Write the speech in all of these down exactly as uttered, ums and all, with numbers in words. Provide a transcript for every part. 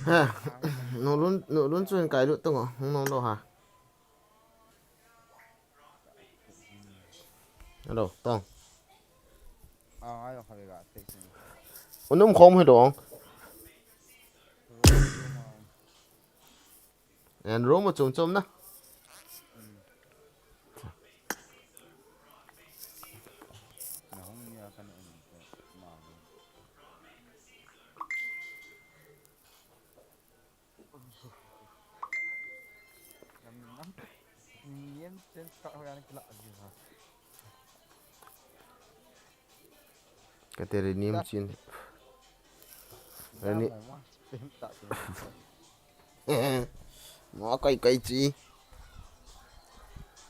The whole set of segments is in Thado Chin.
Ha, nulun, nulun chun kai lut tung o, hung nong lo ha. Hello, tong. Ah, ai, okay, ga, text ni. Unum khom hi dong. And room chom chom na. Ka te ri nim chin. Ri ni. Ma kai kai chi.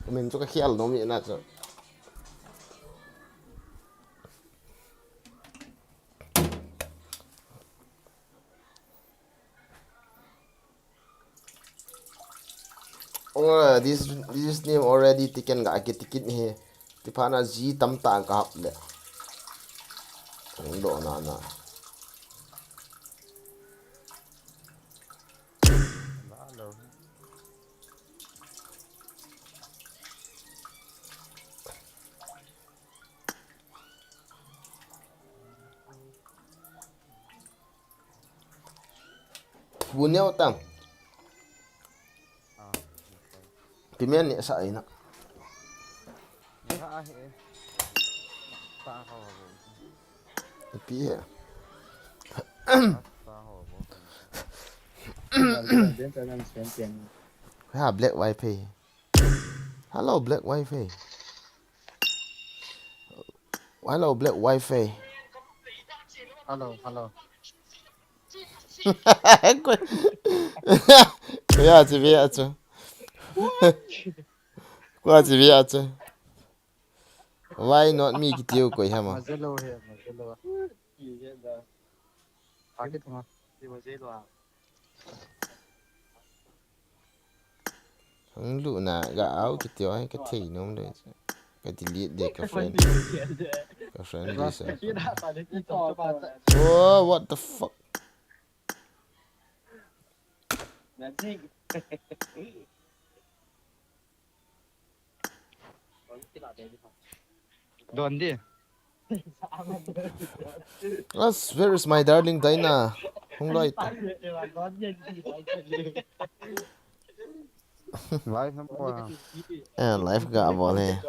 Min chu ka khial nom ni na chu. Oh, this, this name already taken ga ke ticket he. Ti pha na ji tam ta ka hap le. Ang do na na. Bu neo tang. Ah, okay. Pimen ni sa ina. Ni ha he. Ta ho ho. Pi he. Ta ho ho. Ha, black wifi. Hello, black wifi. Hello, black wifi. Hello, hello. Koi a chi ve a chu. Koi a chi ve a chu. Why not me kiti u koi ham a? Mazelo he, mazelo. Akit ma. Mazelo a. Hung lut na ga au kiti u ahi ka thei nom le. Ka delete de ka friend. Ka friend list a. Oh, what the fuck? Don di. Yes, where is my darling Dinah? Hung loi ta. Live number. Eh, live ga bol he.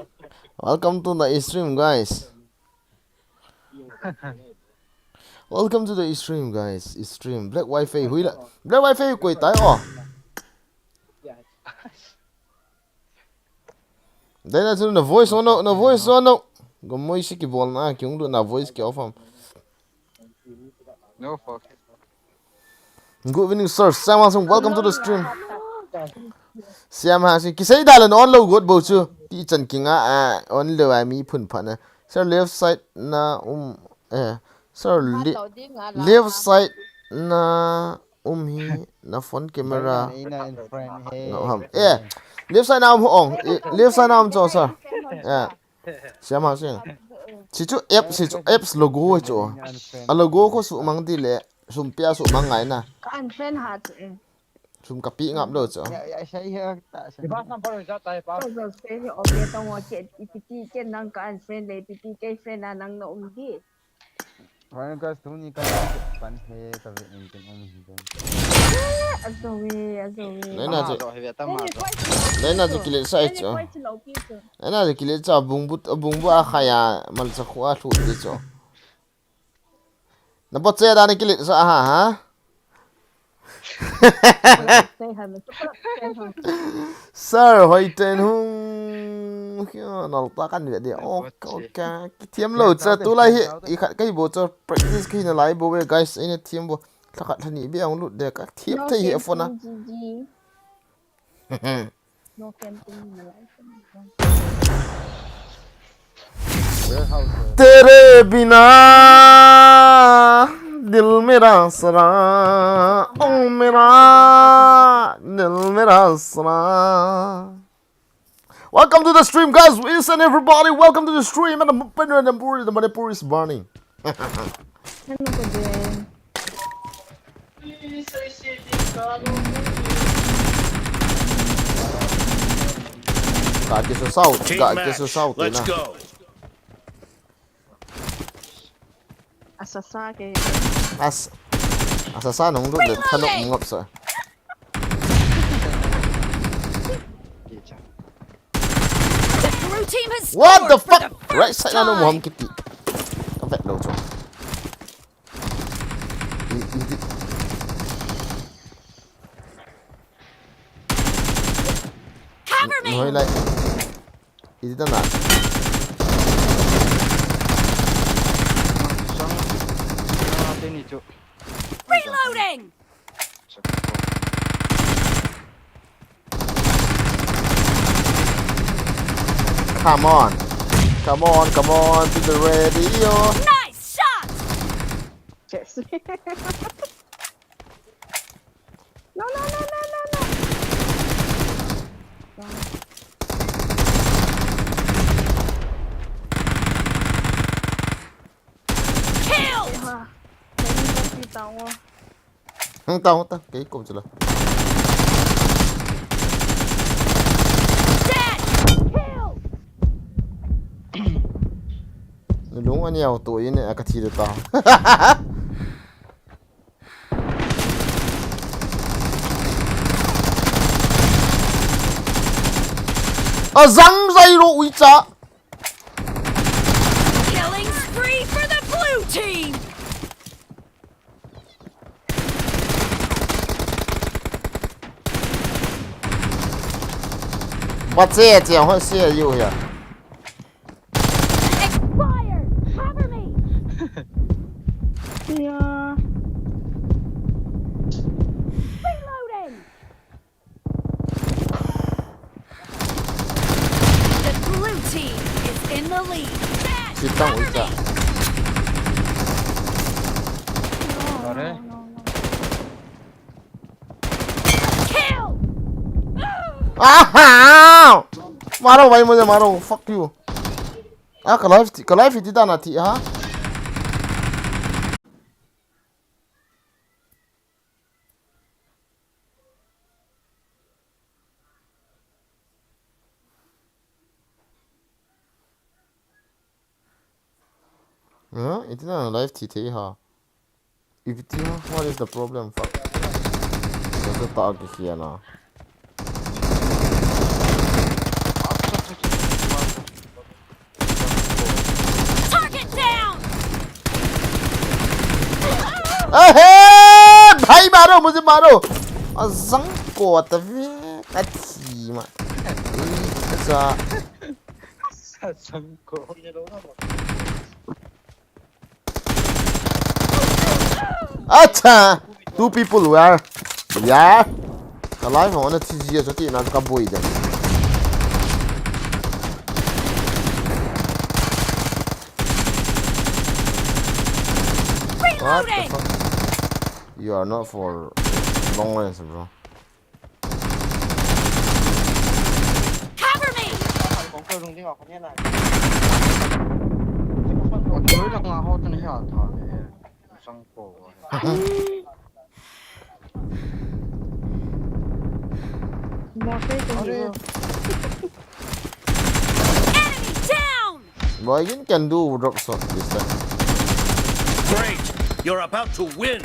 Welcome to the stream, guys. Welcome to the stream, guys. Stream. Black wifi hui la. Black wifi koi tai o. Dai na chu na voice on o, na voice on o. Gomoi si kibol na, ki hung lut na voice ki off am. No fuck. Good evening, sir. Siam Hasing, welcome to the stream. Siam Hasing, kisei da le na on lo got bo chu. Ti chan kinga a on lo a mi phun pha na. Sir, left side na um, eh. Sir, li-, left side na um hi na phone camera. Ina in frame he. No ham. Eh, left side na um ong. Eh, left side na um cho, sir. Eh. Siam Hasing. Si chu apps, si chu apps logo chu. A logo ko su mang ti le, sum pia su mang ngai na. Ka unfriend ha chu e. Sum ka pi ngap lo chu. Ya, ya, sai he ta sa. Device number ja tai pa. Ko jo se he okay tong o che, ipi ti ke nang ka unfriend le, ipi ti ke friend a nang na um di. Why guys, tuni ka pan he ka ve in tin um hi den. Azo e, azo e. Nai na chu. Nai na chu kile sa chu. Nai na chu kile cha bungbu, bungbu a khaya mal cha khu a thu ti chu. Na bot che da ni kile sa ha ha. Sir, hoi ten hung. Kio, nal ta kan ve de. Ok, ok. Thiam lo cha tu lai hi. I khat kai bo cha practice kai na lai bo ve, guys. Ina thiam bo. Tha khat tha ni be ang lut de ka. Thiam thei hi phone a. No camping in the life. तेरे बिना दिल मेरा सरा, ओ मेरा दिल मेरा सरा. Welcome to the stream, guys. Listen, everybody. Welcome to the stream. And the Manipur, the Manipur is burning. Hello, good day. Ka kisusau, ka kisusau tina. Asasa ke. As, asasa nung lut le thanok ngop sa. What the fuck? Right side na no moham kiti. Ka vet lo chu. I, i, di- Cover me! Hoi lai. Iti tana. Reloading! Come on. Come on, come on to the radio. Nice shot! Yes. No, no, no, no, no, no. Kill! Hang tao ta, kei kom chula. Dead! Kill! Nulung ani auto ini akathi ta. Azang zai ro uicha. Killing spree for the blue team! Bache che ho se yu ya. Expired! Cover me! Yeah. Reloading! The blue team is in the lead. Sitang uicha. Kill! Aha! Maro bhai, mujhe maro. Fuck you. Ah, ka live thi, ka live thi dana thi, ha? Huh? Iti na live thi thei ha. Iti na, what is the problem? Fuck. Ito ta ki kiya na. Target down! अहे! भाई मारो, मुझे मारो! Azang ko atavi, kathi ma. Sa. Azang ko. Acha! Two people were. Yeah. Ka live ho na thi jia chu tina ka boi de. What the fuck? You are not for long range, bro. Cover me! Enemy down! Boy, you can do drop shot this time. Great! You're about to win!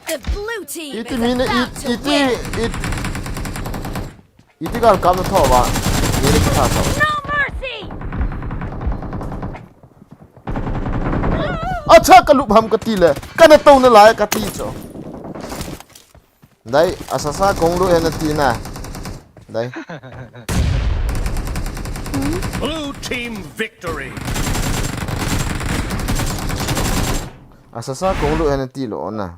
The blue team is about to win! Iti gal kap na tho ba. Ye le kitha tho. No mercy! Acha, ka lup ham kati le. Kana to na lai kati cho. Dai, asasa kong lu hena tina. Dai. Blue team victory. Asasa kong lu hena ti lo na.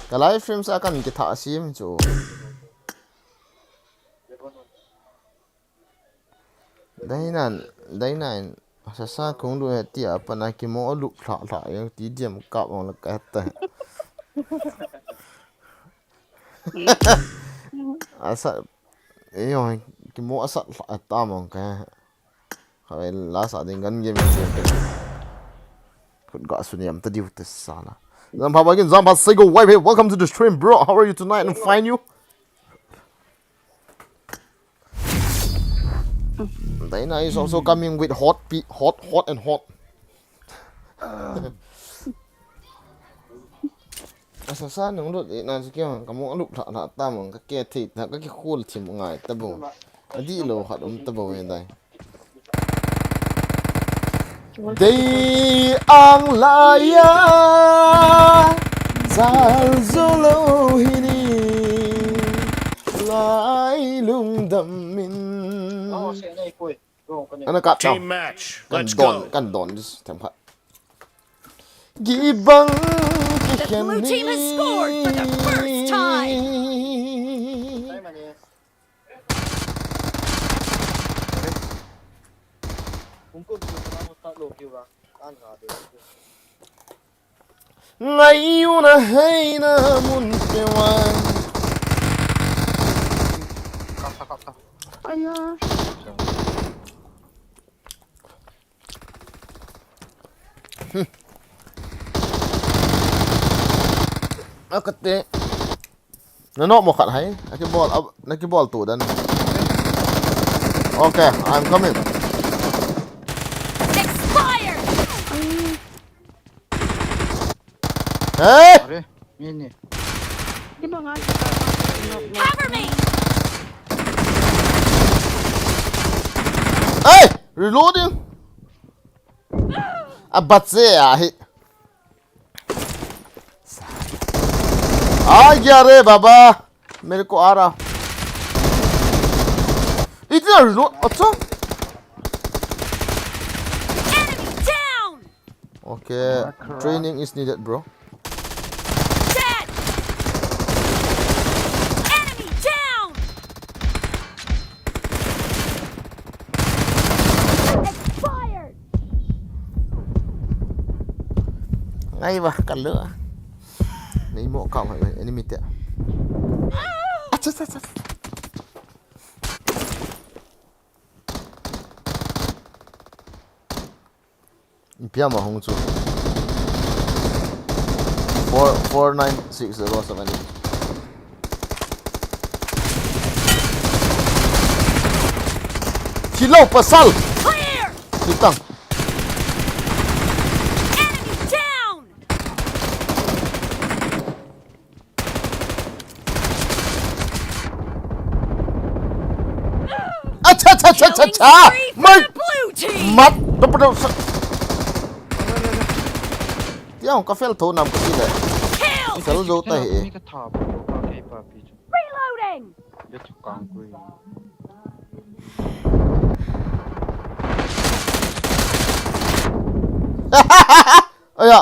Ka live stream sa kan kitha sim chu. Dainan, dainan, sasa kong lu he tia pana kimo lup thla thla yo ti diam kap ong la ka ta. Asa, yo, Kimo asat lha atam ang ka. Khavel la sa ding gan game game. Khut ga suniam ta diu te sala. Zam pha bagin zam pha sego wipe. Hey, welcome to the stream, bro. How are you tonight? I'm fine, you? Dana is also coming with hot, pe- hot, hot and hot. Asa sa nung lut i na si kya kamu alup tha tha ta mang ka ke thi tha ka ki khul thim ngai ta bo. Adi lo khat um ta bo e dai. Dei ang laya zal zolo hini lai lungdam min. Ana ka ta. Team match. Kan Let's don, go. Kan don this tem khat. Gibang. The blue team has scored for the first time. Ngai una heina mun te wai. Kap ta, kap ta. Aya. Akate. Na nok mo khat hai. Aki bol, ab- na ki bol tu dan. Okay, I'm coming. Expired! Hey! Are, ni ni. Di ba nga kita? Cover me! Hey! Reloading! Abatse ahi. आ गया रे बाबा, मेरे को आ रहा। इतना reload, अच्छा। Enemy down! Okay, training is needed, bro. Dead! Enemy down! Expired! Ngai ba, kalu. Nei mo ka ma enemy te. Acha, acha, acha. Ipi ama hung chu. Four, four nine six zero seven. Thilo pasal. Clear! Kitang. Enemy down! Acha, acha, acha, acha, acha. Killing spree for the blue team. Mat, mat. Tiang ka fel tho nam ka si le. Kill! Fel zo ta he. Mi ka tha pa ko ka ke pa pi chu. Reloading! Be chu kang kui. Aya.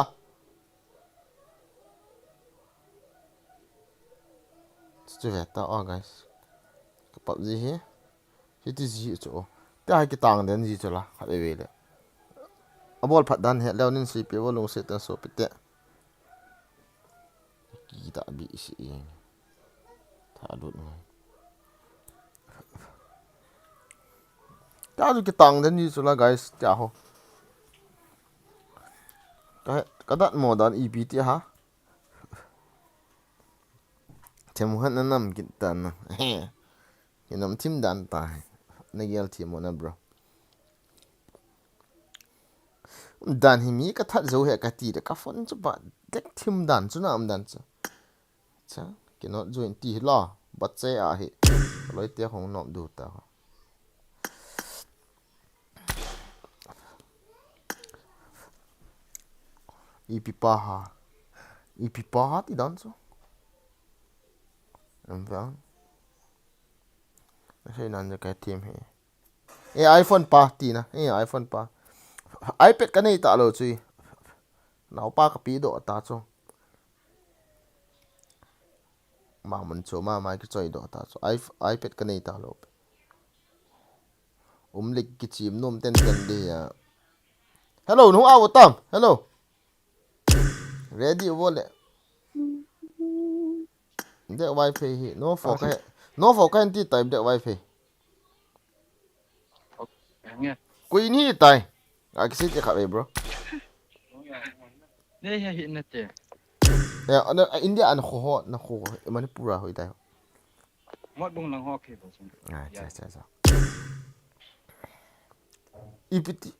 Chu ve ta o, guys. Ka PUBG hi. Hiti ji chu o. Te hai kitang den ji chu la. Khat ve ve le. Abol phat dan he leo nin si pe vo lung se tan so pe te. Ki ta bi si. Tha lut ngai. Tia chu kitang den ni chu la, guys, tia ho. Ka, ka dat mo dan ipi ti ha. Them khat na nam kit ta na. He nam thim dan ta he. Na gel thim mo na, bro. Dan hi mi ka that zo he ka ti de ka phone chu ba dek thim dan chu na am dan chu. Cha, cannot join ti hi la, bat che a hi. Loi te hong nom du ta. Ipi pa ha. Ipi pa ha ti dan chu. Em vang. Sei nan ja ka team hi. E iPhone pa ti na. E iPhone pa. iPad ka nei ta lo chu. Nau pa ka pi do ta chu. Ma mun chu ma mai ki choi do ta chu. I, iPad ka nei ta lo. Um lik ki chim nom ten ten de ya. Hello, nu au tam. Hello. Ready wo le. Dek wifi hi. No for ka. No for ka anti type dek wifi. Koi ni tai. Ga kisei te khat ve, bro. Nei he hi na te. Ya, ana, a India ana kho ho, na kho, Manipur a hoi tai. Mot bung lang ho ke bo sung. Ah, cha, cha, cha. Ipiti.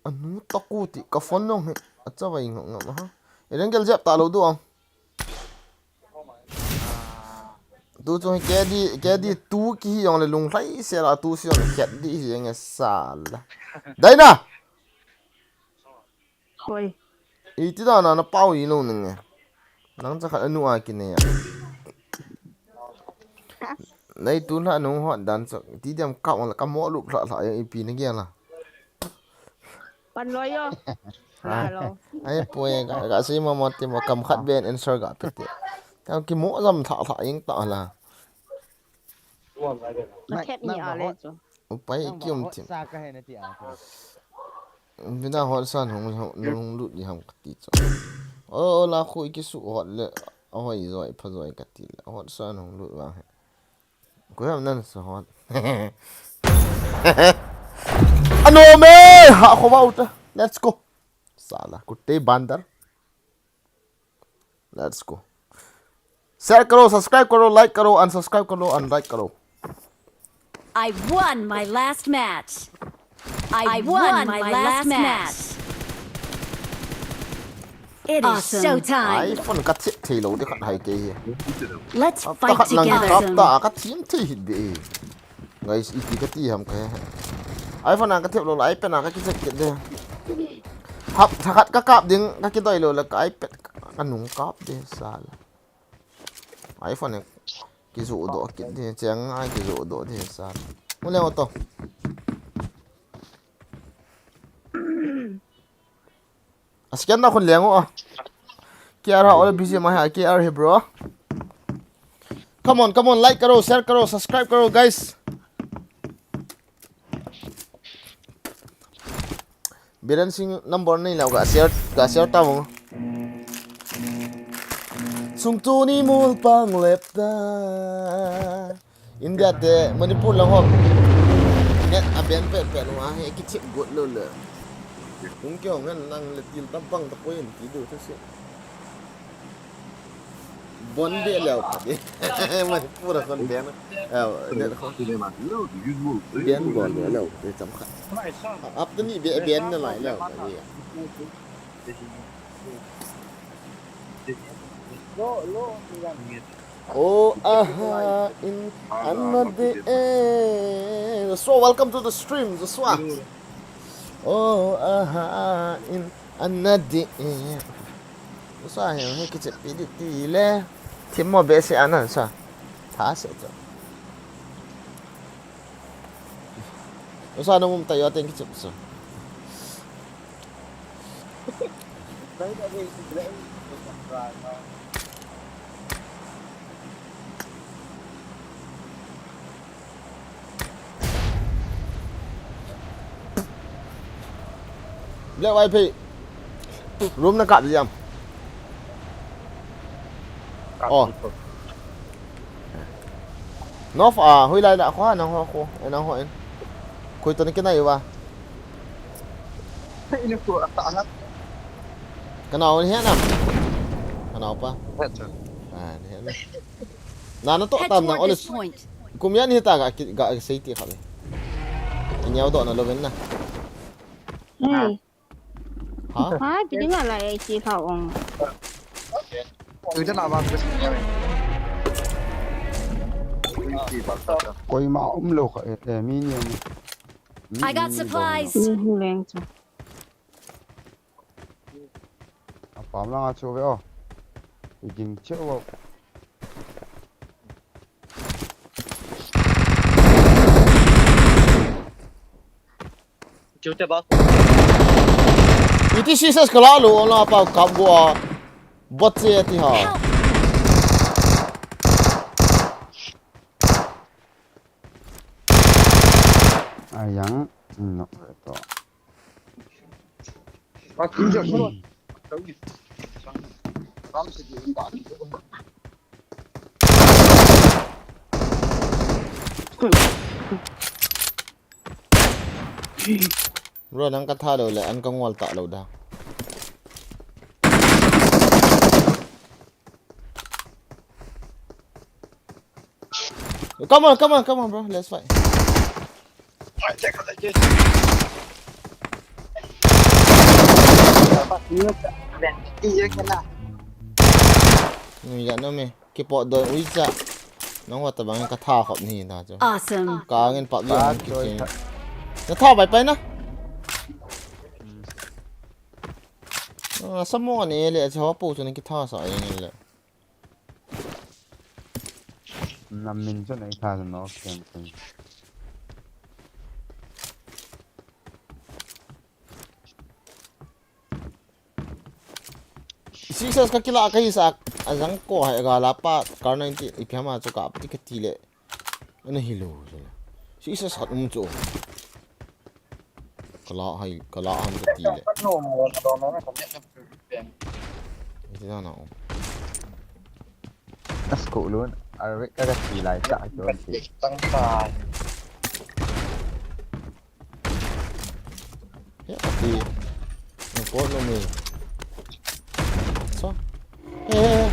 Anu taku ti, ka phone nong he, acha vai ngam ngam ha. Ereng gel jep ta lo du ang. Tu chung K D, K D tu ki hi jong le lunglhai se la tu si jong khet di hi jeng e sala. Daina! Hoi. Iti da na na pau i lo nang e. Nang cha khat anu a ki ne ya. Nei tu na nung hot dan cha. Ti diam ka wala ka mo lup hla hla ya ipi na gel la. Pan lo yo. Hello. Ai poi ga, ga si mo mo ti mo kam khat ben answer ga pe ti. Kam ki mo jam tha tha ing ta la. Na khet ni a le chu. Upai ki um ti. Sa ka he na ti a. Bina hot san hong, hong, hong lut ni ham ka ti chu. O, o la khu ki su hot le. A hoi joi, pha joi ka ti le. Hot san hong lut wa he. Ko ham nan sa hot. Ano me, ha kho ba uta. Let's go. Sala, kutte bandar. Let's go. Share karo, subscribe karo, like karo, unsubscribe karo, and like karo. I won my last match. I won my last match. It is showtime. iPhone ka thip thei lo de khat hai ke hi. Let's fight together. Ka thim thei hit be. Guys, iti ka ti ham ka he. iPhone a ka thep lo la, iPad a ka kichep kit de. Hap, tha khat ka kap ding, ka kidoi lo la, ka iPad ka nung kap de, sala. iPhone e, kijoh doh kit de, cheng ai kijoh doh de, sala. Mu le auto. A scan na khun leng o a. K R ha ole busy mai ha K R hi bro. Come on, come on, like karo, share karo, subscribe karo guys. Biren Singh number nei lau ga share, ga share ta mo. Sung tu ni mul pang lep ta. India te Manipur lang ho. Net a ben pe pe lo a he ki chip got lo le. Kung kyo ngan nang le til tam pang ta poi en ki du ta si. Bon be leo ka de. Manipur a kon ben. Eh, net ho. Ben bon be leo de tam kha. Ap tu ni be ben na lai leo ka de. Oh, aha, in another day. So, welcome to the stream, Joshua. Oh, aha, in another day. Joshua, he, he, kiche pidi ti le. Thim mo be se anan sa. Tha se to. Joshua, no mum ta yo ten kiche so. Black Y P. Room na kap jam. Oh. North a, hui lai la, kho, nang ho, kho, eh, nang ho, en. Khui to ni kinai wa. Ini ko ata anak. Kanao ni hena. Kanao pa. Headshot. Ah, ni hena. Na, na to tam na, olis. Kum yan hita ga, ga sei ti khabe. Inyau do na lo ben na. Hey. Ha? Ha, ti dinga la e ki kha ong. Tu jana ba. Koima um lo kha e, e, mi ni. I got supplies. Ni hu leng chu. A pam langa chu ve o. I ging cheu o. Chute ba. Iti C S kala lo, ala pa kap go a. Bot che ti ha. Ayang, no, to. Bro, nang ka tha lou le, an ka ngol ta lou da. Come on, come on, come on, bro. Let's fight. Nui ya no me. Kipot don ui cha. Nang wa ta bang ka tha khop ni na chu. Awesome. Ka ngin pap yong ki chin. Na tha bai pai na. Ah, samo ne le cha pu chu ni ki tha sa yen le. Nam min chu nei tha no kem kem. Sixes ka kila ka hisa a jang ko hai ga la pa kar ninety ipi ham a chu ka ti ka ti le. Ana hi lo chu le. Sixes hat um chu. Ka la hai ka la ham ka ti le. Iti na na um. As ko lun. Arve ka ka ti lai ta chu ti. Tang ta. Ya, ati. Nang ko no me. So. Eh, eh, eh.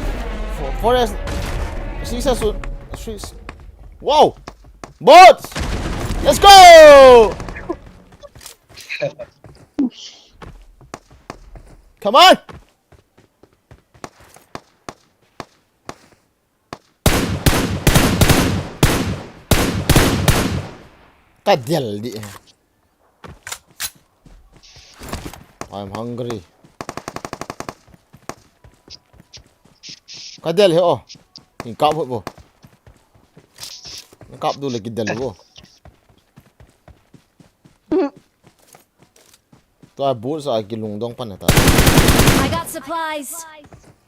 Fo-, forest. Sisa su-, su-, wow! Bots! Let's go! Come on! Ka del di. I'm hungry. Ka del he o. Kin kap ho bo. Kap du le ki del bo. Tua boots a kilungdong pan ta. I got supplies.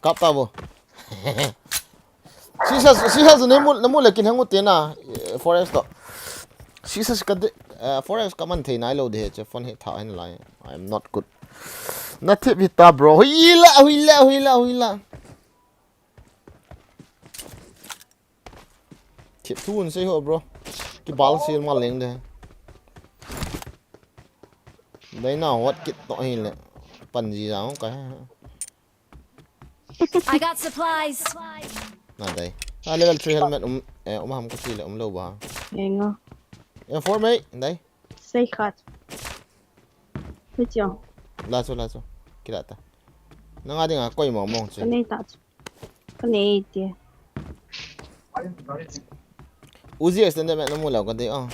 Kap ta bo. Sisa, sisa, namu, namu le kin hangu te na, eh, forest to. Sisa ka de, eh, forest ka man thei nai lo de he, che phone he tha hin lai. I'm not good. Na thip hita, bro. Hui la, hui la, hui la, hui la. Thip thu un sei ho, bro. Ki bal sil ma leng de. Dai na hot kit to hin le. Pan ji jang ka. I got supplies. Na dai. Na level three helmet um, eh, um ham ka ti le um lo ba. Engo. M four mai, dai. Sei khat. Hei chiang. La chu, la chu. Kila ta. Nang a ding a koi mong mong chu. Ka nei ta chu. Ka nei ti. Uzi extended mag namu lou ka dei a.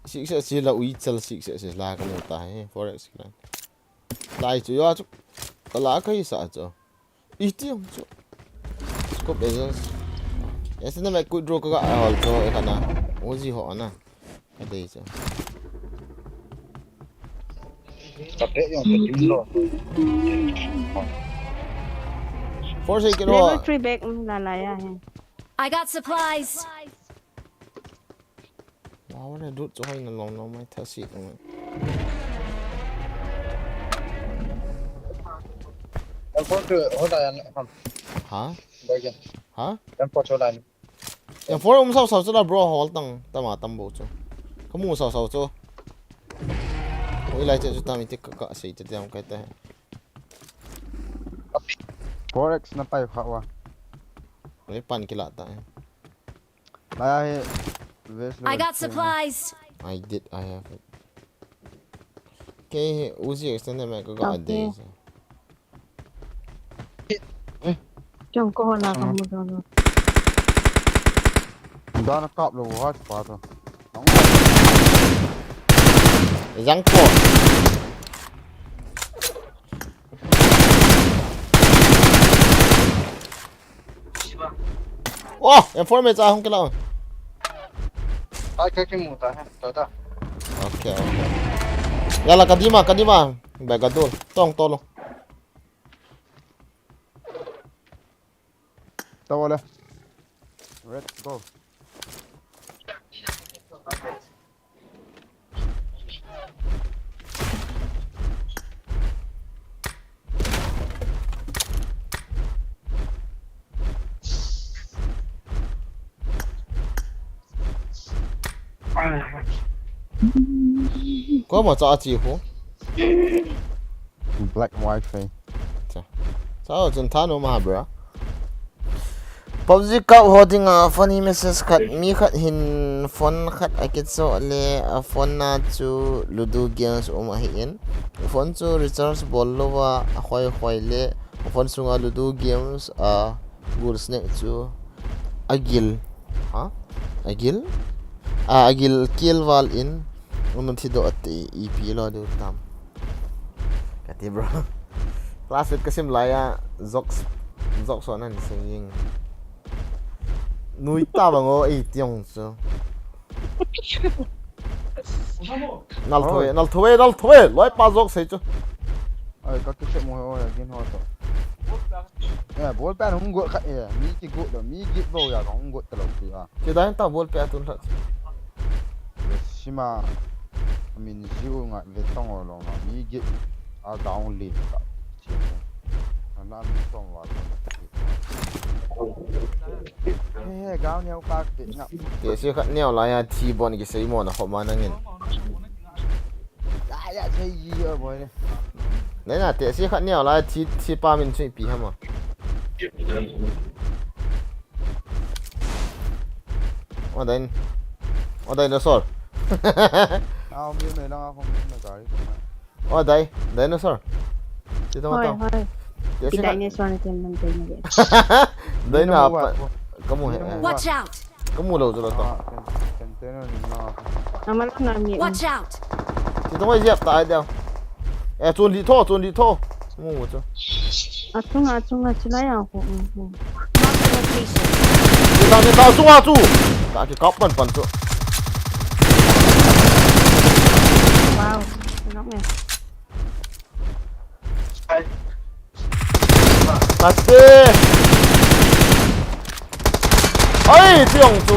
Six S la ui chal six S la ka mu ta he, four X la. Lai chu ya chu. Ka la ka hi sa chu. Iti ang chu. Scope agents. Yes, na me ku draw ka ga hol chu e kana. Uzi ho ana. Ka dei chu. Ka pe yong ka tin lo. Force ke lo. Level three back, um, la la ya he. I got supplies. Wow, na dut chu hoi na long long mai tha si long mai. M four chu hoi la ya ham. Ha? Bagi. Ha? M four chu la. M four um sao sao chu la bro hol tang tama tam bo chu. Ka mu sao sao chu. Oi lai che chu tami tik ka ka sei te tiam kai te. Four X na pai kha wa. Oi pan kila ta. Lai a he vest le I got supplies. I did, I have it. Ke Uzi extended mag ka ga a dei. Chong ko hona ka mu do lo. Dana kap lo ha pa to. Jang ko. Oh, M four me cha hung kila. Ai, ka kimu ta he, ta ta. Okay, okay. Yala, kadima, kadima. Bai ka dul. Tong tolo. Ta wala. Let's go. Ko ma cha chi hu. Black wifi. Cha. Cha chun tha no ma bra. PUBG kap ho dinga funny message khat, mi khat hin phone khat akichoh le a phone na chu Ludo games um ahi in. Phone chu recharge bol louva a khoi khoi le a phone sunga Ludo games a gul snake chu agil. Ha? Agil? A, agil kel val in. Unun thi doh ati ipi lo diu tam. Kati bro. Class eight kasim laiya jokes, jokes on an singing. Nui ta bang o ei tiong chu. Nal thoi, nal thoi, nal thoi. Loi pa jokes sei chu. Ai, ka kisep mo ho ya gin ho to. Eh, ball pen hung got kha eh, mi ki got lo, mi git bo ya ka hung got ta lo ki a. Ki dan ta ball pen tun lha. Sima min jiu nga ve tong lo nga mi git a down le ka. Ana mi tong wa. He he gao neo ka ke nga. Te si khat neo la ya thi bon ki sei mo na kho ma nangin. Laiya sei ji yo boy ne. Nei na te si khat neo la thi, thi pa min chui pi hama. O dai. O dai na sol. Au mi me la ko mi me gari. O dai, dinosaur. Ti tong Hoi, tong. Hoi. Ti dinosaur ni tin nang tin ni. Dinosaur pa. Kamu he. Watch out. Kamu lo jolo tong. Container ni ma. Amal na mi. Watch out. Ti tong ai jep ta ai deu. Eh, chun li tho, chun li tho. Mu mu chu. Achunga, achunga, chilai a ko. Mark the location. Ni ta, ni ta, achunga chu. Ta ki kap pan pan chu. Wow. Nok ne. Tate. Ai, tiong chu.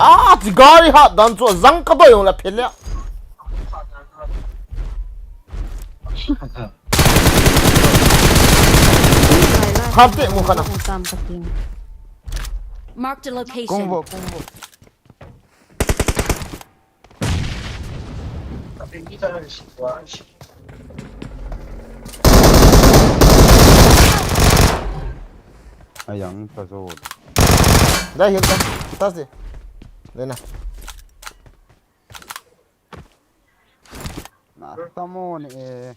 Ah, ti gari hat dan chu jang ka doi ong la phele. Ham te mu khana. Mark the location. Kung bo, kung bo. Ayang ta zo. Dai hil ta. Tas de. Dai na. Na ta mo ni e.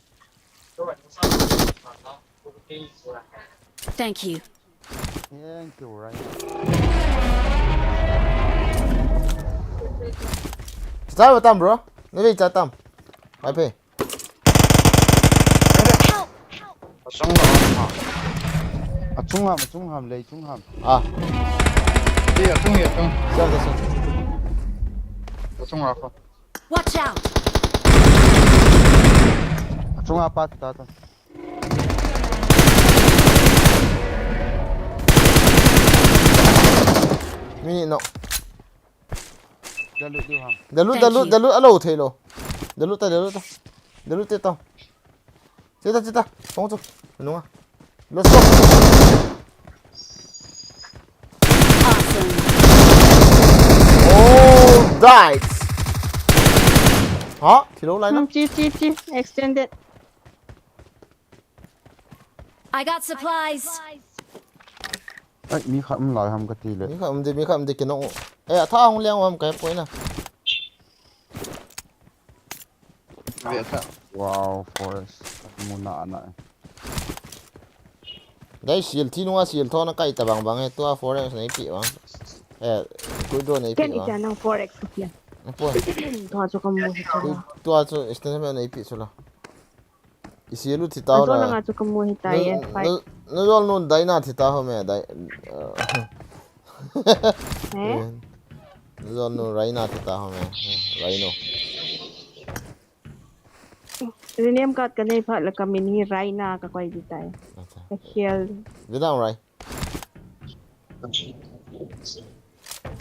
Thank you. Thank you, right. Chai tam, bro. Nili chai tam. Ai pe. Help! Achung ham, achung ham, lei chung ham. Ah. Di achung, achung. Siya, siya, siya. Achung ako. Watch out! Achung apa ta ta. Mi no. Dalut diu ham. Dalut, dalut, dalut, alo thei lo. Dalut ta, dalut ta. Dalut te ta. Chita, chita. Tong chu. Nunga. Let's go. Awesome. Oh, died. Ha? Thilo lai na? Hmm, chi, chi, chi. Extended. I got supplies. Ai, mi khat um lai ham kati le. Mi khat um de, mi khat um de kinong. Eh, atha hung leng ham kai poi na. Ve ta. Wow, forest. Mu na na. Dai sil thi nunga sil tho na kai ta bang bang he tua forest nei pi bang. Eh, kuidro nei pi bang. Ken ita nang forex kia. Poi. Tua chu kamu hi chu. Tua chu extension nei pi chu la. Isilu thita ho la. Ajo langa chu kamu hitai e, fight. Na, na, najol nun dai na thita ho me dai. Eh? Najol nun rai na thita ho me. Rai no. Rename card kanei phat la kamin hi Raina kakoi ditai. Acha. Kakhel. Vidang rai.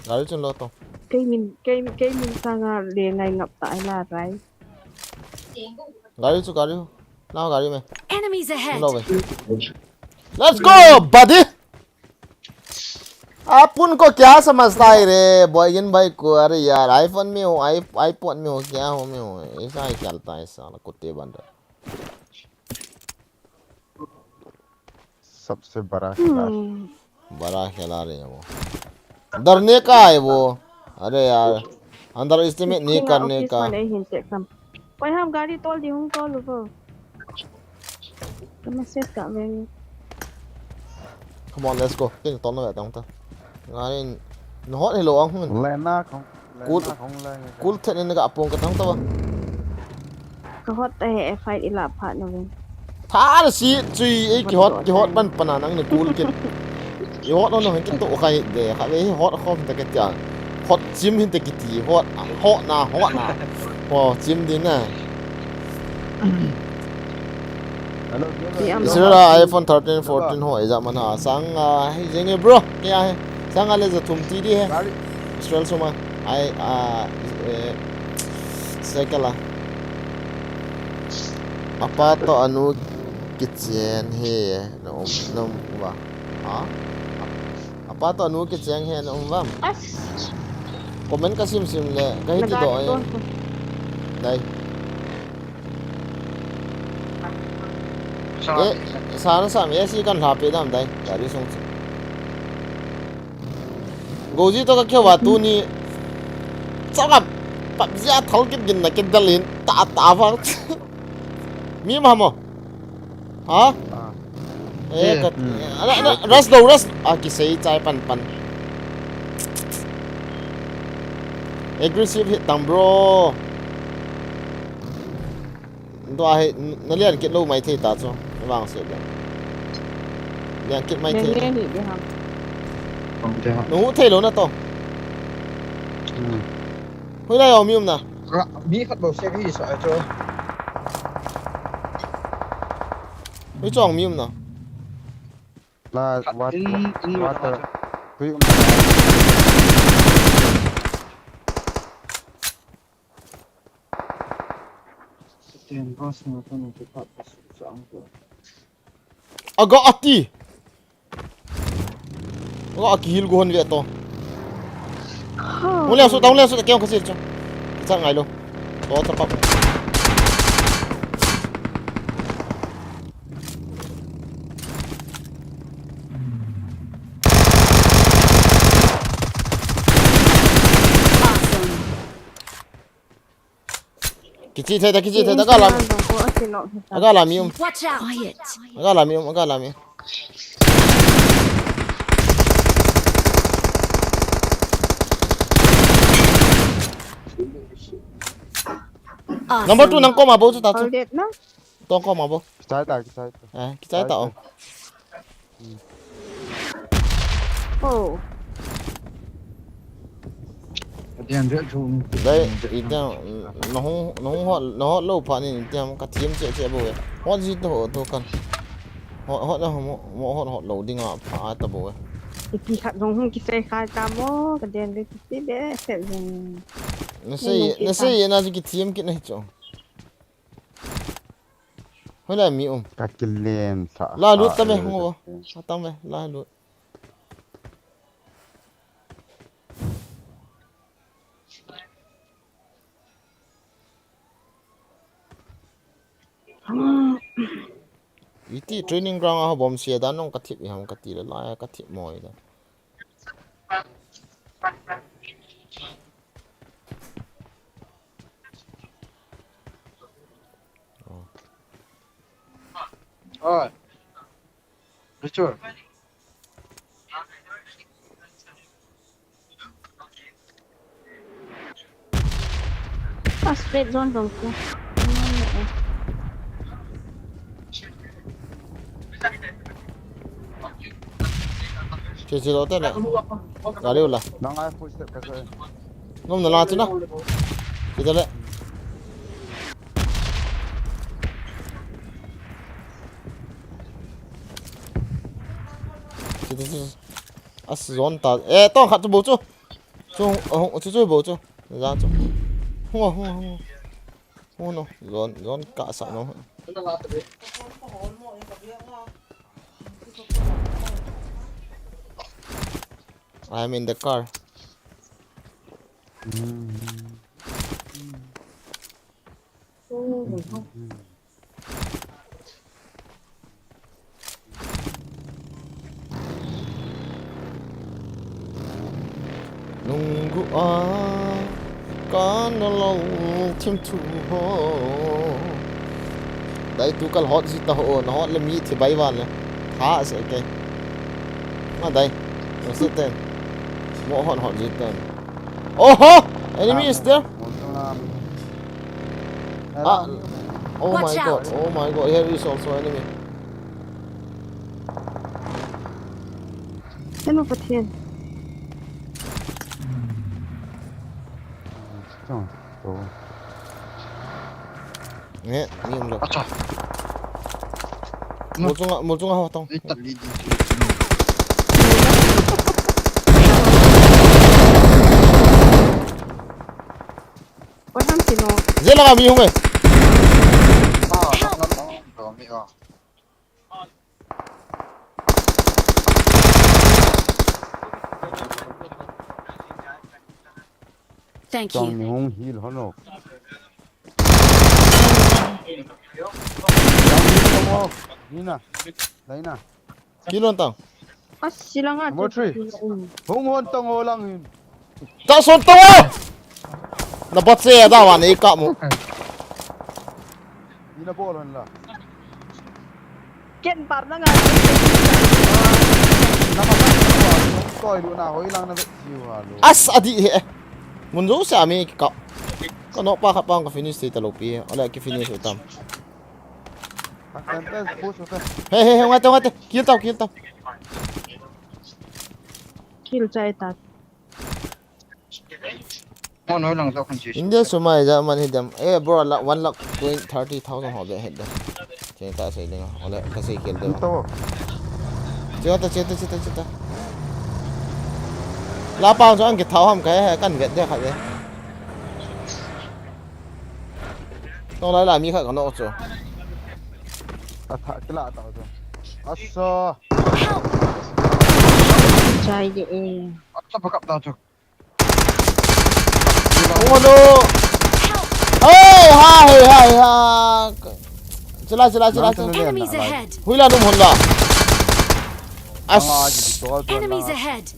Gari chun lo to. Kei min, kei, kei min sanga le ngai ngap ta ai la rai. Gari chu gari. Lao gari me. Enemies ahead. Lo ve. Let's go, buddy. अपन को क्या समझता है रे, भाई, इन भाई को? अरे यार, iPhone में हो, आई, iPod में हो, क्या हो में हो, ऐसा ही चलता है साला, कुत्ते बन रहे। सबसे बड़ा खिलाड़ी। हम्म। बड़ा खिलाड़ी है वो। डरने का है वो। अरे यार, underestimate नहीं करने का। कोई हम गाड़ी तोड़ दी हूँ, तोड़ लो वो। Come on, let's go. Kin tol na ve tang ta. Ngani, na hot ni lo ang hun. Lena khong, kul, lena khong lena. Kul thet ni na ka pong ka tang ta ba. Ka hot ta he, fight ila phat na ve. Tha si chui, ei, ki hot, ki hot pan pan a nang ni kul kin. I hot no no hin ki to khai de, kha ve hot khom ta ke tia. Hot chim hin te kiti, hot, hot na, hot na. Hot chim din na. Hello, Israel a iPhone thirteen, fourteen ho, ija mana sang, ah, hi jeng e, bro. Kya hai? Sang ale ja thum ti di hai. Israel suma. Ai, ah, eh, sekala. Apa to anu kichen he, no, no, wa. Ha? Apa to anu kicheng he na um vam. As. Comment ka sim sim le, ka hiti do e. Dai. E, sa na sam, e si kan la pe dam dai. Dari song si. Goji to ka kya wa tu ni. Chaka pap jia thal kit gin na kit dalin ta ta vang. Mi ma mo. Ha? Ah. Eh, eh, ka, hmm. Ala, ala, rest daw, rest. Ah, kisei chai pan pan. Aggressive hit tang, bro. Tua hi, na lian kit lo mai thei ta chu. Vang se le. Lian kit mai thei. Nge ni di ham. Kong te ha. Nu thei lo na to. Hmm. Hoi lai om yum na. Ra, mi khat bou se hi sa chu. Hui chong mi um na. La, wat-, in, in water. Water. Tui um. Ten bus na to na to pat bus sa ang ko. Aga ati. Aga aki hil go hon ve to. Hung le su, ta hung le su, ta keng ka sil chu. Ki chat ngai lo. To ta pap. Kichi thei ta, kichi thei ta, aga la mi. Aga la mi um. Watch out! Quiet. Aga la mi um, aga la mi. Awesome. Number two, nang koma bou chu ta chu. Hold it na. Tong koma bou. Kichai ta, kichai ta. Eh, kichai ta o. Oh. Dai, ita, nahung, nahung hot, nahot lou phat in ita, ka thiam che che bou e. Hot ji to, to kan. Hot, hot na mo, mo hot, hot lou ding a pha ta bou e. Iti khat jong hung kisei khai ta mo, ka den de ti be, se jong. Na sei, na sei, na ji ki thiam kit na hi cho. Hoilai mi um. Ka kilen sa. La lut ta me, ngo. Atang me, la lut. Iti training ground a bom sia dan nong ka thip i ham ka ti le la ka thip moi le. Oi. Richard. First red zone jong chu. Che che lo te le. Gari ula. Nang ai full step ka sa. Nom na la chu na. Che che le. Che che che. As zone ta. Eh, tong khat chu bou chu. Chu, oh, chu chu bou chu. Za chu. Hung, hung, hung. Hung no. Zone, zone ka sa no. I'm in the car. Nunggu a kana lo thim thu ho. Dai tu kal hot ji ta ho, na hot le mi thi bai van le. Tha se ke. Ma dai. No se ten. Mo hot hot ji ten. Oho! Enemy is there. Ah. Oh my god. Oh my god. Here is also enemy. Hello, Pathian. Eh, ni um lo. Acha. Mo chunga, mo chunga ho tong. Ni ta li di. What happened, Tino? Jela ka mi hung e. Ah, no, no, no, mi ah. Thank you. Chong ni hung heal hono. Chong ni hung heal hono. Ni na. Dai na. Kilon tang. As, sila nga. Number three. Hung hon tang ho lang hin. Ta son tang ho. Na bat se da wa nei ka mo. Ni na bol hon la. Ken par na nga. As adi he. Mun jo sa mi ka. Ka no pa ka pa ka finish te ta lo pi. Ala ki finish utam. He he he, ngai ta ngai ta. Kill tau, kill tau. Kill chai ta. India sum a ija man hi dem. Eh, bro, la, one lakh twenty, thirty thousand ho be het dem. Cheng ta sei ding. Ole, ka sei kel dem. Cheta, cheta, cheta, cheta. La pang chu ang kithau ham ka he, kan vet de kha de. Tong lai la mi kha ka no chu. A tha kila ta chu. Asa. Chai de e. Asa pakap ta chu. Oh no! Hey, ha, hey, ha, hey, ha. Chila, chila, chila, chila. Enemies ahead. Hui la num hon la. As. Enemies ahead.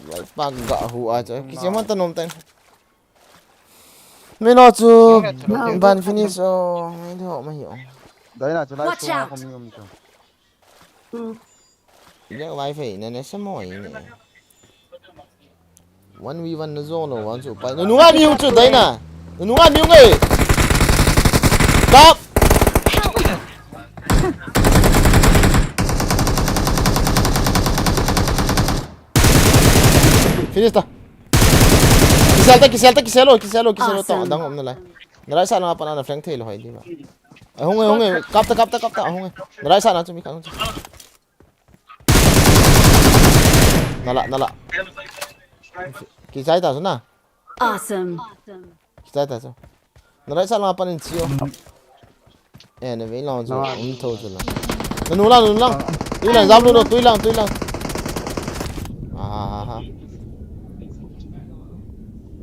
Lai pa ga hu a cha. Kiche man ta nom tan. Mei lo chu ban finish o, mei lo ma hi o. Dai na chu lai chu a kom yum chu. Yak vai phei na na sa mo i ne. One v one na zo lo wan chu pai. Nu nga mi hung chu dai na. Nu nga mi hung e. Kap. Finish ta. Kisel ta, kisel ta, kisel o, kisel o, kisel o, tong, adang um nalai. Nalai sa na pa na flank thei lo hai di ba. Ahung e, hung e, kap ta, kap ta, kap ta, ahung e. Nalai sa na chu mi kang chu. Nala, nala. Kichai ta chu na. Awesome. Kichai ta chu. Na right side lang a pan in chi o. Eh, na vei lang chu, um tho chu la. Na nu lang, nu lang. Tui lang, jam lu lo, tui lang, tui lang. Ah, ha, ha.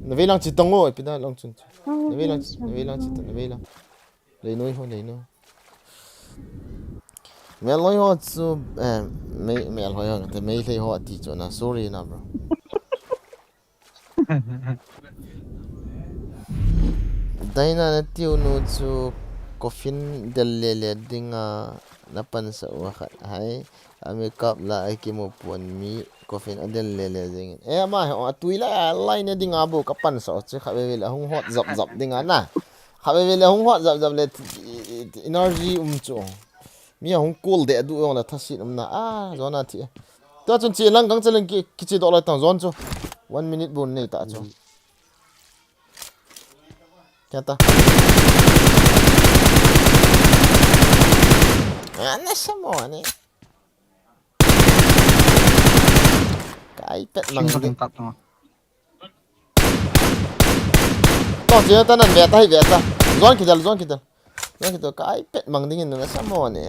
Na vei lang chi tong o, ipi da lang chun. Na vei lang, na vei lang chi tong, na vei lang. Lei noi ho, lei noi. Mel noi ho chu, eh, mei, mel hoi ho, te mei lei ho ti chu na, sorry na, bro. Daina na tiu nu chu coffin del lele dinga na pansa u khat hai. A makeup la a kimu pon mi coffin a del lele jingin. E ama he, a tui la a lai ne dinga bu ka pansa u chu kha veve le hung hot zap zap dinga na. Kha veve le hung hot zap zap le energy um chu. Mi a hung kul de du jong le thasin um na. A, zona thi. Tua chun chi lang gang chi lang ki, kichi doh lai tang zon chu. One minute bun nei ta chu. Kya ta? A, na sa mo ni. Kai pet mang. Tong chi ta nan ve ta hi ve ta. Zon kidal, zon kidal. Zon kidal kai pet mang ding in na sa mo ni.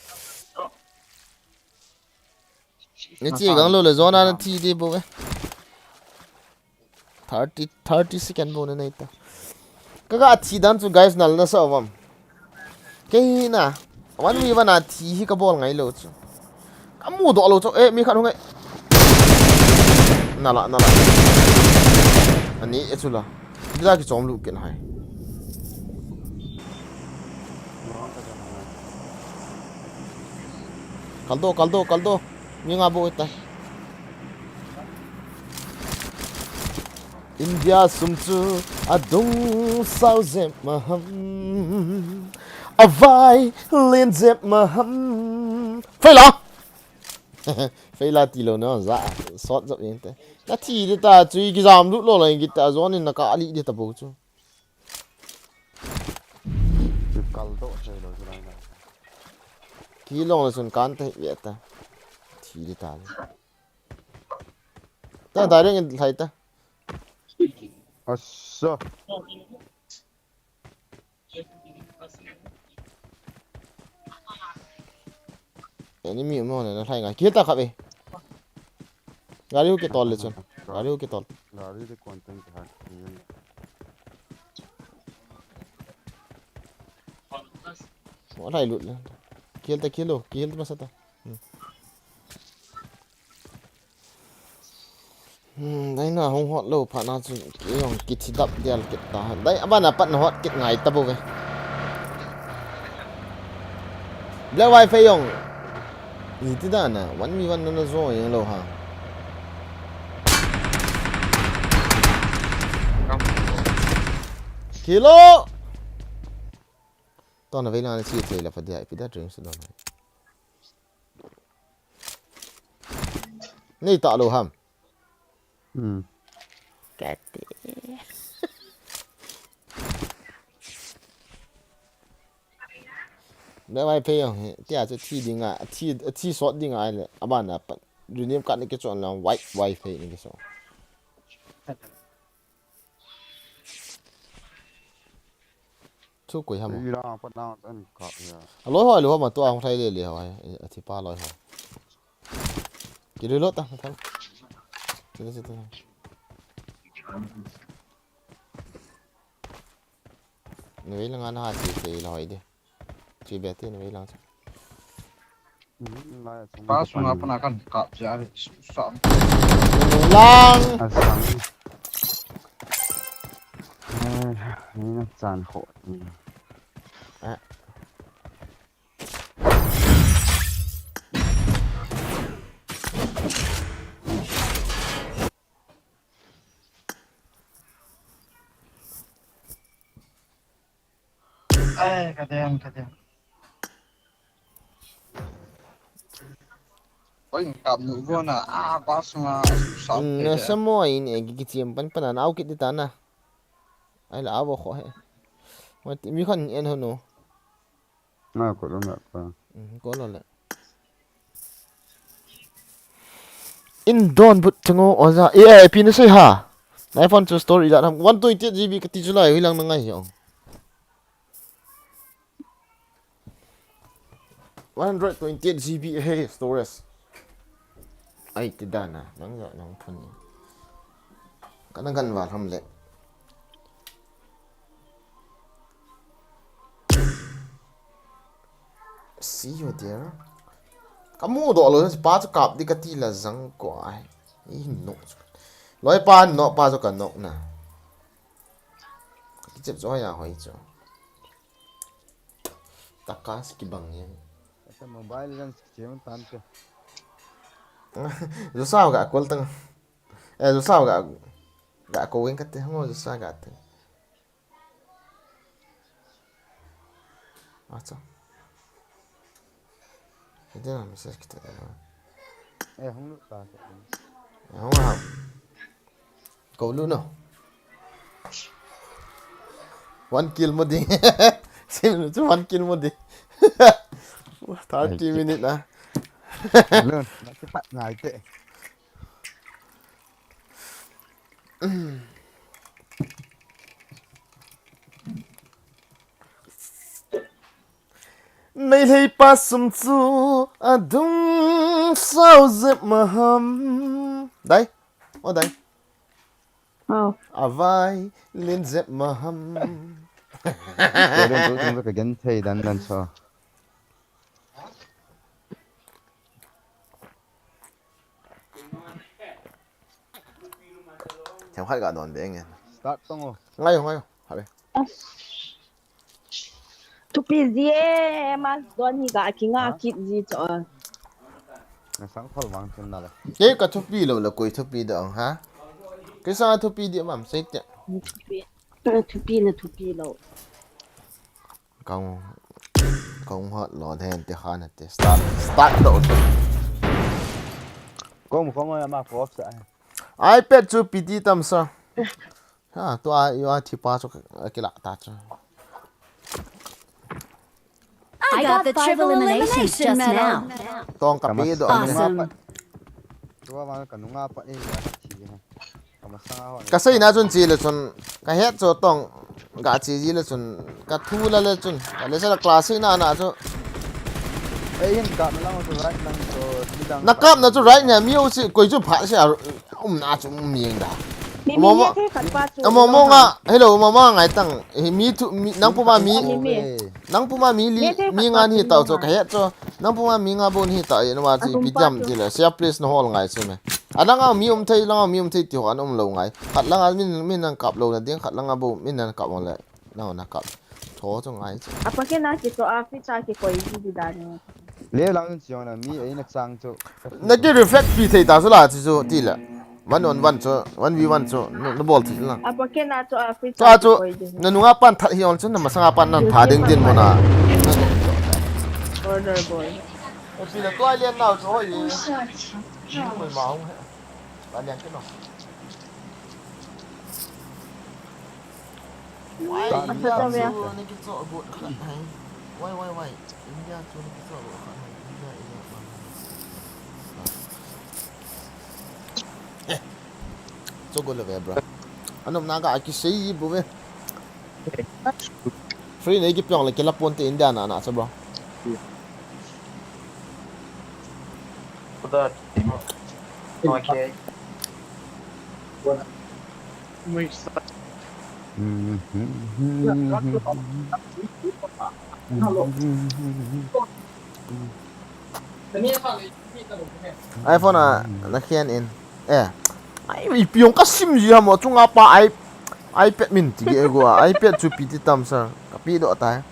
Ni chi gang lo le zona na thi di bo ve. Thirty, thirty second bo na nei ta. Ka ga thi dan chu guys nal na sa vam. Kei hi na. One v one a thi hi ka bol ngai lo chu. Ka mu do lo chu. Eh, mi khat hung ngai. Na la, na la. Ani e chu la. Bila ki chom lu ken hai. Kal do, kal do, kal do. Mi nga bo ta. India sum chu adung sao jep maham. Avai len jep maham. Faila. Faila ti lo na za sot jep yen te. Na thi de ta chui ki jam lut lo la ki ta zon in na ka ali de ta bo chu. Kal do chai lo chu lai na. Ki long la sun kan te ve ta. Thi de ta. Ta direct in lhai ta. Asa. Enemy mo na lhai ngai. Kita kap eh. Gari hu ke tol le chun. Gari hu ke tol. Gari de content ha. Mo lhai lut le. Kill ta kill lo. Kill ta masa ta. Hmm. Hmm, dai na hung hot lo phat na chun kei jong kithi dap dial kit ta. Dai abana pat na hot kit ngai ta bo ve. Black Wi-Fi jong. Iti dan a, one v one na na zo jeng lo ha. Kilo. Tona vei lang na chi thei la pha dia, ipi da dream su don. Nei ta lo ham. Hmm. Kati. Black Wi-Fi jong hi, tia chu thi ding a, thi, thi sot ding a le, abana pat. Rename card ni ke chon la white Wi-Fi ni ke so. Chu koi ham. Ira pa na an ka ya. Alo ho, alo ho ma to ang thai le le ho. Athi pa loi ho. Ki lo ta thang. Chile chile. Ni vei lang ana ha chi chi la hoi de. Chi be te ni vei lang cha. Pa sunga pana kan kap ja le sa. Lang. Asang. Eh, ni na chan ho. Eh. Ai, kadem, kadem. Oi, kap nu bona, ah, pa sunga, sa. Hmm, na samo ai ni, ki, ki chiam pan pan na, au kit ta na. Ai la, avo kho he. Mati, mi khan en ho no. Na ko lo na pa. Hmm, ko lo le. In don but thengo oja. Eh, eh, pi na sei ha. Na phone chu storage da ham. One twenty-eight G B kati chu lai, hilang na ngai hi ong. One hundred twenty-eight G B he storage. Ai, ti dan a, nang jo, nang phun ni. Kana gan val ham le. See you there. Ka mu do lo, pa chu kap di kati la jang ko ai. I nok chu. Loi pa nok pa chu ka nok na. Kichep chu ya hoi chu. Taka si kibang ni. Asa Mobile Legends kichep tan te. Josa ga kol tang. Eh, Josa ga, ga ko wing kate, ngo Josa ga te. Acha. Ite na message kita. Eh, hung lu ta. Eh, hung ha. Ko lu no. One kill mo di. Sim lu chu one kill mo di. Thirty minute na. Lu, na kipat ngai te. Meilhei pa sum chu adung sao jep maham. Dai. O dai. Oh. Avai lin jep maham. Kau den tu tung ka gen thei dan dan so. Themkhat ga don ding e. Start tong o. Ngai o, ngai o. Habe. Thupi ji e, mas don hi ga kinga kit ji cho. Na sang khol mang chun na le. Kei ka thupi lou le koi thupi ding ha. Kei sang thupi ding mam sei te. Thupi, thupi le thupi lou. Kong, kong hot lo then te khan te. Start, start lo. Kom, kom ma ko sa. iPad chu ipi ti tam sa. Ha, tua i a thi pa chu kila ta chu. I got the triple elimination just now. Tong ka pe do. Awesome. Tua ma ka nunga pa ni ya thi. Ka sei na chun chi le chun, ka het chu tong, ga chi ji le chun, ka thu la le chun, ka le sa la classic na na chu. Ei hin kap na lang chu right lang chu, mi dang. Na kap na chu right na, mi u si, koi chu pha si a, um na chu um yeng da. Mi, mi, Momo, mi, khat pa chu, Momo nga, hello, Momo ngai tang, eh, mi thu, mi, nang pu ma mi, Momo. Nang pu ma mi li, mi ngai hi tau chu, ka het chu, nang pu ma mi nga bon hi tau, eh, na ma chi, pi jam chi le, sia please na hol ngai chu me. A langa mi um thei, langa mi um thei ti ho an um lou ngai. Khat langa min, min nan kap lou na ding, khat langa bou min nan kap lou le. Nang na kap. Tho chu ngai chu. A pa ke na ki to a fi cha ki koi di di da ni. Le lang chi na mi ei na chang chu. Na ki reflect pi thei ta chu la chi chu ti le. One on one chu, one v one chu, na, na bol thei la. A pa ke na chu a fi cha chu, ki koi di. Na nunga pan that hi on chu, na masanga pan nan tha ding din mo na. Order boy. O pi le tua lian nau chu hoi. Koi ma hung he. Ba lian ke no. Wai, India chu na kichoh got khat hai. Wai, wai, wai. India chu na kichoh got khat hai. India, India, ba. Eh. Cho go le ve, bro. Anom na ka aki sei bu ve. Free nei ki pyong le ki la pon te India na na cha, bro. Kuda. Okay. iPhone a na khen in. Eh. Ai, mi piong ka sim ji ha mo chunga pa ai iPad min ti ge go a iPad chu ipi ti tam sir. Ka pi do tai.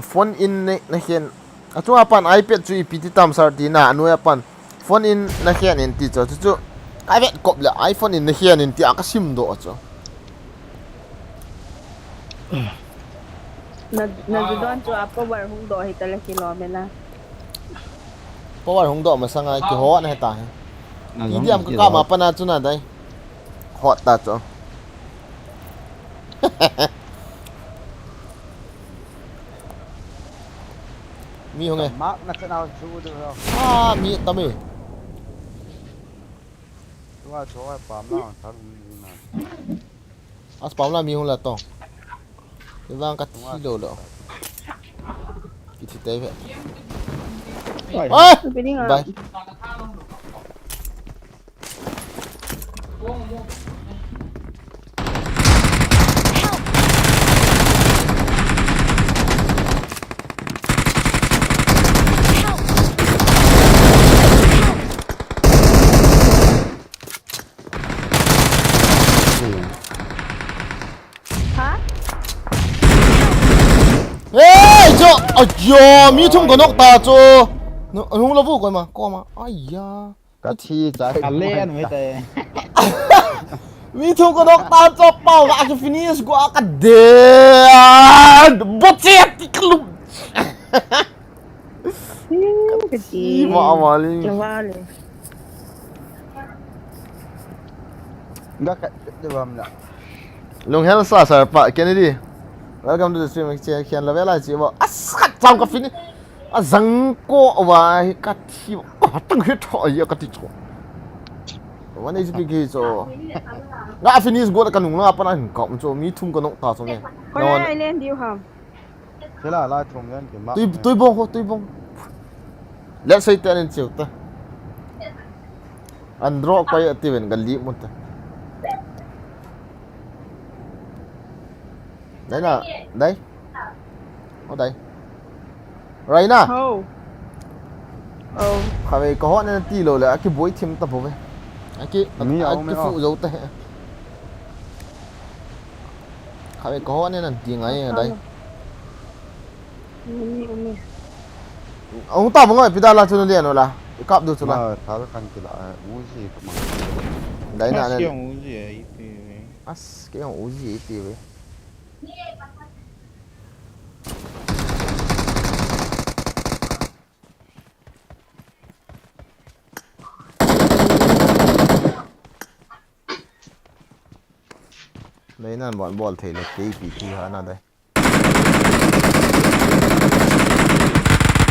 Phone in ne na khen. A chunga pan iPad chu ipi ti tam sir ti na, a nuai a pan phone in na khen in ti chu chu chu. Ka vet kop le iPhone in na khen in ti a ka sim do chu. Na, na ju don chu a power hung do hi ta le kilom e na. Power hung do masanga kihot na he ta he. Ki diam ka kama pana chu na dai. Hot ta chu. Mi hung e. Mark na chana chu du ho. Ah, mi tam e. Tua chu ai pam na thar hung ni na. As pam la mi hung la tong. Ivang ka thi lo lo. Ki thi te ve. Oi. Oi! Bye. Ha? Hey, cho, ayo, mi thum ka nok ta cho. No, hung lo bu ko ma, ko ma. Aya. Ka thi cha. Ka le an mai te. Mi thum ka nok ta cho pau la ka finish ko ka de. Bo che ti ka lu. Ka thi ma ma li. Ka va le. Ga ka de bam la. Lunghel sa sir pa Kennedy. Welcome to the stream. Che khian la vela chi bo. Asat cham ka finish. A jang ko wa hi ka thi. Wa tang hi tho ya ka ti cho. One H P ki cho. Nga finish go ka nung la pa na hin ka um cho mi thum ka nok ta cho me. Koi lai len diu ham. Kila lai thum yan ki ma. Tui tui bong ho tui bong. Let's say ten and chiu ta. Andro koi ati ven ka li mu ta. Dai na, dai. O dai. Raina. Ho. O. Khatvei ka hot na ti lou le, aki boi thim ta bou ve. Aki, mi a um e, aki fu o. Zo ta he. Khatvei ka hot na ti ngai dai. Umi, umi. Ahung ta bang ai pida la chu na lian la. I kap du chu la. Ma, thal kan kila, Uzi ka mang. Dai na. As ne. Ke Uzi ai ti ve. As ke Uzi ai ti ve. Dai nan bol bol thei le K P T ha na dai.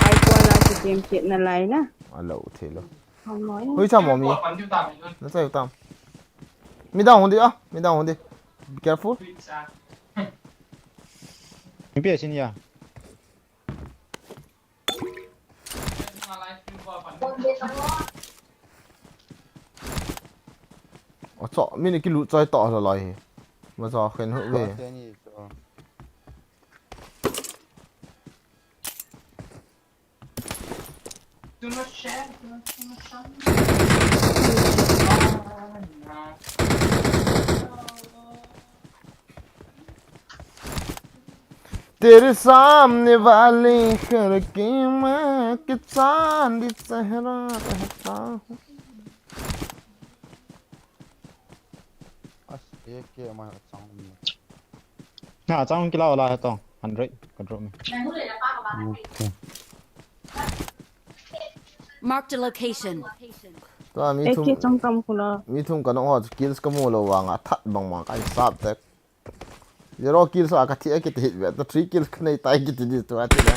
Ai ko na si game kit na lai na. Alo thei lo. Hoi cha mo mi. Na cha tam. Mi dang hon di a, mi dang hon di. Be careful. Mi pe sin ya. Acha, mi ni kilu chai ta la lai hi. Ma cha khen hu ve. तेरे सामने वाले करके मैं किसान दी चेहरा रहता हूँ। As, A K ma chang mi. Na chang kila la ha tong. Hundred ka drop mi. Okay. Marked a location. Tua mi thum. A K chang kam kula. Mi thum ka nong ho kills ka mu lo vang a that bang ma ka sap tek. Zero kills a ka thi a kiti hit ve. Ta three kills ka nei tai kiti di tua ti le.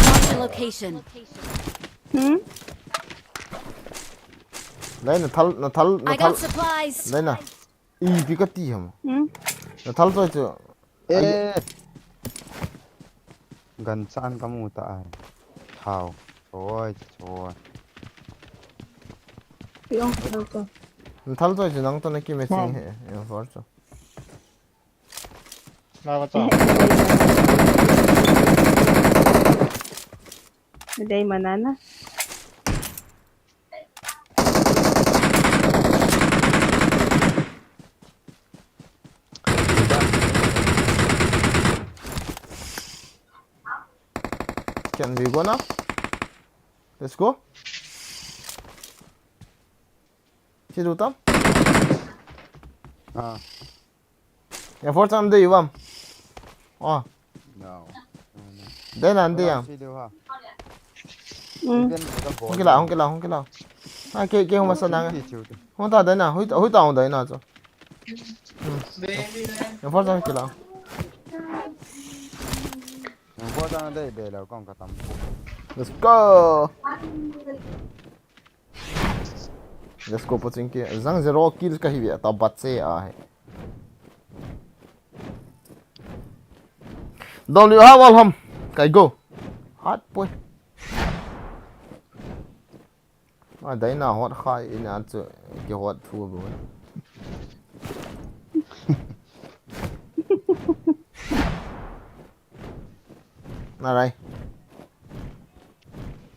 Marked a location. Hmm? Dai na thal, na thal, na I thal. Got supplies. Dai na. Ipi ka ti ham. Hmm? Na thal choi chu. Eh. Gan chan ka mu ta ai. Thao. Choi, choi. Pi ong ka thal choi. Na thal choi chu nang to na ki me ching he. Eng for chu. Na ka cha. Dei manana. Can we go now? Let's go. Chi du tam? Ah. Ya for tam de yuvam. Oh. No. No, no. Dai na, dai ya. Hung kila, hung kila, hung kila. Ah, ke, ke hung masa na. Hung ta dai na, hui ta, hui ta hung dai na cho. Hmm. Ya for tam kila. Let's go. Let's go, pochin ke. Zang zero kill ka hi ve, ta bat se a he. Dong liu ha wal ham. Kai go. Hat poi. A dai na hot khai in a chu ki hot thu bo. Na rai.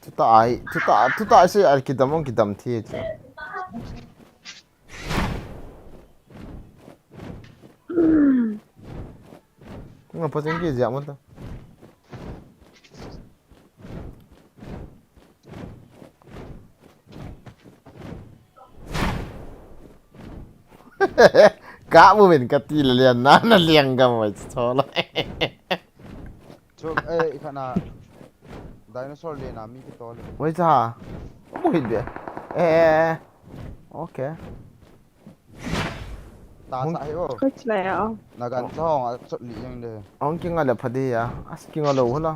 Tuta ai, tuta, tuta ai se ai kidam ong kidam thi chu. Nga pa cheng ki zia mo ta. Ka mu min ka ti le lian na na liang ka mo cho la. Chu, eh, i khana dinosaur le na mi ki to le. Wei cha. Mu hit be. Eh. Okay. Ta sa hi o. Koi chilai a o. Na gan cha hong a chot li yang de. Hong kinga le pha de ya. As kinga lo hula.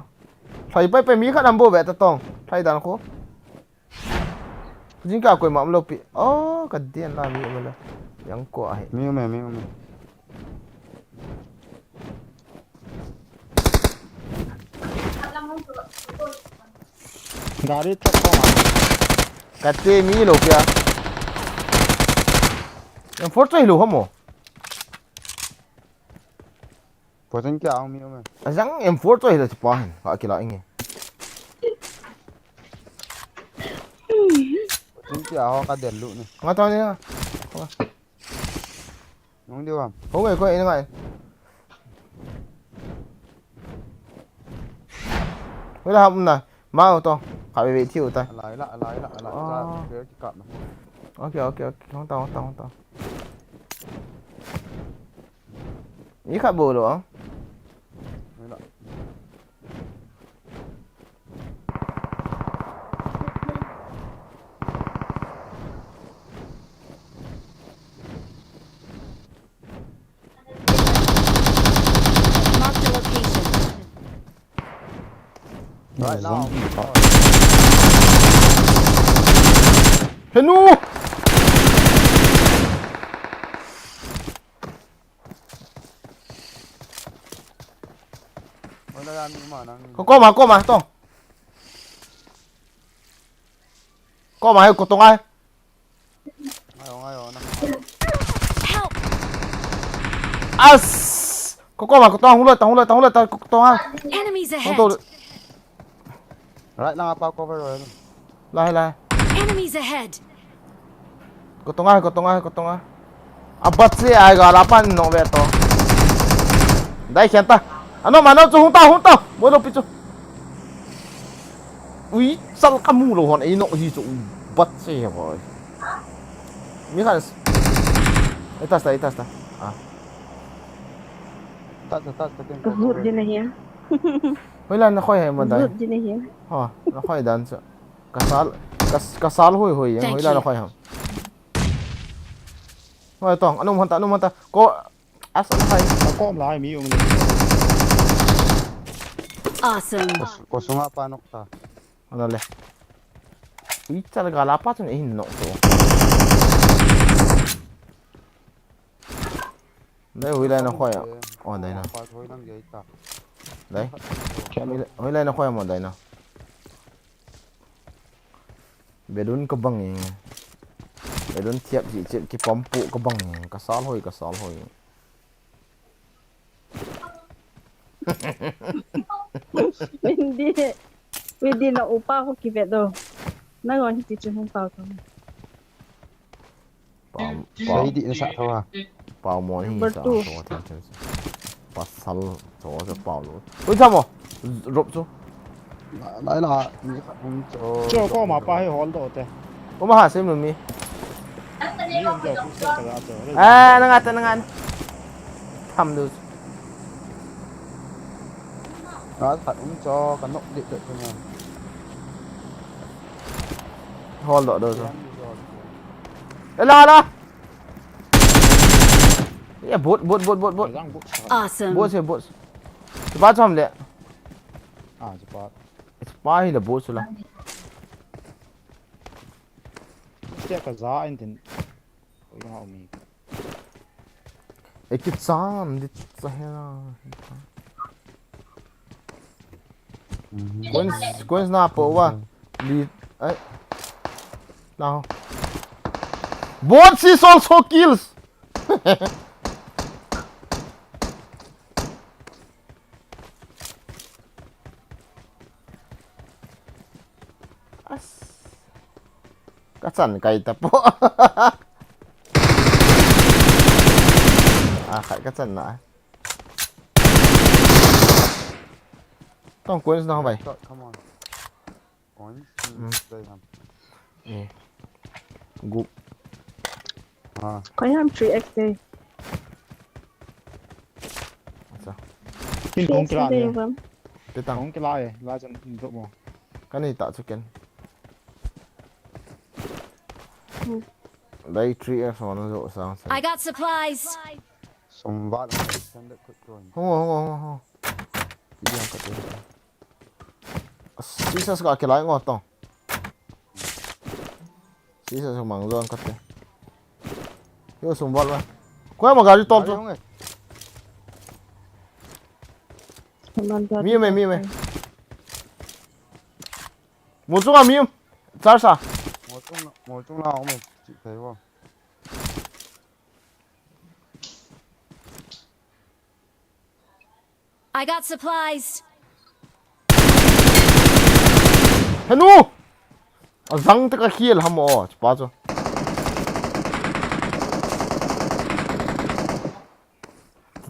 Phai, phai, phai, mi khat ham bou ve ta tong. Phai dan khu. Jingkah koima umlou pi. Oh, ka den la mi umlou. Yang ko ahi. Mi um e, mi um e. Gari truck ko ma. Kate mi lou pia. Yang for choi lou hamo. Poten kia ang mi um e. Ajang M four choi hila chipa hin. Ka kila inge. Poten kia ho ka del lu ni. Nga tao ni nga. Nung di wam. Ho ngai ko ina ngai. Wala ham na. Mau to. Ka be be thiu ta. Alai la, alai la, alai la. Ah. Ka be ki kap na. Okay, okay, okay. Hong ta, hong ta, hong ta. Ni khat bou lou ah. Wala. Mark the location. Right now. Henu! Wala yan ni ma nang. Ko koma, koma, to. Koma, he, ko tonga. Ngayo, ngayo, na. Help! As! Ko koma, ko tonga, hung loi ta, hung loi ta, hung loi ta, ko tonga. Enemies ahead! Hung to. Right lang apa cover ro. Lai, lai. Enemies ahead! Ko tonga, ko tonga, ko tonga. Abat se ai ga la pan no ve to. Dai khian ta. Ano mano chu hung ta, hung ta. Bolo pi chu. Ui, sal ka mu lou hon ei no hi chu. Bat se he boy. Mi khan. Ei tas ta, ei tas ta. Ah. Tas ta, tas ta, tas ta. Ka hut din ahi. Hoilan na khoi hai mo dai. Hut din ahi. Ha, na khoi dan chu. Ka sal, ka, ka sal hoi hoi yang, hoilan na khoi ham. Hoi tong, anum hon ta, anum hon ta. Ko, as, as, hai. Ka kom lai mi um. Awesome. Ko, ko sunga pa nok ta. Ano le. Ui, chal ga la pa chun ei hin nok to. Dai, hoilai na khoi a. Oh, dai na. Dai. Hoilai, hoilai na khoi a mo, dai na. Bedun ka bang e. Bedun thiap ji chep ki pam pu ka bang e. Ka sal hoi, ka sal hoi. Hindi. Pwede na upa ko kivet do. Nangon hiti chun hong pao kami. Pao, pao. Sai di na sa thawa. Pao mo ni sa thawa, thawa, thawa. Pasal thawa sa pao lo. Ui, thawa mo. Drop chu. Lai la, ni khat hung cho. Cho ko ma pa he hol do te. Ko ma ha sem lo mi. Ni um jo ku sa ta ga cho. Ah, na nga ta, na nga. Tham do. Nga khat um cho, ka nok dik dik chu nga. Hol do do cho. Ela la. Ya, bot, bot, bot, bot, bot. Awesome. Bot se, bot. Sepa chom le. Ah, sepa. Sepa hi le bot su la. Sia ka za in tin. Oi, ha umi. Ei, kichan, di cha he na. Coins, coins na po wa. Li, ai. Now. Both is also kills. As. Ka chan kai ta po. Ah, khai ka chan na. Tong coins na hoi. Come on. Coins. Hmm. Dai ham. Eh. Gup. Ha. Koi ham three X te. Acha. Kin kong kila ne. Te tang. Kong kila e, la chan drop mo. Ka nei ta chu ken. Hmm. Dai three X hon jo sang sang. I got supplies. Som val. Hong, hong, hong, hong. Ki yang ka te. Jesus ka kilai ngo tong. Jesus mang zon kate. Yo sum bol ba. Ko ma gari tol to. Mi me, mi me. Mo chunga mi um. Char sa. Mo chung, mo chung la um. Chi thei bo. I got supplies. Henu! Azang te ka khiel ham o, chipa chu.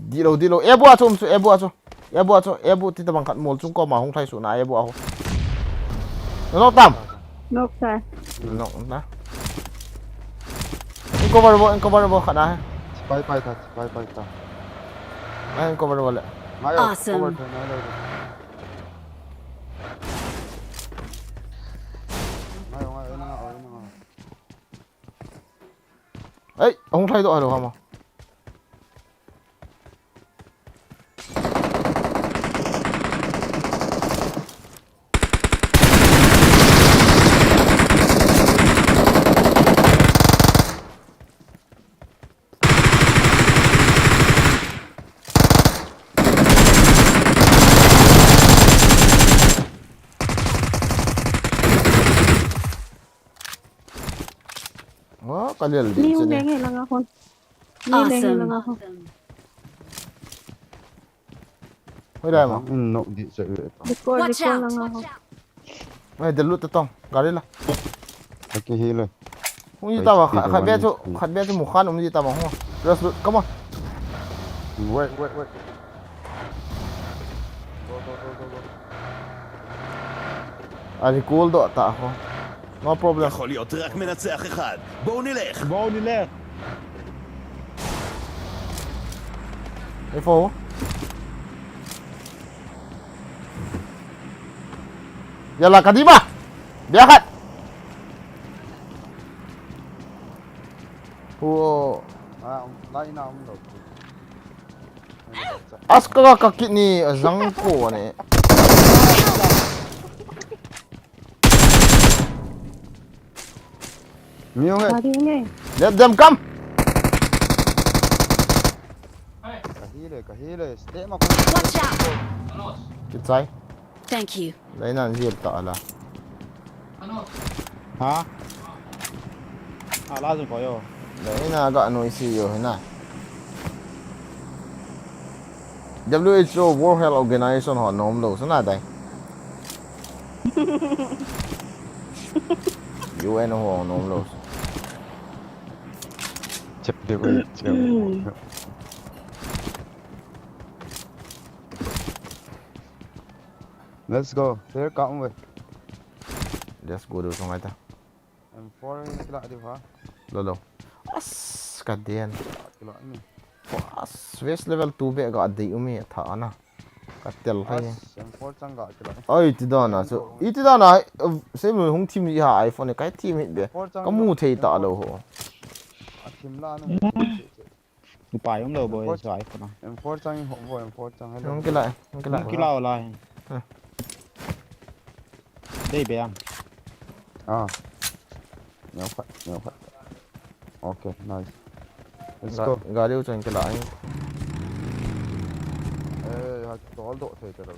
Dilo, dilo. Ebu a chu, um chu, ebu a chu. Ebu a chu, ebu ti tabang khat mol chung ko ma hung thai su na, ebu a ho. Nok tam. Nok sa. Nok na. Cover bo, cover bo khat na he. Pai, pai ta, pai, pai ta. Ngai cover bo le. Ngai, awesome. Cover ta, ngai lo. Ngai, ngai, ngai, ngai, ngai. Ei, ahung thai to, hello, hama. Wa, kalel di. Ni sini. Lenge langa kon. Ni lenge langa kon. Hoi dai ma. Nok di se. Watch out. Ai, de lut tong. Gari la. Aki hi le. Hung ji ta ba, khat be chu, khat be chu mu khan um ji ta ba ho. Just lut, come on. Wait, wait, wait. Go, go, go, go, go. אני קול דו, אתה אחו. No problem. יכול להיות רק מנצח אחד. בואו נלך. בואו נלך. איפה הוא? יאללה, קדימה! ביחד! הוא... Aska ka kidney azang ko ne. Miung eh. Let them come. Kahile, kahile. Stay ma. Watch out. Kichai. Thank you. Lainan jil ta ala. Ha? Ala jong ko yo. Laina ga noi si yo hina. W H O World Health Organization ho nom lo sana dai. U N ho nom lo. Chep de ko chep. Let's go. Here come we. Let's go do song aita. M four ni kila di ha. Lo lo. As ka den. Kila ni. As west level two be ga dei umi tha ana. Ka tel hai. As M four chang ga kila ni. Oi ti dana chu. I ti dana se mu hung thim i ha iPhone kai thim hi be. Ka mu thei ta lo ho. A thim la na. Upai um lo boi, so ai kona. M four chang ho bo, M four chang hello. Hung kila, hung kila. Hung kila wala. Dei be am. Ah. Neo khat, neo khat. Okay, nice. Let's go. Gari u chang kila. Eh, ha tol do thei ta lo.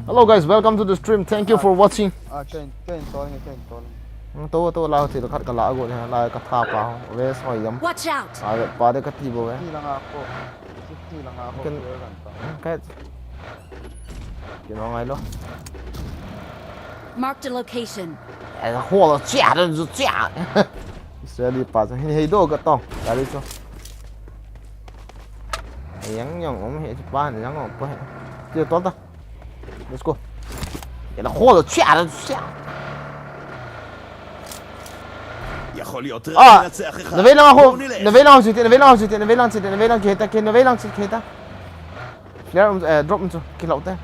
Hello guys, welcome to the stream. Thank you for watching. Ah, train, train, tolling, train, tolling. Hmm, to, to, la, ti, khat ka la, go, la, ka tha pa, west, oi, yam. Watch out! Ah, pa de ka ti bo, eh. Ti la nga ko. Ti la nga ko. Ken, ken, ken, ngai lo. Marked a location. Eh, ho lo, chia, lo, chia. Israeli pa, hin hei do ka tong, ka ri so. Yang yang om he pa, yang om pa he. Ti to ta. Let's go. Ela khol chia ra chia. יכול להיות רק מנצח אחד. Navei lang ho, navei lang ho, navei lang ho, navei lang ho, navei lang ho, navei lang kita, navei lang kita. Flare, eh, drop mo, kilau te.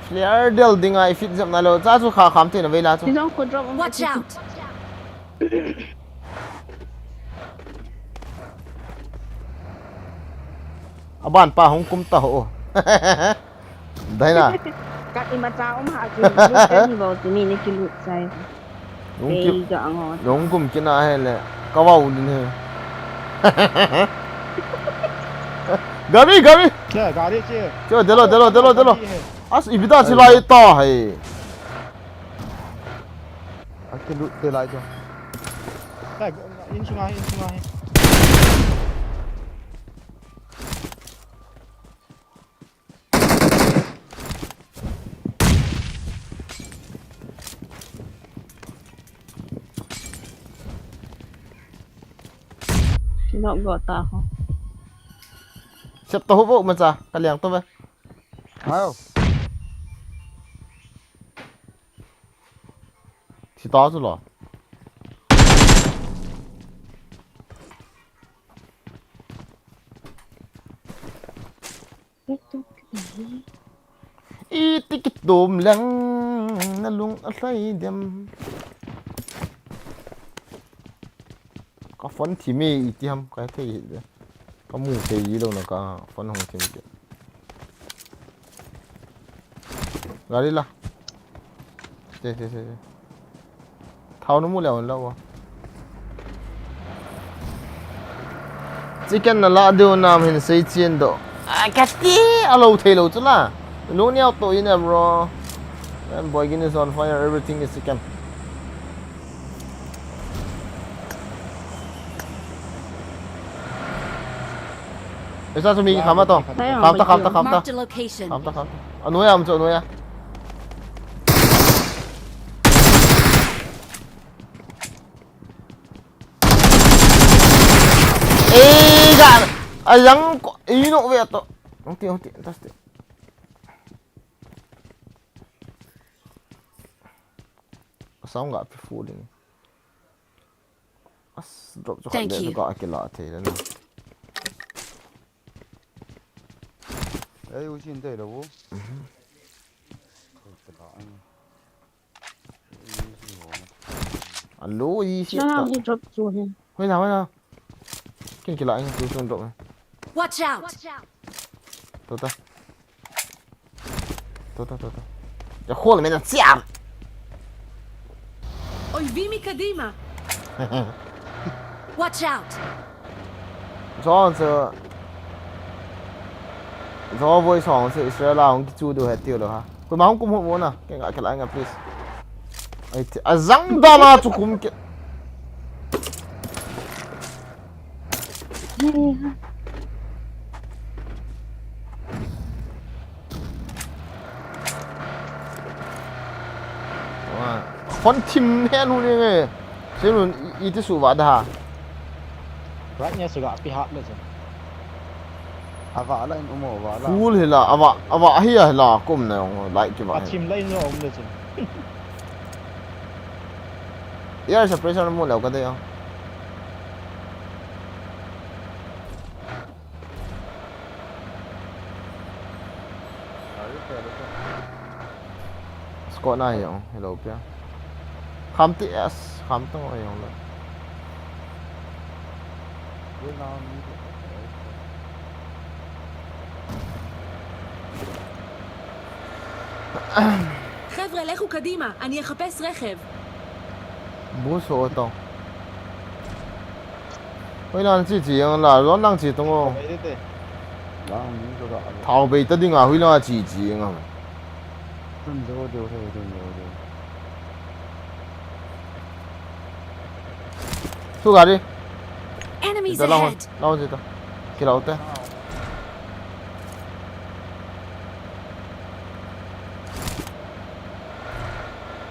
Flare del ding ai fit jam na lo, cha chu kha kham te navei la chu. Watch out. Aban pa hung kum ta ho. Dai na. Ka imacha um ha chu, lut ka ni bou chu mi ni kilut chai. Nung ki, Ei, ka ang ho. Nung kum kina he le. Ka vau din he. Gari, gari. Che, gari che. Che, delo, delo, delo, delo. Gari he. As, ibida chi lai ta hai. Akilut te lai cho. Che, in sunga he, in sunga he. Nok go ta ho. Sep to ho bo ma cha, ka liang to ve. Ayo. Thi ta chu lo. Iti kitom leng na lung a hlai dem. Ka phone thim e, iti ham ka thei hi de. Ka mu thei ji lou na ka phone hung thim ke. Gari la. Che, che, che, che. Thao na mu leu la wa. Chicken na la deu nam hin sei chien do. A ka ti a lo thei lo chu la. Lu niau to in em ro. Man, boy, Guinness on fire, everything is chicken. Esa chu mi kham a to. Kham ta, kham ta, kham ta. Marked a location. Kham ta, kham ta. Anoia am chu, anoia. Ei, ga. Ayang ko, ino ve to. Ong ti, ong ti, tas ti. Sound ga pe full in. As, drop chu khat le chu ka kila thei le na. Ei, u chin thei lo u. Alo, i si ta. Nang drop chu he. Hoi na, hoi na. Ken kila in tu tu drop. Watch out! To ta. To, to, to, to. Ya khol me na siam. Oy, vi mi kadima. Watch out. Zong se. Zong voi song se Israel a hong kichu du he tiu lo ha. Ko ma hong kum ho mo na. Ke nga ke la nga please. Ai ti azang da na chu kum ke. Phone thim hen hu ni nge. Sinun i ti su va da. Right nya su ga pi hat le chen. Ava la in umo va la. Full hila ava ava hi a hila kum na ong like ki va. A thim la in lo um le chen. Ya sa pressure mo lo ka de ya. Squad na hi jong, hello pia. Kham ti as, kham tang o jong lo. חבר'ה, לכו קדימה, אני אחפש רכב. Bus ho tong. Hoi lang chi chi yang la, lon lang chi tong o. Thao bei ta ding a, hoi lang chi chi yang a. Thu gari. Enemies ahead. Lao chi ta. Kilau te.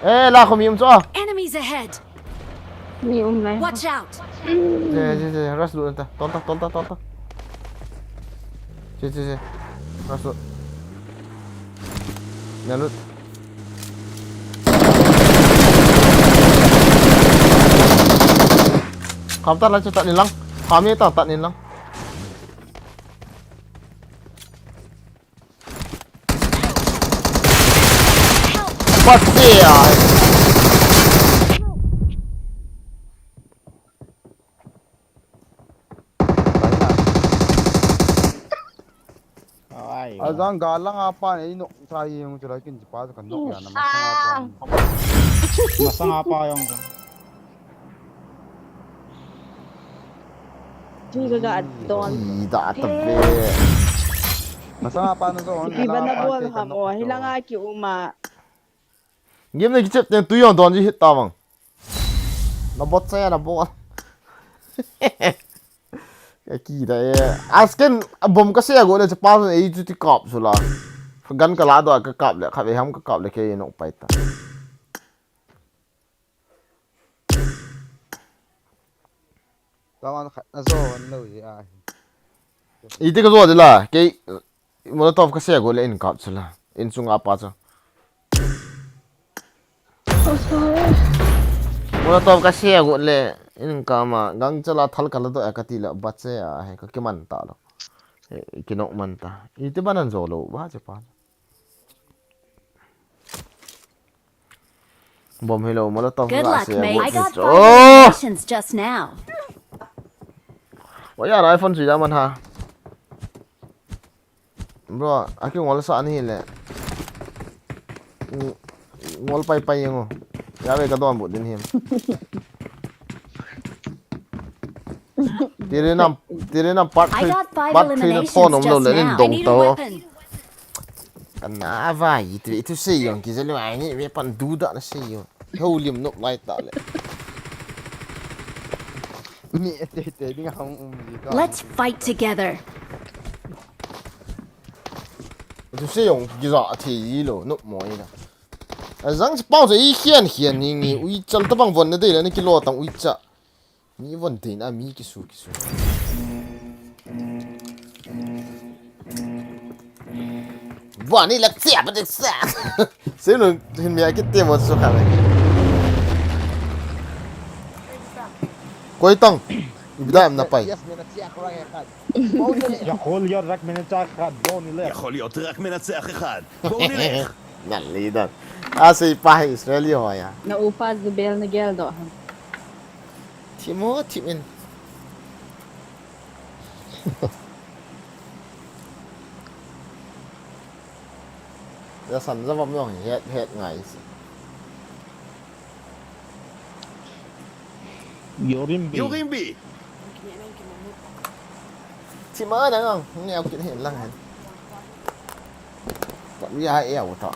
Eh, la khom yum cho. Enemies ahead. Mi um lai. Watch out. Che, che, che, rush lut ta. Ton ta, ton ta, ton ta. Che, che, che. Rush lut. Nya lut. Kham ta la chu ta ni lang. Kham ye ta ta ni lang. Patse yaar. Ajang galang apa ni nok sa yung chula kin pa kan nok ya na masang apa. Masang apa yung. Ti ga ga don. Ida tabe. Masang apa na so. Iba na bol ham o hilanga ki uma. Game na kichep teng tui jong don ji hit ta bang. Na bot sa ya na bot. Ka ki da e. Asken a bom ka se go le chapa ei chu ti kap su la. Gan ka la do ka kap le kha ve ham ka kap le ke no pai ta. Tawan khat na zo an lo ji a hi. Iti ka zo de la, kei Molotov ka se go le in kap chu la. In chunga pa chu. Molotov ka se go le in kama gang chala thal ka la do ka ti la ba che a he ka kiman ta lo. He, kinok man ta. Iti ban an zo lo ba che pa. Bom hi lo, Molotov. Good la luck, se mate. I got five eliminations just now. Wa ya iPhone sui da man ha. Bro, aki ngol sa ni le. Ngol pai pai ngo. Ya ve ka don bu din him. Tire nam, tire nam part three, part three na phone om lo le nin dong to. Kana vai, itu, itu sei yong, ki zelu ai ni, me pan du da na sei yong. Ho lim nok lai ta le. Mi ete te ding hong um ji to. Let's fight together. Itu sei yong, ki za the yi lo, nok mo yi na. Azang si pao se i khian khian ni ngi, ui chal ta bang von na dei la ni ki lo tang ui cha. Mi von tein a mi kisu kisu. Bani lak sia ba dik sa. Sinu hin mi akit te mo su kha. Koi tang. Bida am na pai. יכול להיות רק מנצח אחד, בואו נלך. יכול להיות רק מנצח אחד, בואו נלך. Nalidon. Asei pa Israel ho ya. Na upa Zubel na gel do ha. Timo, timin. Ya san za vam yong het het ngai si. Yorimbi. Yorimbi. Tima na ngang, nge au kin hen lang hen. Ka mi ha e au ta.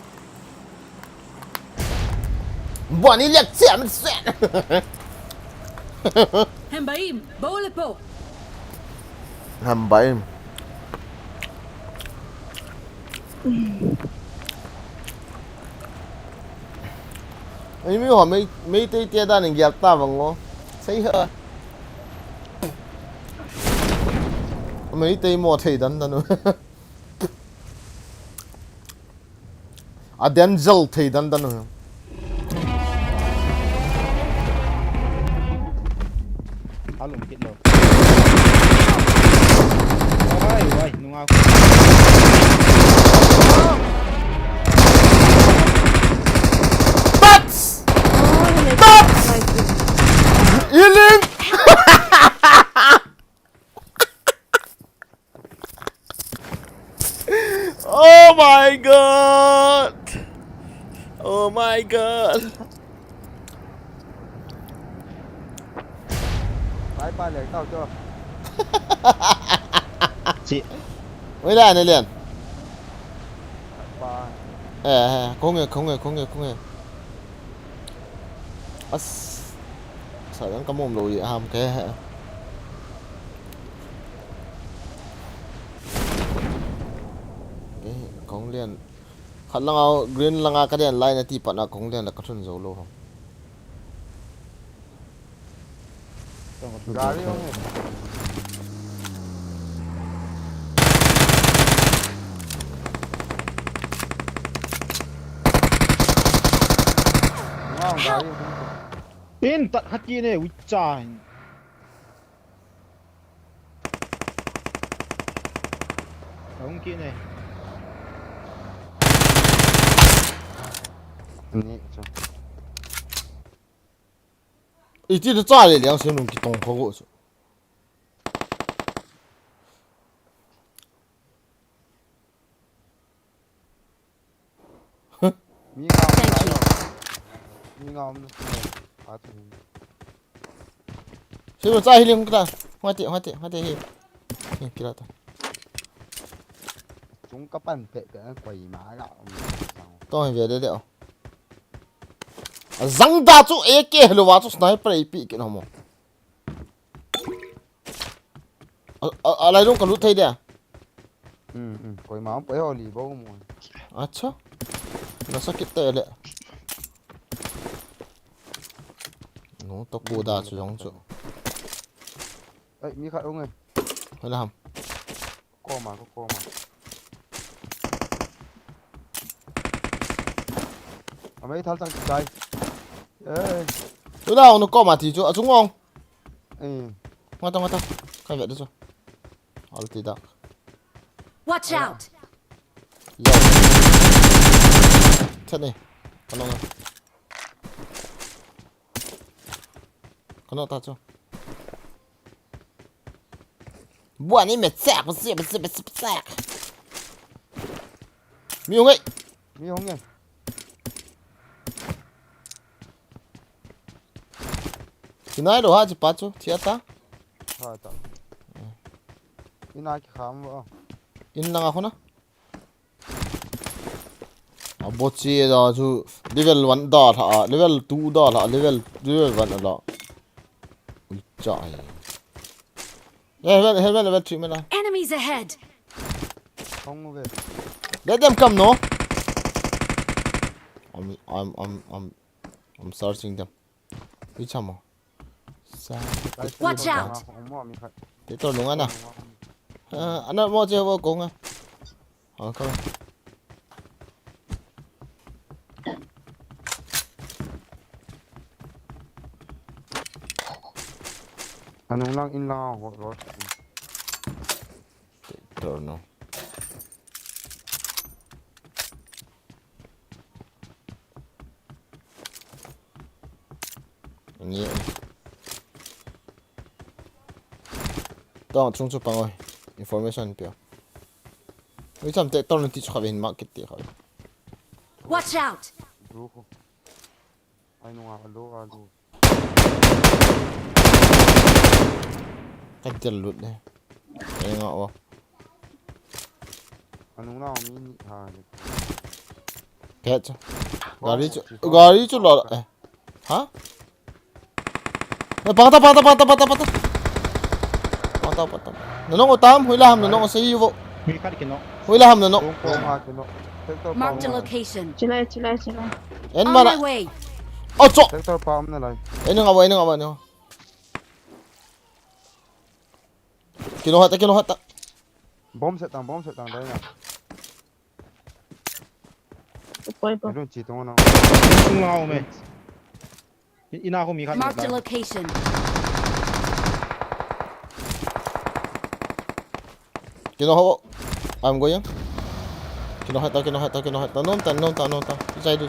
Bani lek sia mit sen. הם באים, בואו לפה. Ham bai. Ai mi ho mei mei tei te dan in gial ta vang o. Sei ha. Mei tei mo thei dan dan o. A den jal thei dan dan u. Alum kit lo. Wai, wai, nunga. Tats! Tats! Iling! Oh my God! Oh my God! Bye bye, lei tao cho. Chi. Oi la ne lian. Ba. Eh, eh, kong e, kong e, kong e, kong e. As. Sa dang ka mom lo i ham ke. Ke kong lian. Khat langa green langa ka den lai na ti pat na kong den la ka thun zo lo ho. Gari ho. Wow, gari ho. In tat hati ne wicha. Hung kit ne. Ni chu. Iti da cha le liang se nung kitong kho go chu. Mi ngam Thank na you. Lo. Mi ngam na. A tu. Hi cha hi ling ta. Hua ti, hua ti, hua ti hi. Hi kila ta. Chung ka pan pe pe koi ma ga. Tong hi ve de de o. A zang da chu A K hello wa chu sniper A P kin homo. A, a, a lai lung ka lut thei dia. Hmm, hmm. Koi ma poi ho li bo mo. Acha. Na sakit te le. No to ko da chu jong chu. Ai, mi khat ung e. Hoi la ham. Koma, ko koma. Amei thal chang chai. Eh. Hoi la ung no koma ti chu a chung ung. Eh. Nga ta, nga ta. Kai ve de chu. Alti dak. Watch out! Yo. Chat ni. Kano nga. Kano ta chu. Bua ni me chak, chak, chak, chak. Mi hung ei. Mi hung ei. Kinai lo ha chi pa chu, thia ta. Ha ta. Ina ki kham va. In langa khuna. A bo chi da chu level one da tha, level two da tha, level, level one la. Ui cha ai. Helmet, helmet level three me la. Enemies ahead! Hong ve. Let them come, no? I'm, I'm, I'm, I'm, I'm searching them. Ui cha mo. Watch out! Te to nunga na. Ah, ana mo che wo ko nga. Ah, ko. Anung lang in lang ho ro. Te to no. Ani. Tong chung chu pang oi. Information pia. Ui cham te ton ti chu kha hin mark kit ti kha. Watch out! Lu ko. Ai nunga lu a lu. Ka del lut ne. Ai nga o. Anung na mi ni ha. Ke chu. Gari chu, gari chu lo. Eh. Ha? Eh, pang ta, pang ta, pang ta, pang ta, pang ta. Pang ta, pang ta. Nanong utam, hoila ham nanong sa ivo. Mi khat kino. Hoila ham nanong. Kong, kong, ah, kino. Sector Marked a pang. Location. Chilai, chilai, chilai. En On mana. My way. Oh, cho. Sector pa um na lai. En nga wa, en nga wa, no. Kino hata, kino hata. Bomb set tang, bomb set tang, dai na. Poi, poi. Alun chi tong na. Tung lau me. Ina ko mi khat. Marked a location. Kino ho. I'm going. Kino hata, kino hata, kino hata. Nom tan, nom tan, nom tan. Jai du.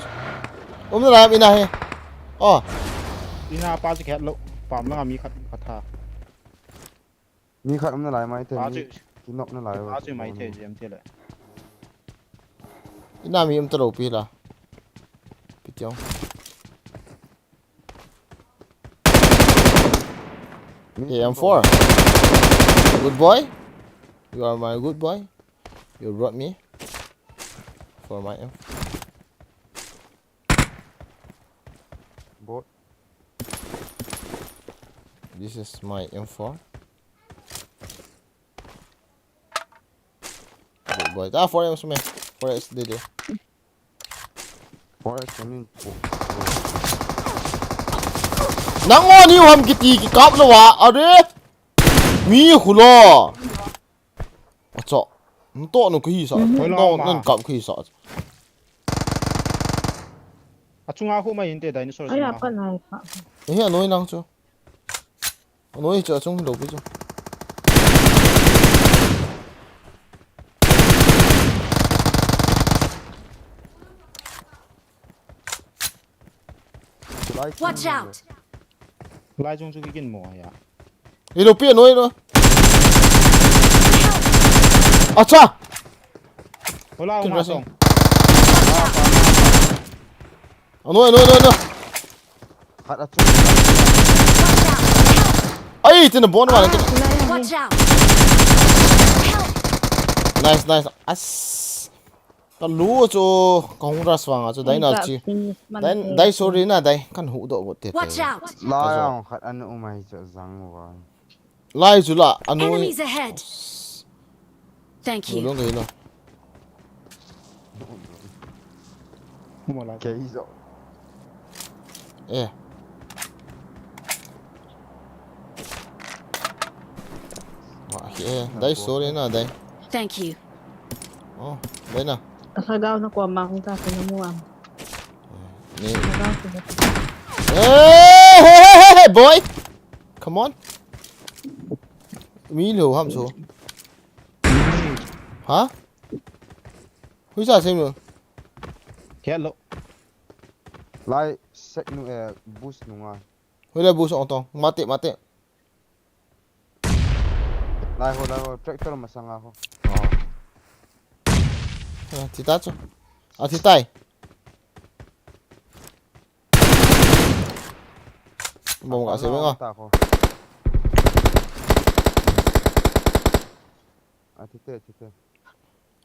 Um na la ina he. Oh. Ina pa chi khat lo. Pam na mi khat khat ha. Mi khat um na lai mai te. Pa mi chu. Ki nok na lai. Pa chu mai te jem te le. Ina mi um ta lo pi la. Pi tiang. Mi A M four. Good boy. You are my good boy. You brought me for my M. Bot. This is my M four. Good boy. Ah, four M sum. Four S D D. Four S kami. Nang o ni ham kiti ki kap lo wa. Are. Mi khulo. Acha. Nto no kahi sa. Mhm. Nto nan kap kahi sa. Achunga khu mai inte dinosaur. Ai, chunga apa khu. Nai pa. Eh, anoi nang chu. Anoi chu achung lo pi chu. Watch out! Lai chung chu kikin mo ya. Ilo pi anoi lo. Acha. Hola, kin hola ra song. Ano, ano, ano, ano. Khat a chung. Ai, tina bon wala. Watch out! Nice, nice. As. Ka lu chu ka hung rush vang a chu dai na chi. Dai, dai sorry na dai. Kan hu do got te. Watch out! Lai ang khat an umai chu zang vang. Lai chu la anu. Enemies ahead! Thank you. Lu ngai lo. Mo la. Kei zo. Eh. Wa, eh, dai sorry na dai. Thank you. Oh, dai na. Alhagao na kuama hung ta na muam. Ni. Alhagao ko. Hey, hey, hey, hey, boy. Come on. Mi lo ham so. Ha? Hui sa sem lo. Hello. Lai sek nu eh boost nu nga. Hui le boost ong tong. Mate, mate. Lai ho, lai ho. Tractor masanga ho. Ah, ti ta chu. Ah, ti tai. Bom ka se nga. Ta ho. A ti te, ti te.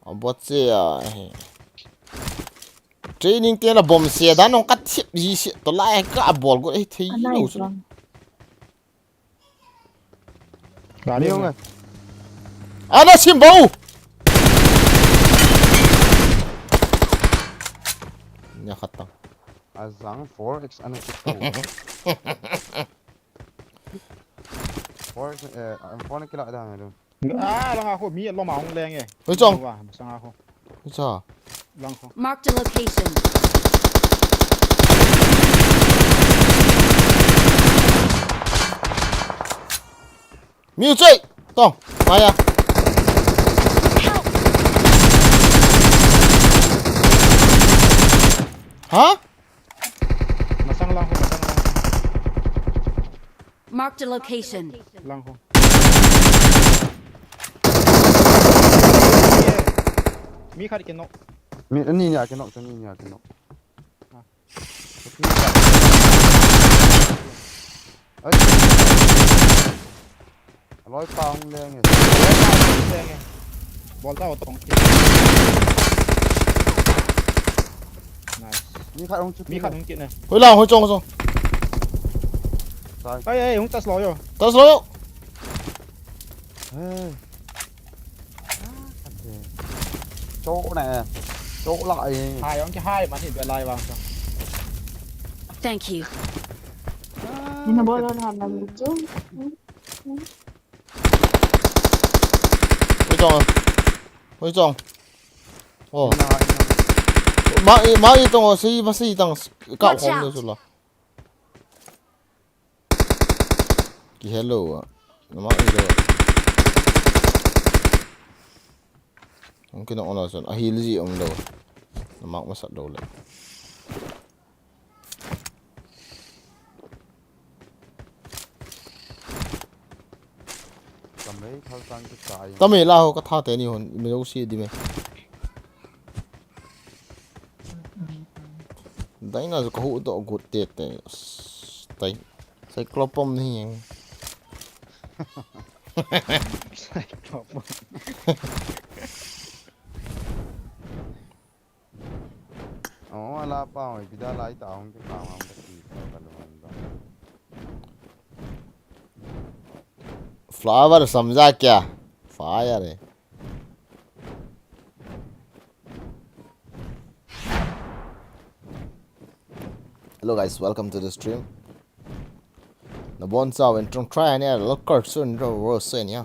A bot se a. Training te na bom se dan ong ka thip ji se to lai ka bol go e thei lo su. Gari Ni ho. Hong. Ana sim bo. Nya khat tang. Azang four X ana ki. Four X eh am four na kila da na. Ah, langa ho mi lo ma hung leng e. Hui chong. Wa, masanga ho. Hui cha. Lang ho. Marked a location. Mi u choi. Tong. Maya. Ha? Masang lang ho, masang lang. Marked a location. Lang ho. Mi khat ki nok. Mi ni nya ki nok, ni nya ki nok. Ai. Aloi pa hung leng e. Bol ta o tong. Nice. Mi khat hung chu. Mi khat hung kit ne. Hui lang, hui chong, hui chong. Sai. Ai ai, hung tas lo yo. Tas lo. Hey. Cho ne. Cho la e. Hai, hung ki hai man hi be lai vang sa. Thank you. Ni na bol na na lu chu. Hui chong. Hui chong. Oh. Na, na. Ma, ma i tong o si, ma si tang ka Watch khom out. Lo su la. Ki hello a. Na ma i lo. Hung ki nok lo sun. A hil ji um lo. Na ma masat lo le. Kamei thal tang ki sai. Kamei la ho ka tha te ni hon. Mi lo si di me. Dai na ka hu do gut te te. Tai. Cyclopom ni. Cyclopom. Oh, ala pa oi, pida lai ta hung ki pa hung ka ti ka lo hung ka. Flower समझा क्या? Fire है. Hello guys, welcome to the stream. Na bon sa wen trong try ne lo kar sun ro ro sen ya.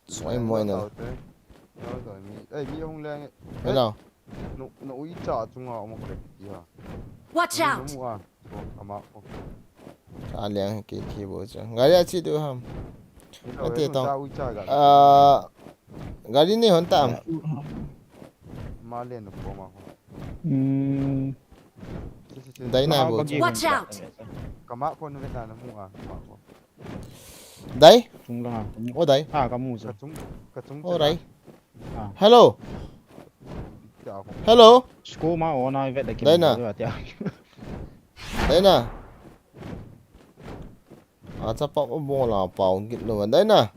Soi moi na. Ei, mi hung leng. Hello. No, no, ui cha chunga um ko ti ha. Watch out! Mu a. Ama ko. Cha leng ki ki bo cha. Gari a chi tu ham. Ate tong. Cha ui cha ga. Ah, gari ni hon tam. Ma le no ko ma ko. Hmm. Dai na bo. Watch out! Kama ko no na mu a. Kama ko. Dai? Chung langa. O dai. Ha, kamu sa. Ka chung, ka chung. O dai. Hello. Hello. School ma ona vet da kim. Dai na. Dai na. Acha pa o bola pau git lo dai na.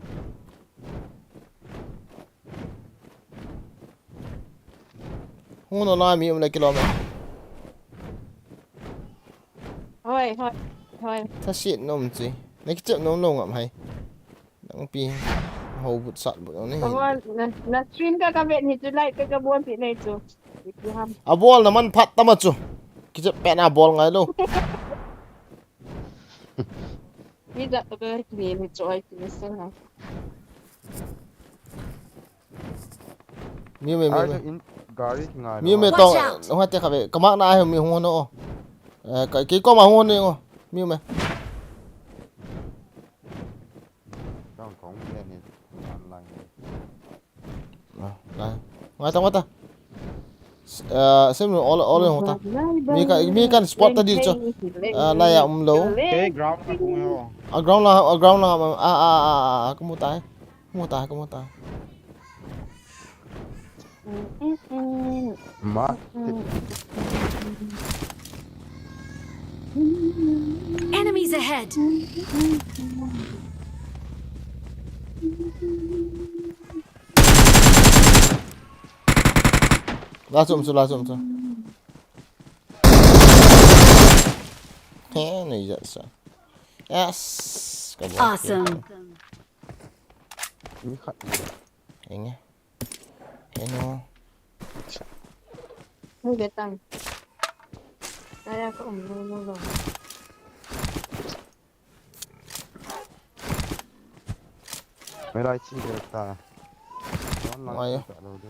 Hung no na mi um le kilom. Hoi, hoi, hoi. Tha sit nom chi. Na kichep nom lo ngam hai. Nang pi. Ho but sat but ni. Kawan, na, na stream ka ka vet ni chu like ka ka bon pi nei chu. Ipi ham. A bol na man phat tama chu. Kichep pe na bol ngai lo. Ni ja to ka ni ni chu ai ti ni se ha. Mi me, mi Ai, me. In gari ngai Mi lo. Me Watch tong, out! Hung te kha ve. Kamak na ai mi hung no. Eh, ka, ki ko ma hung ne o. Mi me. Tong kong ke ni online. Ah, ngai. Ngai ta, ngai ta. S-, eh, sim all, all hung ta. Mi ka, mi kan spot ta dil cho. Ah, la ya um lo. Ke ground na kung yo. A ground la, a ground la, ah, ah, ah, ah, ah, kamu ta hai. Kamu ta hai, kamu ta hai. Ma. Enemies ahead! La chom chu, la chom chu. He, nei ja sa. Yes. Ka bo. Awesome. Ni khat. Enge. Eno. Hung de tang. Aya ko um no no lo. Mai lai chi de ta. Don lang Mai. Chi ta lo de.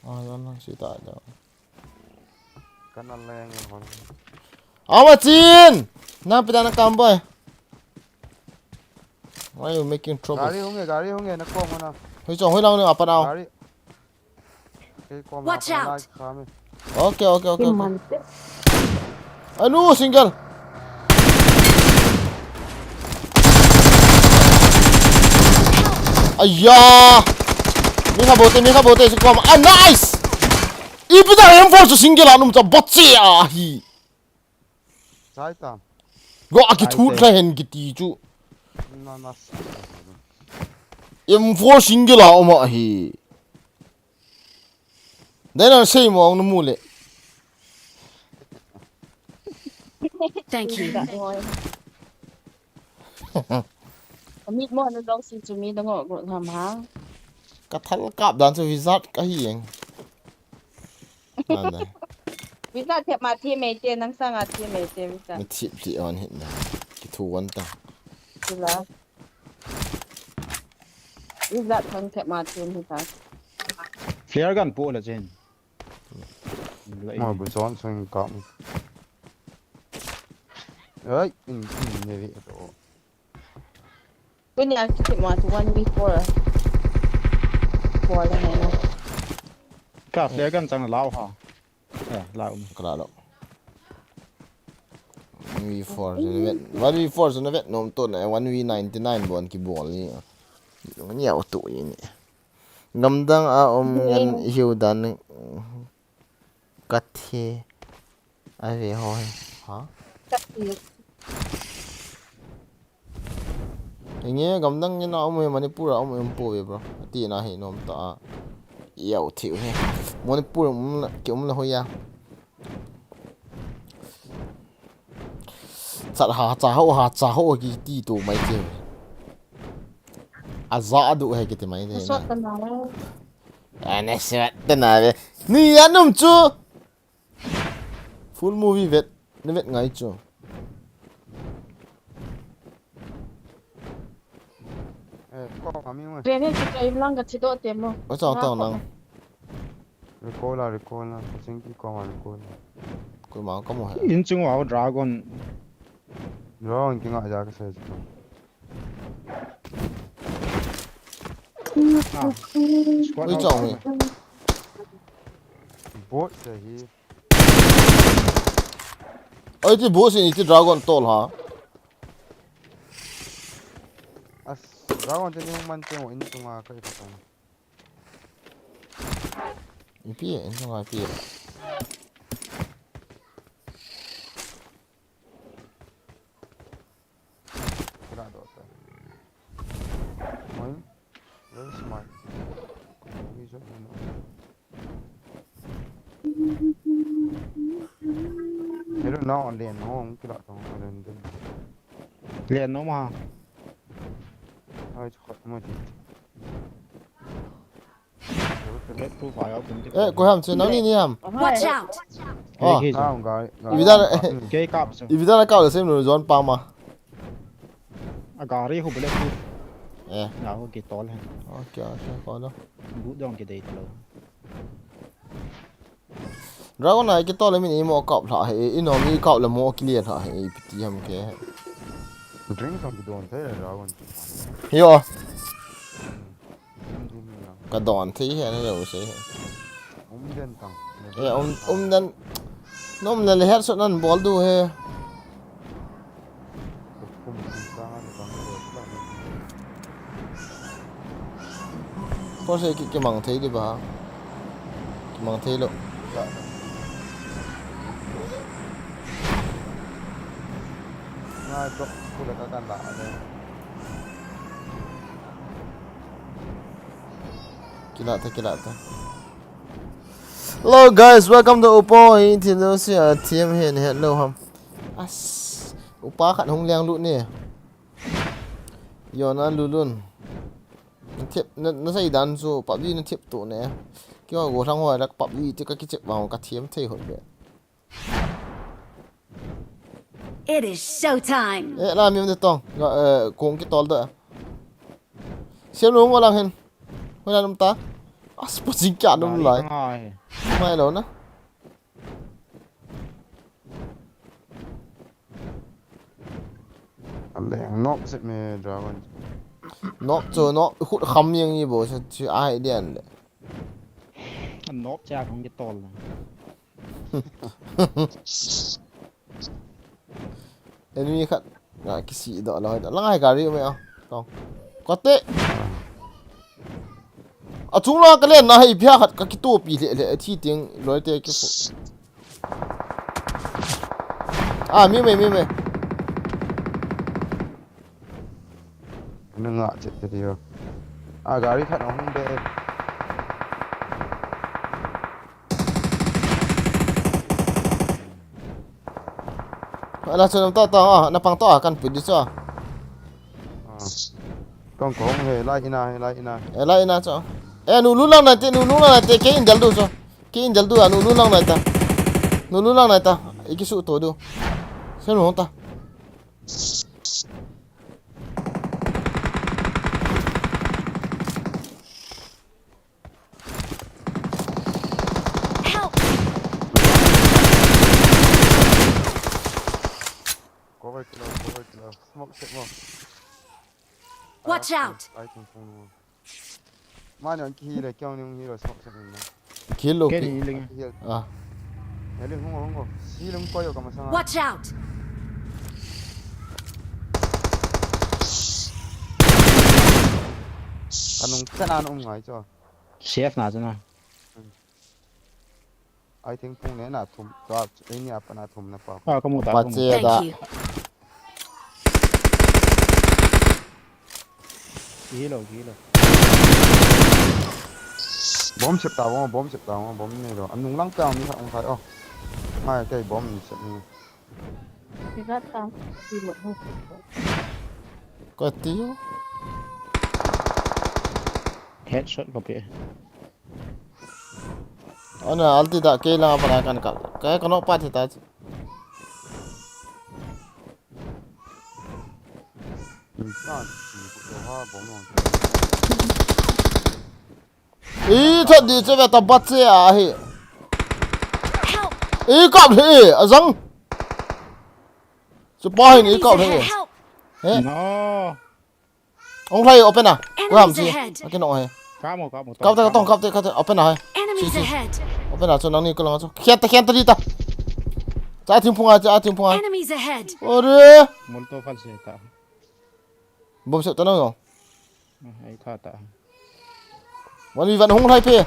Ah, don lang chi ta lo. Kana leng hon. Awa chin! Na pida na kam boy. Why you making trouble? Gari hung e, gari hung e, na kom hona. Hoi chong, hoi lang ni apa nao. Gari. Ke kom Watch apa out! Nai kha me. Okay, okay, okay, Kim okay. Man te. Anu, single. Aya! Mi kha bote, mi kha bote, si kom. Ah, nice! Ipi da M four chu single anum cha bot che ahi. Sai ta. Go a kithut Sai te. Lha hen kiti chu. Na, na, sai ta. M four single a um ahi. Dai na sei mo ang na mu le. Thank you. Amit mo na dong si chu mi dong go ham ha. Ka thal kap dan chu wizard ka hi eng. Nana. Visa thep ma thep mei te, nang sanga thep mei te, visa. Na thep thep on hit na. Kithu on ta. Sila. Visa thang thep ma thep hita. Flare gun po la chen. Ma bu son sang kam. Ai, in, in ne vi to. Tunia kichep mo chu one v four. Four le hai na. Ka flare gun chang lau ha. Eh, lau. Ka la lo. One v four chu na vet, one v four chu na vet nom to na, one v ninety nine bon kibol ni. Ni auto ni. Gamdang a um ngen hiu dan ka the. Ai ve ho he. Ha? Ka ti. Inge gamdang ina um he Manipur a um em po ve bro. Ati na he nom ta a. Yau thiu he. Manipur um la, ki um la ho ya. Chat ha cha ho ha cha ho ki ti to mai che. A za du he ki ti mai de na. Sot ta na. Ana sot ta na ve. Ni anum chu. Full movie vet, na vet ngai chu. Eh, ko kami mo. Ve ve chu ka im lang ka thi do te mo. Oi chao tao nang. Recall la, recall la. Sing ki ko ma recall la. Ko ma ka mo he. In chung wa dragon. Dragon ki nga ja ka se chu. Ah. Squad Ui, out. Chao mi. Bot se hi. Oi, ti bot se ni ti dragon tol ha. As, dragon te ni man te mo in tunga ka ipatong. Ipi, in sunga ipi. Kira do ta. Moin. Where is my? Where is your name? Hello, now and then, no, kira tong, and then. Len no ma. Ai, chukot mo di. Get too far out. Eh, ko ham che, nang ni ni ham. Watch out! Oh. Kei hi. Ah, gari, gari. Ividar, Kei kap so. Ividar kap le sem no zon pa ma. A gari hu bele hu. Eh. Na hu ki tol hen. Okay, okay, ko lo. Bu dong ki dei tol. Dragon a kitol le min imo kap lha he, ino mi kap le mo kile lha he, ipi ti ham ke. Drink song kidon thei le Dragon. Yo. Kidon thei he na lo se he. Um den tang. Eh, um, um den. Nom le le headshot nan bol du he. Ko se ki, kimang thei di ba? Kimang thei lo. Ngai ko, ko la ka kan la de. Kila ta, kila ta. Hello guys, welcome to Upo. Hi, thi lo si a thiam hen het lo ham. As, upa khat hung liang lut ne. Yo na lulun. Na thiam, na, na sei dan chu PUBG na thiam tu ne. Kio go thang hoi lak PUBG ti ka kichep vang ka thiam thei hoi be. It is showtime. Eh, la mi de tong. Ga, eh, kong kitol da. Siam lo ngo lang hen. Hoi na num ta. As po jing kya num lai. Ngai. Mai lo na. Aleng nok se me Dragon. Nok chu nok khut kham yang i bo chu chu ai dian le. Nok cha kong kitol. Enemy khat. Nga kisi do lo. Lang ai gari me a. Tong. Kote. A chung la ka len na hei pia khat ka kitopi le le thi ting loi te ki fu. Ah, mi mai, mi mai. Nunga chet te dio. Ah, gari khat ahung be. Ala chun to to, ah, na pang to, ah, kan pu di chu. Ah. Kong kong he, lai ina, he, lai ina. Eh, lai ina chu. Eh, nu lu lang na te, nu lu lang na te, ke in del du chu. Ke in del du, ah, nu lu lang na ta. Nu lu lang na ta. Iki su to du. Sen mo ta. Help! Cover kilo, cover kilo. Smoke set mo. Watch out! Ai, tung tung mo. Mani an ki heal e, kya ni heal, smoke set mo. Kill lo, kill. Heal. Ah. Heal, hung, hung, hung. Heal, hung, koyo ka masanga. Watch out! Kanung chana um ngai cho. Safe na chana. Ai thingphung ne na thum, to, ei ni apa na thum na pa. Ah, kamu ta, kamu. Thank you. Kilo, kilo. Bomb sep ta, bomb, bomb sep ta, bomb ni lo. Anung lang ta ni ha, ang thai, oh. Ngai, kei bomb ni sep ni. Ko tiu. Headshot ko pe. Ona alti da ke la pa kan ka. Ka ka no pa ti ta. Insan, ni ko ha bomb. Ih, thot di che ve ta bat che a hi. Help! Ih, kap le, a zang. Chu pa hin ih kap le. Help! He? No. Ong lai open a. Ko ham si. Enemies ahead. Ake no he. Kap mo, kap mo. Kap ta, kap ta, kap ta, kap ta, open a he. Enemies ahead. Open a chu nang ni ko lang chu. Khian ta, khian ta di ta. Cha thingphung a, cha thingphung a. Enemies ahead. Ore. Molto fal se ta. Bom se ta no. Ai tha ta. Wan wi wan hung lai pe.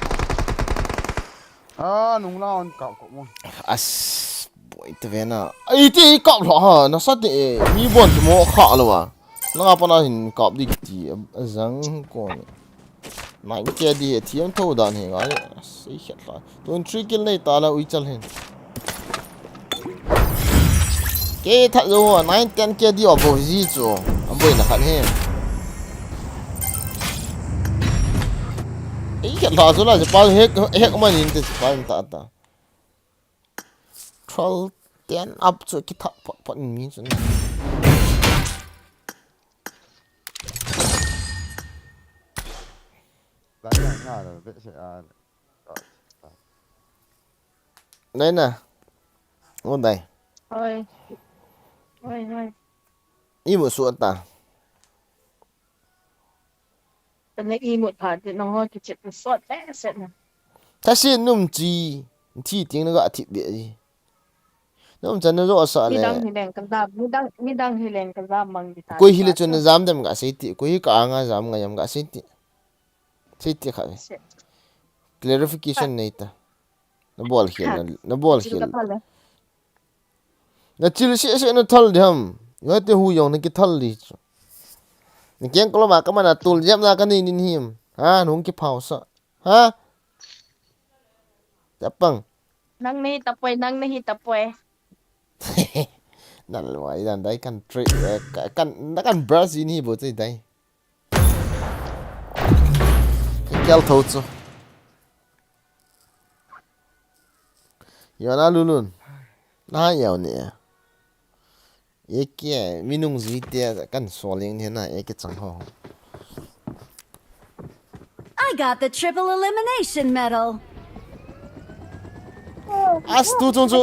Ah, nung la on kap kap mo. As, boi te ve na. Ai, ti kap lo ha, na sa te, eh, mi bon ti mo kha lo wa. Na nga pa na hin kap di ti, a zang ko ni. Nine K D, thiam tho dan he ngai. Sei khet la. Tun three kill nei ta la ui chal hin. Ke that zo nine ten K D o bo ji chu. Am boi na khat he. Ei khet la chu la chu pa hek, hek man in te chu pa in ta ta. Twelve ten up chu ki that pot pot in mi chu. Nai na. Ngun dai. Oi. Oi, oi. Imu su ta. Tana imut pha ti nang ho kichep sot behseh na. Tasi num chi, thi ting na ga thip be ji. Num chan na jo sa le. Midang hi leng ka jam, midang, midang hi leng ka jam mang di ta. Koi hi le chun na jam dem ga sei ti, koi hi ka anga jam nga yam ga sei ti. Sei ti kha ve. Clarification nei ta. Na bol khel, na, na bol khel. Na chil se se na thal di ham. Yo te hu yong na ki thal di chu. Na keng koloma ka mana tul jam na ka ni nin him. Ha, nung ki phau sa. Ha? Tapang. Nang nei tapoi, nang nei tapoi. Nan lo ai dan dai kan tri, eh, ka-, kan, na kan brush in hi bo chai dai. Ka kel tho chu. Yo na lulun. Na yau ni. Eke, minung zui te kan soling ni na, eke chang ho. I got the triple elimination medal. As tu chung chu,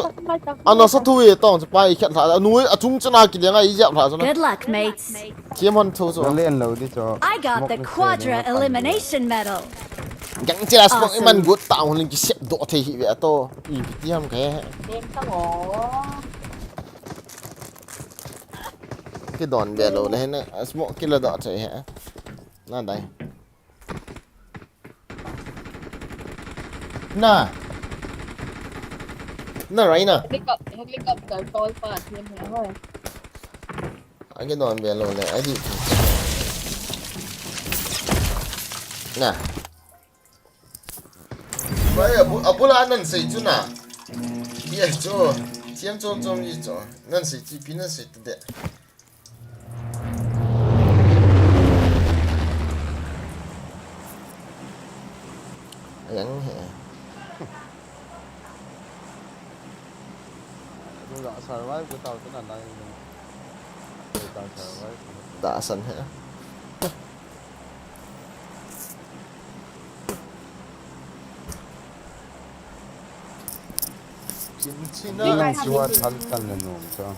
ano sa tu e tong chu pa i khat la, anu a chung chana ki lenga i jap la chu na. Good luck, mates. Thiam hon tho chu. Len lo di chu. I got the quadra elimination medal. Gang chila smoke i man gut ta hon ki sep do thei hi ve to. I bi ti ham ka he. Ki don be lo le na. Smoke ki la do thei he. Na dai. Na. Na rai na. Helicop-, helicopter tol pa thiam he hoi. Agi don be lo le, agi. Na. Bai, abu-, abula nan sei chu na. Bia chu. Thiam chom chom ji chu. Nan sei chu, pi nan sei tu de. Ayang he. Lu la survive ko tau tena nai. Lu la survive ko. Da san he. Chin chin a. Ding ang chua thal tan le nom cha.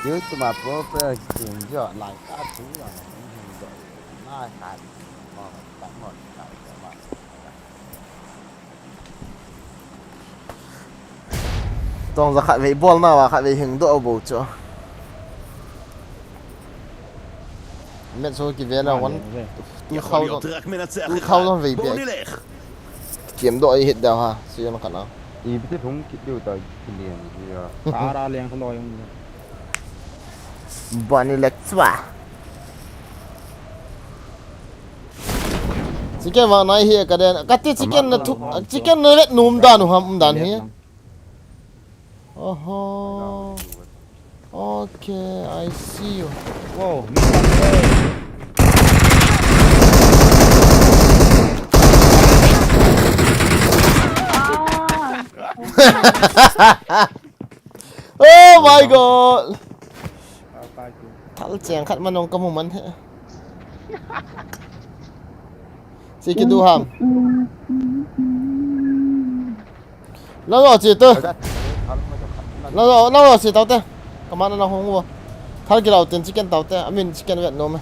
Tiu tuma po pe kin jo lai ta tu ya. Nai khat. Mo ta mo ta ma. Tong za khat vei bol na va khat vei hing doh bo chu. Met so ki ve na one, two thousand, two thousand vei pe. Kiem doh i hit da ha, si na khat na. I bi ti thung kit diu ta ki lian ji ya. Ara leng kha lo yong. Bani lek chua. Chicken vang nai hi ka den. Ka ti chicken na thu, chicken na let num dan u ham um dan hi. Oho. Okay, I see you. Wow, mi tam. Oh my God. Thal cheng khat man ong ka mu man he. Si ki du ham. Lo lo chi tu. Lo lo, lo lo chi tau te. Ka man na hong wo. Thal ki lau ten chicken tau te. I mean chicken vet no me.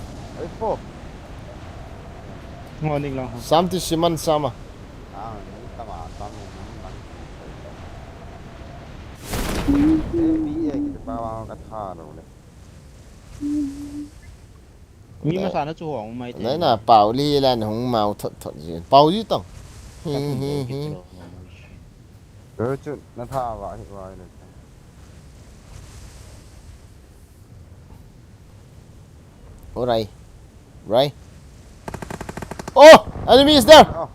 Ngo ning lo. Sam ti si man sama. Mi masa na chu hong mai te. Nai na pau li la na hung mau thot thot ji. Pau ji tong. Hi hi hi. Ơ, chu na tha va hi va le. Alright. Right. Oh, enemy is there. Oh.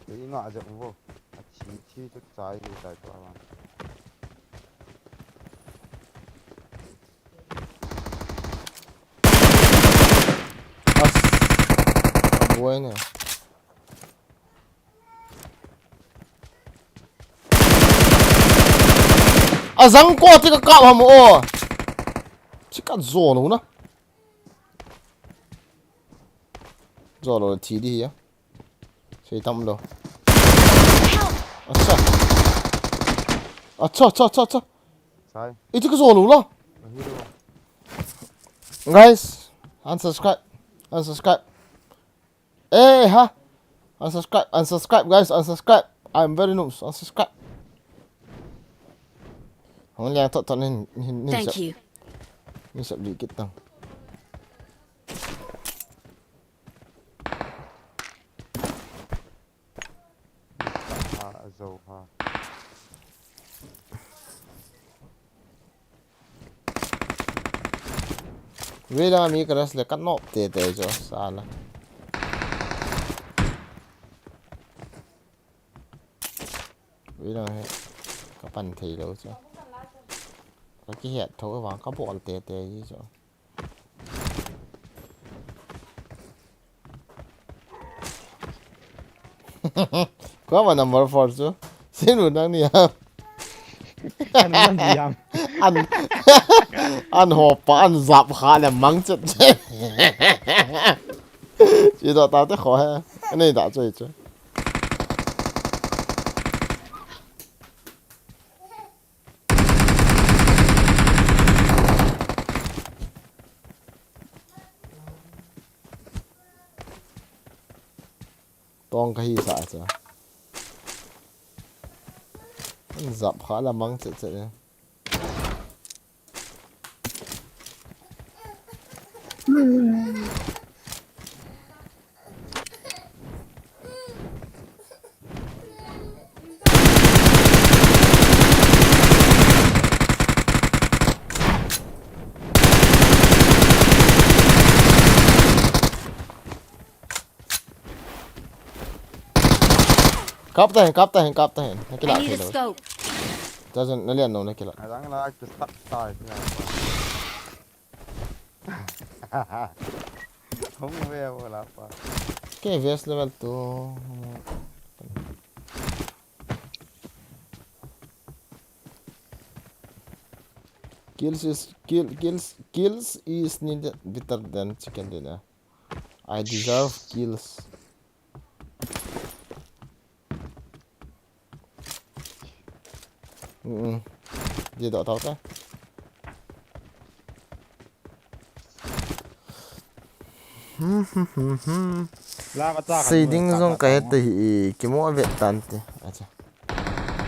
Kei nga jep vo. A thi thi chu chai hi chai to awan. As. Abuai ne. Azang ko ti ka kap ham o. Chi ka zo lo na. Zo lo thi di ya. Sei tam lo. Acha. Acha, acha, acha, acha. Sai. Iti ka zo lo la. Ahi lo. Guys, unsubscribe. Unsubscribe. Eh, ha? Unsubscribe, unsubscribe, guys, unsubscribe. I'm very noobs, unsubscribe. Hong liang thot thot nin, nin, nin Thank sep. You. Nin sep li kit tang. Ha, zo ha. Vela mi ka ras le ka nop te te jo sala. Vela he ka pan thei lo jo. Ka ki het tho vang ka bol te te ji jo. Kua ma number four chu? Sinu nang ni ham? An man di ham? An, an hopa, an zap kha le mang chet chet. Chi do ta te kho he. Ani da chu chu. Tong ka hi sa cha. An zap kha la mang chet chet ne. Kap ta hen, kap ta hen, kap ta hen. Na kila I need a thei lo. Scope. Ta jan na lian no na kila. Adang la ki start tai. Hung ve bo la pa. Ke vest level two. Kills is, kill, kills, kills is needed better than chicken dinner. I deserve kills. Mm. Di do tau ta. Hmm, hmm, hmm, hmm. La ka cha kan. Seiding jong ka het hi, kimo vet tan te. Acha.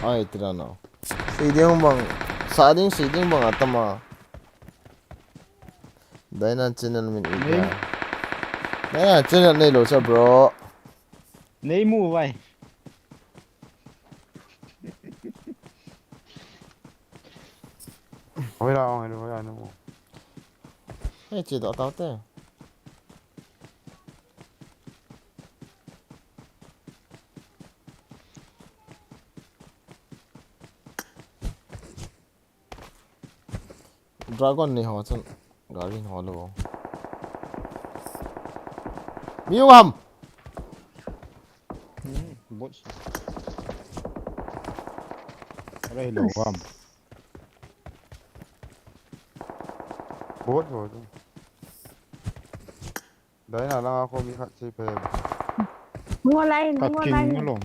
Ai, tira no. Seiding bang, sa ding, seiding bang atama. Daina channel min i. Nei. Daina channel nei lo cha, bro. Nei mu vai. Oi la, oi la, oi la, no. Hey, chi do tau te. Dragon nei ho chun gari ho lo. Mi u ham. Hmm, bot. Are lo ham. Bot ho. Dai na langa kho mi khat sei phe. Ngo lai, ngo lai. King along.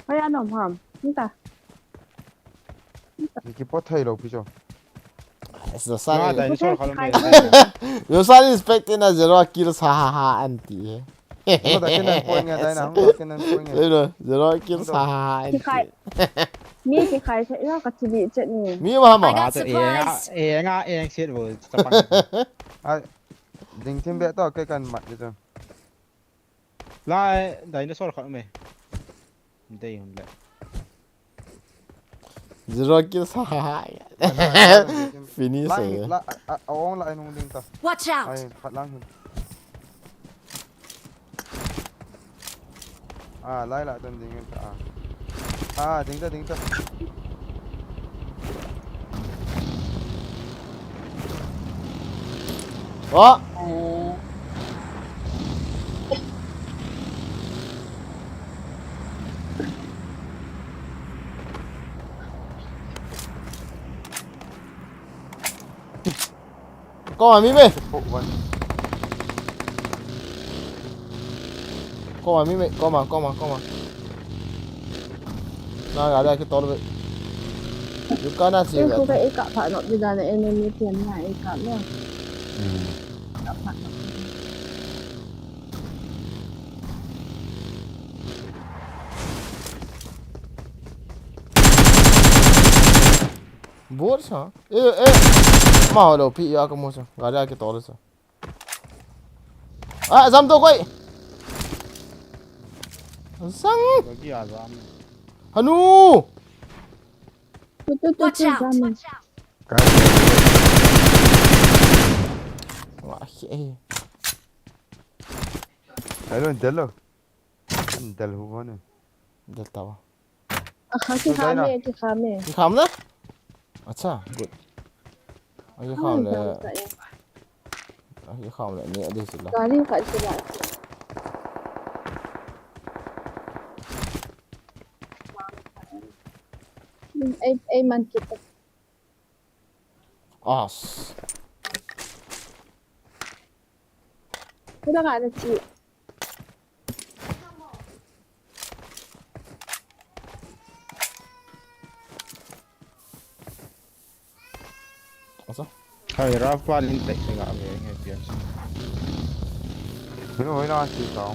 Hoi anom ham. Nta. Ki, ki pot thei lo pi cho. Sa sa ni. Dinosaur khat um e. Yo sa ni expect na zero kills ha ha ha anti he. Hung da kin nan point nge, dai na, hung da kin nan point nge. Zero, zero kills ha ha ha anti. Kikhai. Mi kikhai sa ina ka chili chet ni. Mi ma ma. I got supplies. E nga, e nga, e nga set bo, tapang. Ai, ding thim be to, kei kan mat di to. Lai, dinosaur khat um e. Dei hon le. Zero kills, ha, ha, ha. Finish. Lai, eh. La, a, a, a, ong lai nung ding ta. Watch out! Ai, khat lang hin. Ah, lai la tan ding ta. Ah, ding ta, ding ta. Ơ. Kom mi me. Kom mi me, kom, kom, kom. Na gari a kitol be. Dukan a si. Ko ka eka pa no bida na enemy tian na eka na. Hmm. Ka pa no. Bot sa. Eh, eh. Ma ho lo pi ya ka mo sa. Gari a kitol sa. Ah, jam to koi. Sang. Lagi a jam. Hanu. Tu, tu, tu, watch out. Jam. Wa, eh. Hello, hello. Dal hu bone. Dal tawa. Akha ki kham e, ki kham e. Ki kham na? Acha, good. Ai, ki kham le. Ai, ki kham le, ni ade sila. Gari khat sila. Ei, ei man kit. As. Kula ka na chi. Asa? Hai, Ralph pa nin tek tek a ve nge pian. Hoi, hoi na si tao.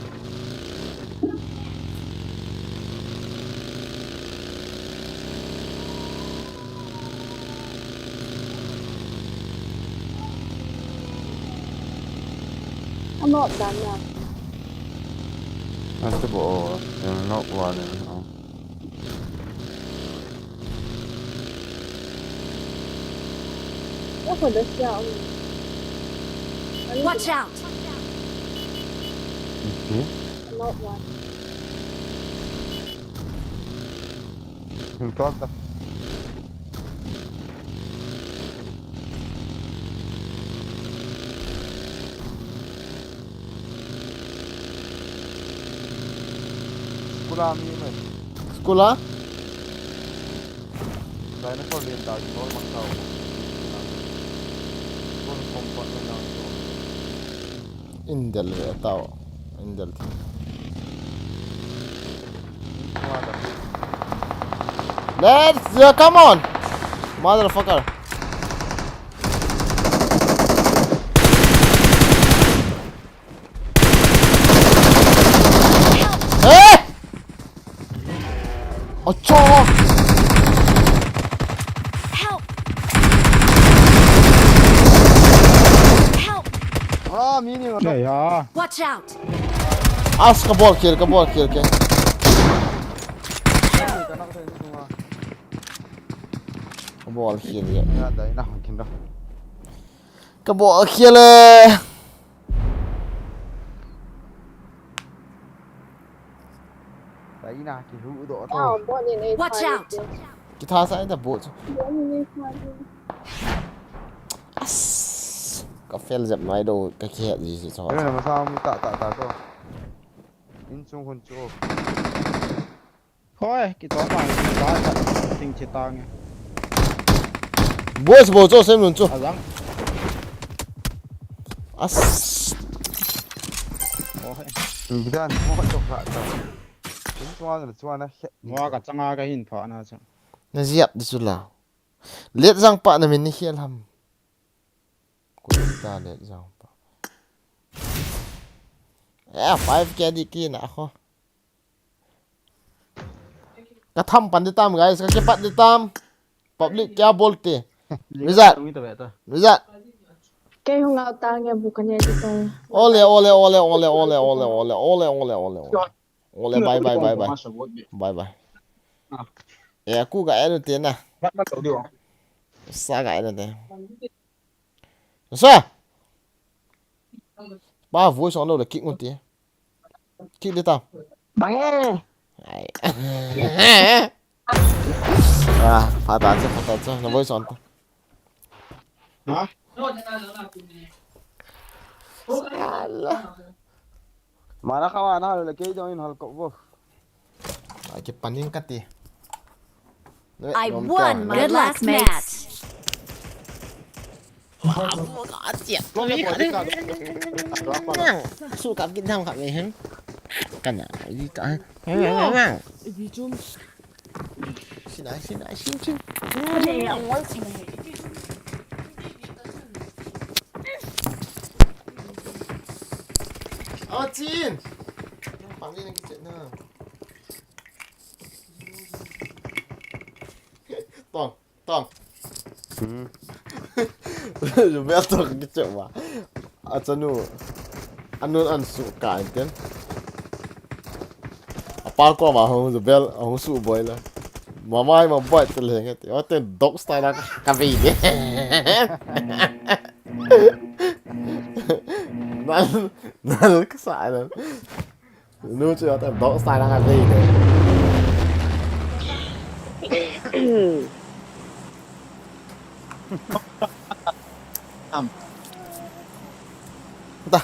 Ano dan na. Asa bo, ano wa na. Watch out! Okay. Hung tol ta. School a mi mai. School a? Dinosaur lian ta, dinosaur mang ta. School compound na to. Indel ve tao. Indel thi. Let's, uh, come on, motherfucker. Eh! Acha! Help! Help! Ah, mini. Ya, ya. Watch out! As ka bol kill, ka bol kill ke. Ka bol kill ya. Ya, dai na, kin da. Ka bol kill e. Taina kihu doh to. Watch out! Kitha sa ita bot. As. Ka fail jep nai do, ka kihet ji si cho. Ayo na masa mu ta ta ta to. In chung hun chu. Hoi, kiton bang, kiton bang, ting chi tang e. Boys, bo cho sem nun chu. Azang. As. Hoi. Bidan, mo ka chok ha ta. Tin chuan na chuan a khe. Mo ka changa ka hin pha na chu. Na ziap di chu la. Let jang pa na min ni khel ham. Kuita le jang pa. Eh, five K di kina kho. Ka tham pan di tam, guys, ka kipat di tam. Public kya bolte? Rizat. Rizat. Kei hung out tange bu kane di to. Ole, ole, ole, ole, ole, ole, ole, ole, ole, ole, ole. Ole, bye, bye, bye, bye. Bye, bye. Eh, aku ga enu te na. Sa ga enu te. Sa. Ba voice on lo le kick ngun te. Kick di tam. Bang e. Ai. Ah, pha ta chu, pha ta chu. Na voice on ta. Ha? Sala. Mana ka mana le kei dong in hal ko vo. Ai, kipan in kati. I won my last match. Su kap kin tham kap ni hen. Kana, i ka. Sinai, sinai, sin, sin. Ah, chin. Pang ni na kichet na. Tong, tong. Hmm. Jubel to kichet ma. Achanu. Anun an su ka inten. Apa ko ma hung Jubel, hung su boy la. Mama ma boy te lenge te. Wa te dog style ka, ka vei de. Nal, nal ka sa nal. Nu chu ta dog style ka vei de. Am. Ta.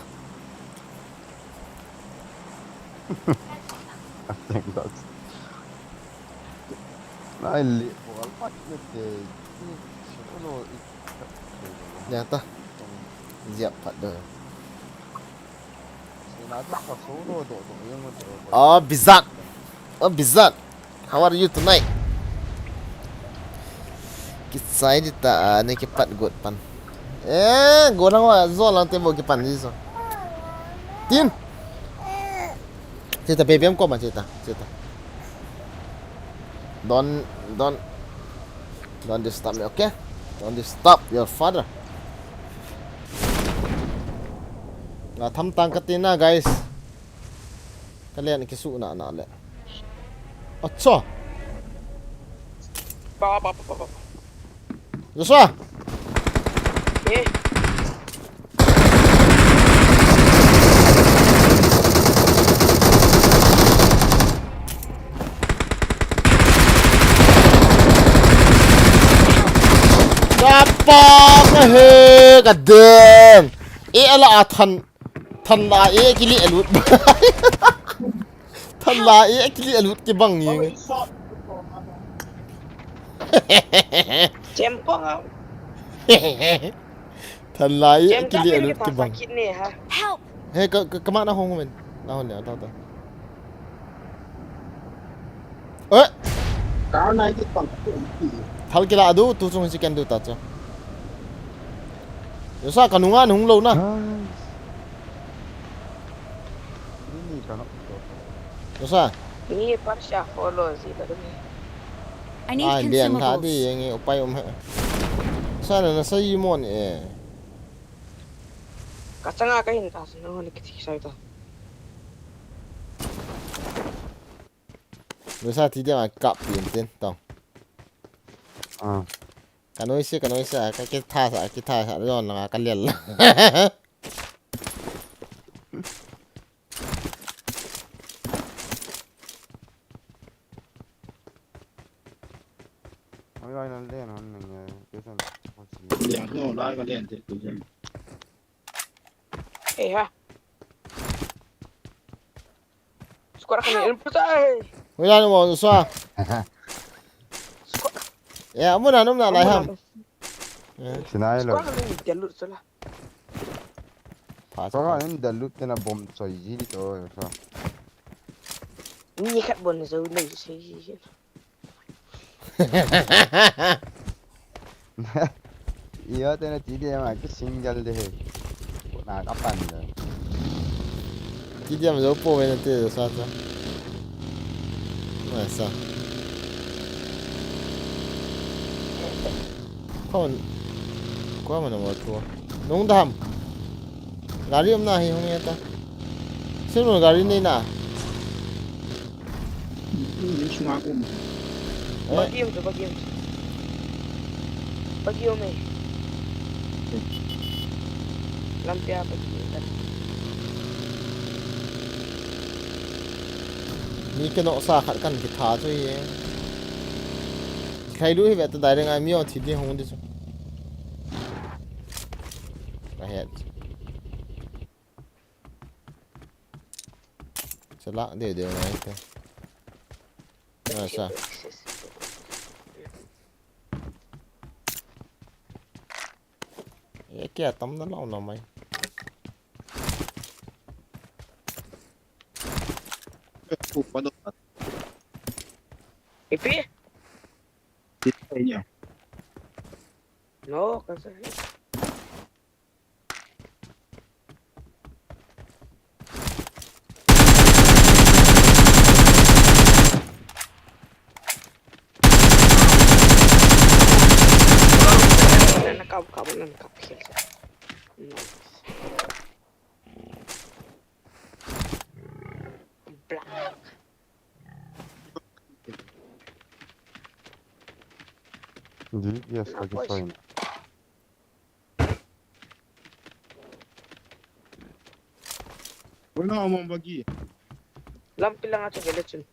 Thank God. Nai li bol pat ne te. Solo i. Ya ta. Ziap pat de. Sina ta solo do do yang mo. Oh, Bizak. Oh, Bizak. How are you tonight? Kichai di ta, ah, ne kipat got pan. Eh, go lang wa, zo lang te bo kipan di so. Tin. Chita, baby, am ko ma chita, chita. Don't, don't, don't disturb me, okay? Don't disturb your father. Nga tham tang ka tina, guys. Ka len kisu na na le. Acha. Pa, pa, pa, pa, pa. Joshua. Eh. Ka pa ka he ka den. E ala a than. Than la e kili alut. Than la e kili alut kibang ni. Chem pong a. Than la e kili alut kibang. Help! He ka, ka, kama na hong men. Na hong ne ta ta. Eh? Thal kila adu, tu chung si ken du ta chu. Joshua, ka nunga nung lo na. Ni ka no. Joshua. Ni par sha follow ji la ni. I need consumables. Ai, lian tha di, yang upai um he. Sa na na sa yi mon e. Ka changa ka hin ta, sa na ni kiti sai ta. Nusa ti dia ma kap tin tin tong. Ah. Ka noise, ka noise, ka kitha sa, kitha sa, don la ka lel. Oi, oi, nan len hon ning e, ke san. Ya, no, lai ka len te, tu jen. Eh, ha. Squad kami, help! Ilmu putai. Wala na mo, Joshua. Squad. Ya, amun na, amun na, lai ham. Amun na. Ya. Sinai lo. Squad kami, dia lut sala. Pas. Squad kami, dia lut, kena bom choi ji di to, Joshua. Ni khat bon, jauh ni, choi ji. Iyo, tena T D M a ki single de he. Na ka pan de. T D M jo po ve na te jo sa sa. Na sa. Kon, kon ma na mo to. Nung dam. Gari um na hi hung ya ta. Sir mo gari nei na. Ni sunga ko. Eh. Bagi um tu, bagi um tu. Bagi um eh. Lampi a bagi um ta. Mi kinoh sa khat kan kitha chu hi. Khai lu hi ve ta dai rengai mi o thi di hung di chu. Ka het. Chala de de ngai te. Na sa. Ye kia tam na lau na mai. Ku pa do. Ipi? Ipi ya. No, kasi. Nakap, kap, nakap, kill. Nice. Black. Di, yes, Ah, lagi boys. Soin. Wala akong bagi. Lampi lang ato kay Lechon.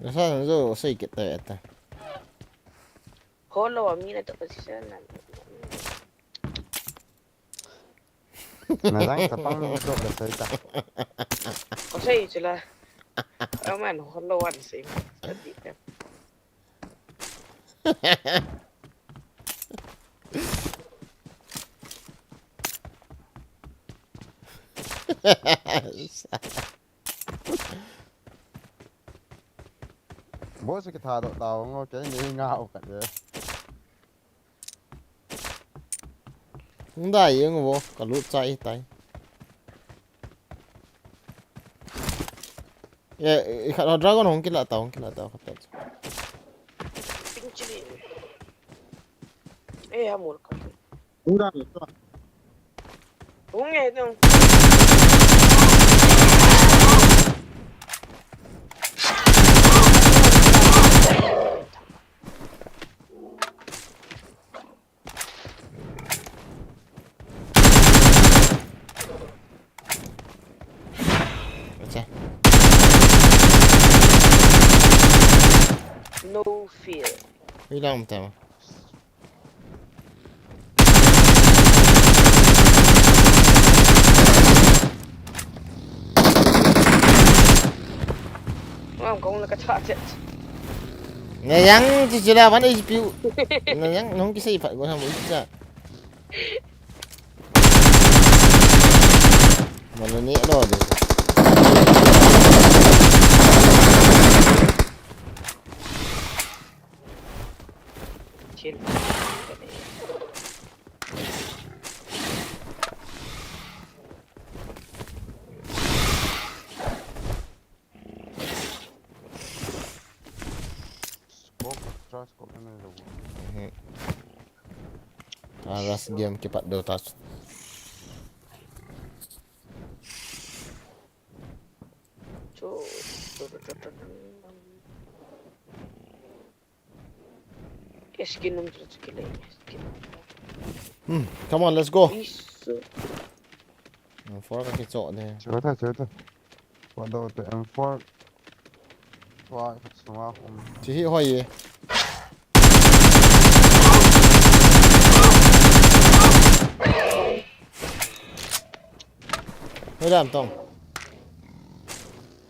Nasa na do, say kita yata. Holo, ang mina to kasi siya na. Nasang tapang do, nasay ta. Kasi sila. Aman, holo one same. Sa di ka. Boss, kithado tao ngo, kei ni nga o ka de. Hung dai yeng vo, ka lut chai tai. Ye, i khat dragon hung kila ta, hung kila ta, khat ta. Ping chili. Eh, ha mul ka. Hung dai to. Hung e to. Acha. No fear. Ilang tama. Ngam kong la ka cha chet. Na yang chi chi la ban H P. Na yang nong ki sei phat go ham u cha. Mano ni lo de. Chill. Scope, extra scope na lo. Mhm. Ah, last game kipat Dota. Chu. Ke skin num chu chu kile, skin. Hmm, come on, let's go. Isu. M four ka kicho de. Chota, chota. What the, the M four? Wa, suma kum. Chi hi hoi ye. Hoi lam tong.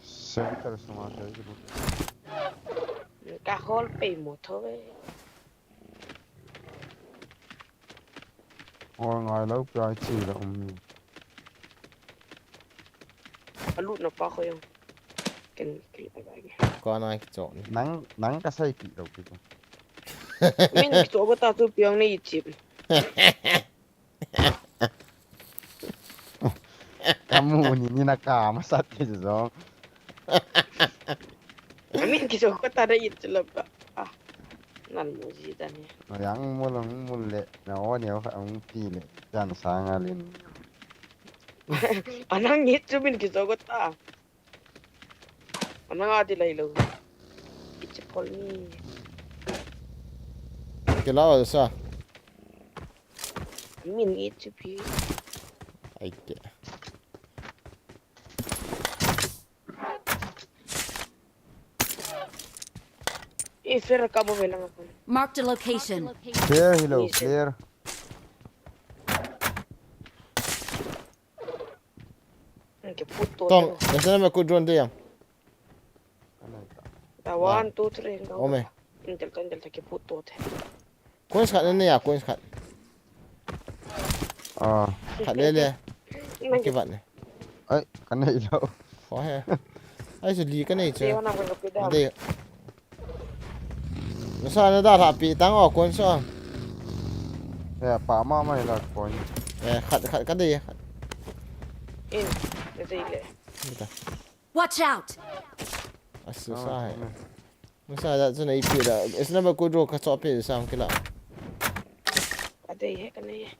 Center suma, center. Ka hol pe mo tho ve. Or ngai lo pi ai chi la um ni. Alut na pa ko yung. Ken, ken, ken. Ko na ki chok ni. Nang, nang ka sai ki lo ki ko. Min kicho ko ta tu piang ni chip. Kamu ni ni na ka masat ke jong. Min kicho ko ta da it chilap ka. Ah. Nan mu ji ta ni. Yang mu long mu le. Na o ni o ka ang ti le. Jan sa nga lin. Anang ni chu min kicho ko ta. Anang a ti lai lo. Kichi pol ni. Kila sa. Min ni chu pi. Ai ke. E fer ka bo velang ko. Marked a location. Clear, hello, clear. Ke put to. Tong, ese na me ku drone de yang. Ta one, two, three. Ome. Intel, intel ta ke put to te. Coins khat ne ya, coins khat. Ah. Khat le le. Nang ke bat ne. Ai, ka nei lo. Ho he. Ai, chu li ka nei chu. Te wana ko pe da. De. Nasa na da tha pi tang o coins o. Ya, pa ma ma la coin. Eh, khat, khat ka de. In, ka de le. Ni ta. Watch out! Asu sa hai. Masa da chu na ipi da. Ese na me ku drone ka cho pi sa kila. Ka de he ka nei.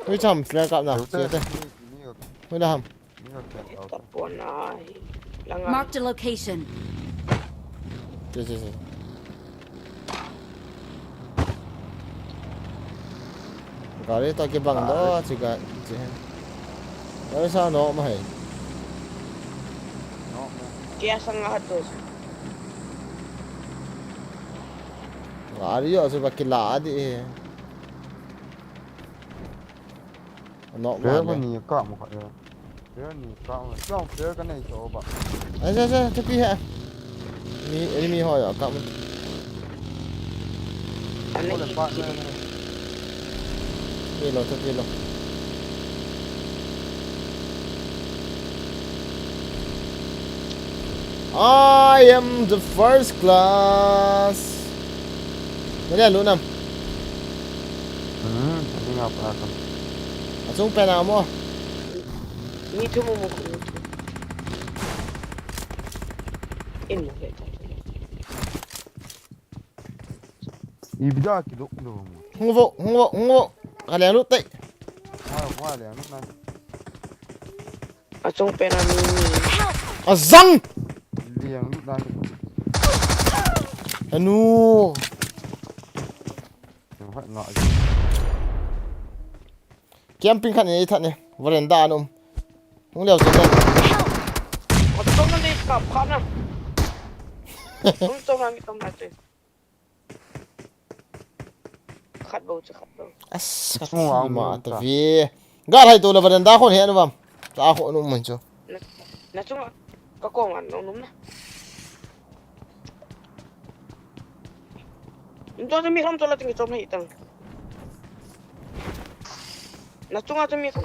Hui cham flare kap na. Che te. Hui na ham. Ka pon a hi. Langa. Marked a location. Che, che, che. Gari to kibang do, che ga, che. Gari sa no ma hai. Kya sang hat to. Gari yo, che ba kila di. Nok player ma ko le. Ni ka mo kha ya. Player ni ka mo. Chong player ka nei cho ba. Ai, sa, sa, thupi ha. Mi, enemy ho ya, ka mo. Ko le pa ne. Thupi lo, thupi lo. I am the first class. Mali alu nam. Hmm, ani nga pa kan. Achung pen a mo. Ni thu mo mo ko. In mo ke ta. Ibida kilo kilo mo. Hung vo, hung vo, hung vo. Ka leng lut tai. Wa, wa leng lut na. Achung pen a mi ni. Azang! Leng lut na. Anu. Leng hat nga. Camping khat nei that ne. Veranda an um. Hung leo chen ne. Achung na ni kap khat na. Hung chong na mi tong na te. Khat bou chu, khat bou. As, ka chung ang ma ta ve. Ga hai to la veranda khon he nu vam. Cha khon um man chu. Na, na chung ka kong an nung num na. Nto mi kham to la ting chom hai tang. Na chung a mi kham.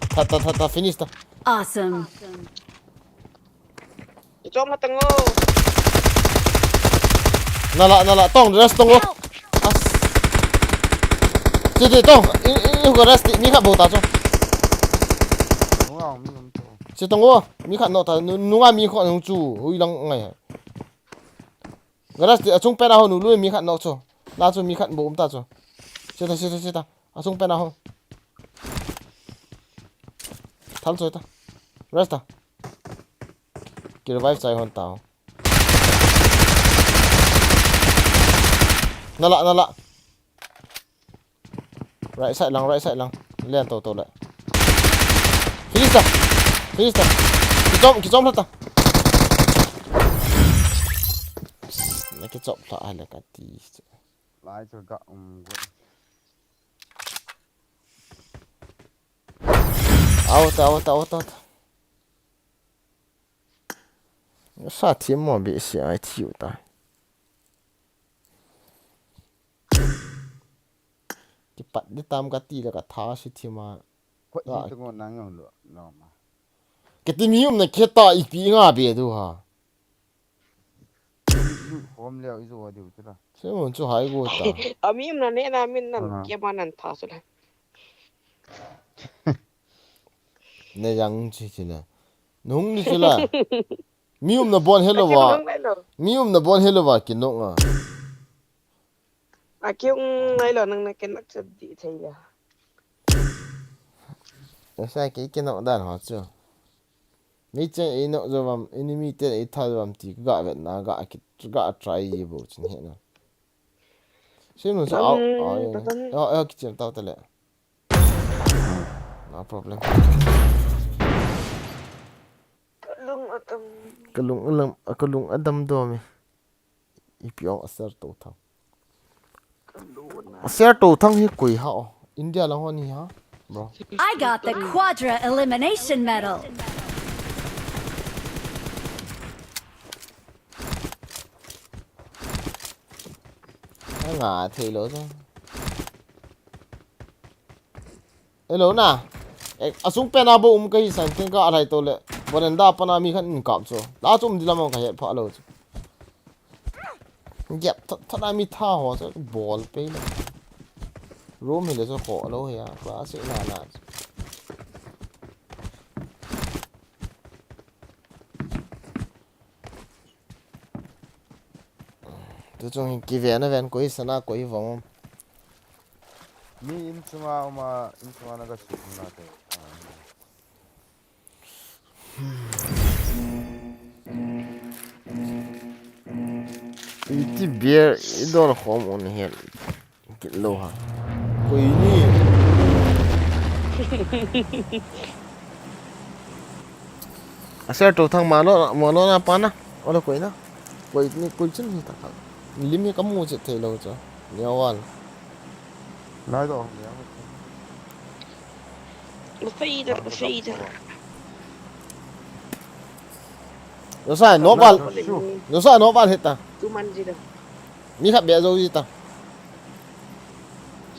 Tha, tha, tha, tha, finish ta. Awesome. Ichom hatang o. Nala, nala, tong, rest tong o. Help! As. Che, che, tong. I, i, i, rest, mi khat bou ta chu. Wow, mi um to. Che tong o, mi khat no ta, nu, nunga mi khat no chu, hui lang ngai. Rest, achung pen a ho nu, lui mi khat no chu. La chu mi khat bou um ta chu. Che ta, che ta, che ta. Achung pen a ho. Thal choi ta. Rest ta. Ki revive chai hon tao. Nala, nala. Right side lang, right side lang. Lian to to le. Finish ta. Finish ta. Kichom, kichom ta. Na kichom ta ale ka ti. Lai chu ga um go. Out, out, out, out. Sa thi mo bi si ai thiu ta. Kipat di tam ka ti le ka tha si thi ma. Ko i to ngo nang lo lo ma. Kati mi umna khe ta ipi nga be du ha. Hom leo ijo diu chu la. Se mun chu hai go ta. A mi umna ne na min nan ke ma nan tha su la. Ne yang chi chi na. Nung ni chu la. Mi umna bon hello wa. Mi umna bon hello wa kinok nga. A kiung ngai lo nang na ken nak chat di thei ya. Esa ki kinok dan ho chu. Mi chen ei nok jo vam, enemy te ei tha jo vam ti ga vet na ga ki ga try ji bo chin he na. Sim nu sa au. Au. Au, au ki chen tau ta le. No problem. Kalung atam. Kalung alam, kalung adam do mi. Ipi ong a ser to thang. A ser to thang hi koi ha o. India lang hon hi ha, bro. I got the quadra elimination medal. Nga thei lo sa. Hello na. Eh, asung pen a bo um ka hi san ken ka alhai to le. Veranda pana mi khan in kap cho. La chum di lam ka het pha lo cho. Yep, tha tha mi tha ho cho bol pe lo. Room hi le cho kho lo ya. Class na na. Tu chung hi kiven a ven koi sana koi vong. Mi in chunga uma in chunga na ka su na te. Iti beer idol khom un hel. Kit lo ha. Koi ni. A ser to thang ma lo, ma lo na pa na. Ola koi na. Koi ni koi chun ni ta kha. Lim hi ka mu che thei lo cha. Nia wan. Lai do. Fader, fader. Yo sa no bal. Yo sa no bal hita. Tu man ji da. Mi khat bia zo ji ta.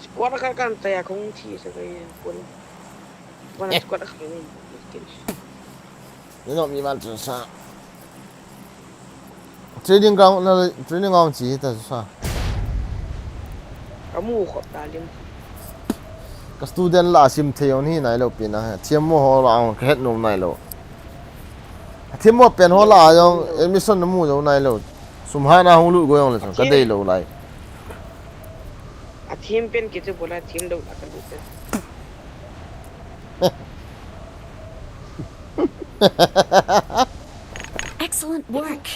Squad khat kan ta ya kong thi sa kai kun. Wana squad khat ni. Ni no mi man tu sa. Training ground na training ground chi ta sa. Kamu khop ta lim. Ka student la sim thei on hi nai lo pi na. Thiam mo ho la ka het nom nai lo. Thiam mo pen ho la jong admission na mu jo nai lo. Sum ha na hung lut go jong le chang ka dei lo lai. A thiam pen ki chu bola thiam lo la ka lut. Excellent work.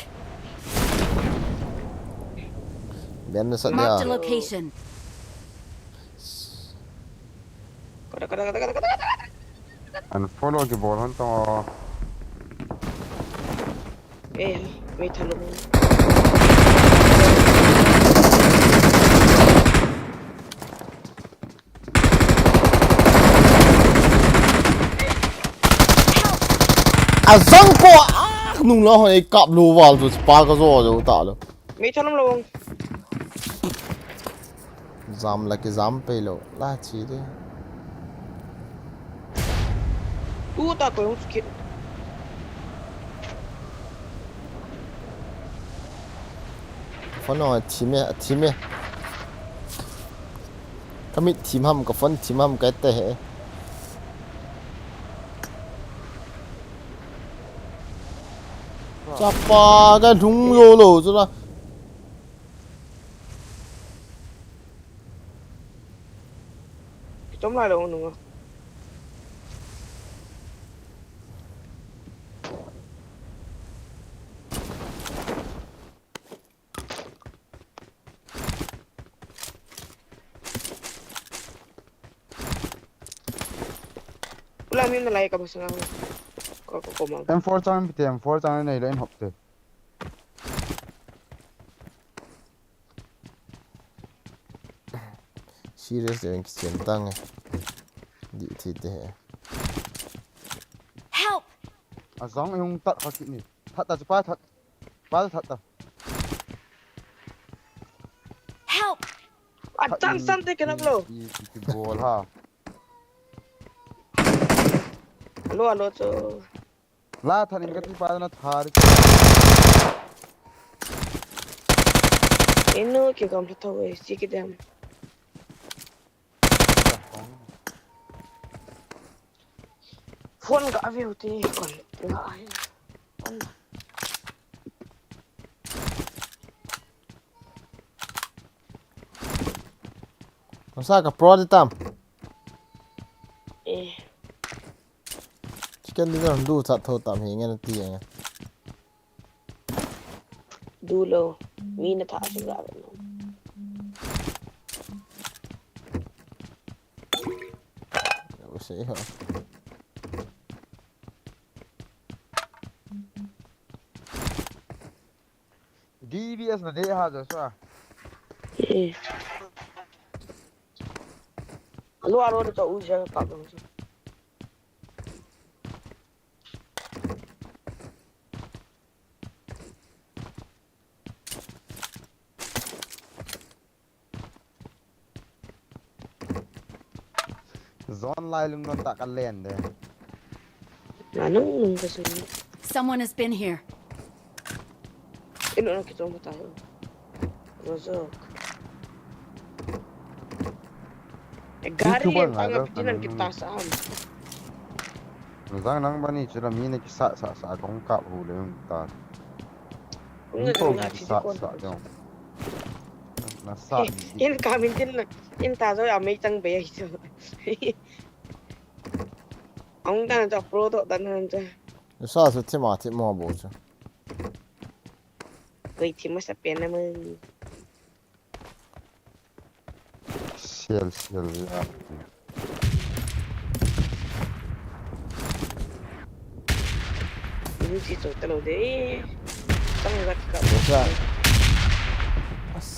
Ben na sa dia. Marked a location. Kada, kada, kada, kada, kada, kada. Unfollow ki bol hon to. Eh, me thalung. A zang ko a nung la hon ei kap lo val tu pa ka zo zo ta lo. Me thalung lo. Jam la ki jam pe lo la chi de. Tu ta ko hung skip. Phone on thim e, thim e. Ka mit thim ham, ka phone thim ham, ka te he. Chapa ka lhung yo lo chu la. Kichom lai lo nung. Ula mi na lai ka masanga. Ko ko ko ma. M four chang pite, M four chang nei le in hop te. Serious le kichen tang e. Di thi te he. Help! A zang yung tat kha kini. That ta chu pa that. Pa that ta. Help! A chan san te kenap lo. Ki, ki, ki bol ha. Alo, alo, cho. La thanin kati pa na thari. Inu ki gam tho e, si ki dem. Phone ka view ti kon nga ai. Kon. Masa ka pro di tam. Eh. Chicken dinner du chat tho tam hi ngen ti ngen. Du lo. Mi na tha su ga lo. Yo se ho. D B S na de ha jo sa. Eh. Alo alo de to u ja ka lo. Zone lai lungdon tah ka len de. Nga nung nung ka sun. Someone has been here. Ino na kitong ka tayo. Rozok. E gari YouTuber en nga panga jo, pitinan kanang kita sa am. Zang nang bani chula mi na kisa sa sa kong kap hu le yung ta. Kung na kung na kisa sa yung. Na sa. In kamin tin na in ta zo ya mei tang be ya hicho. Ang ta na ta pro to ta na ta. Sa su thima thimo bo chu. Koi thima sa pe na mo. Sial, sial, ya. Ini si tu terus deh. Tang gat ka. Sa. As.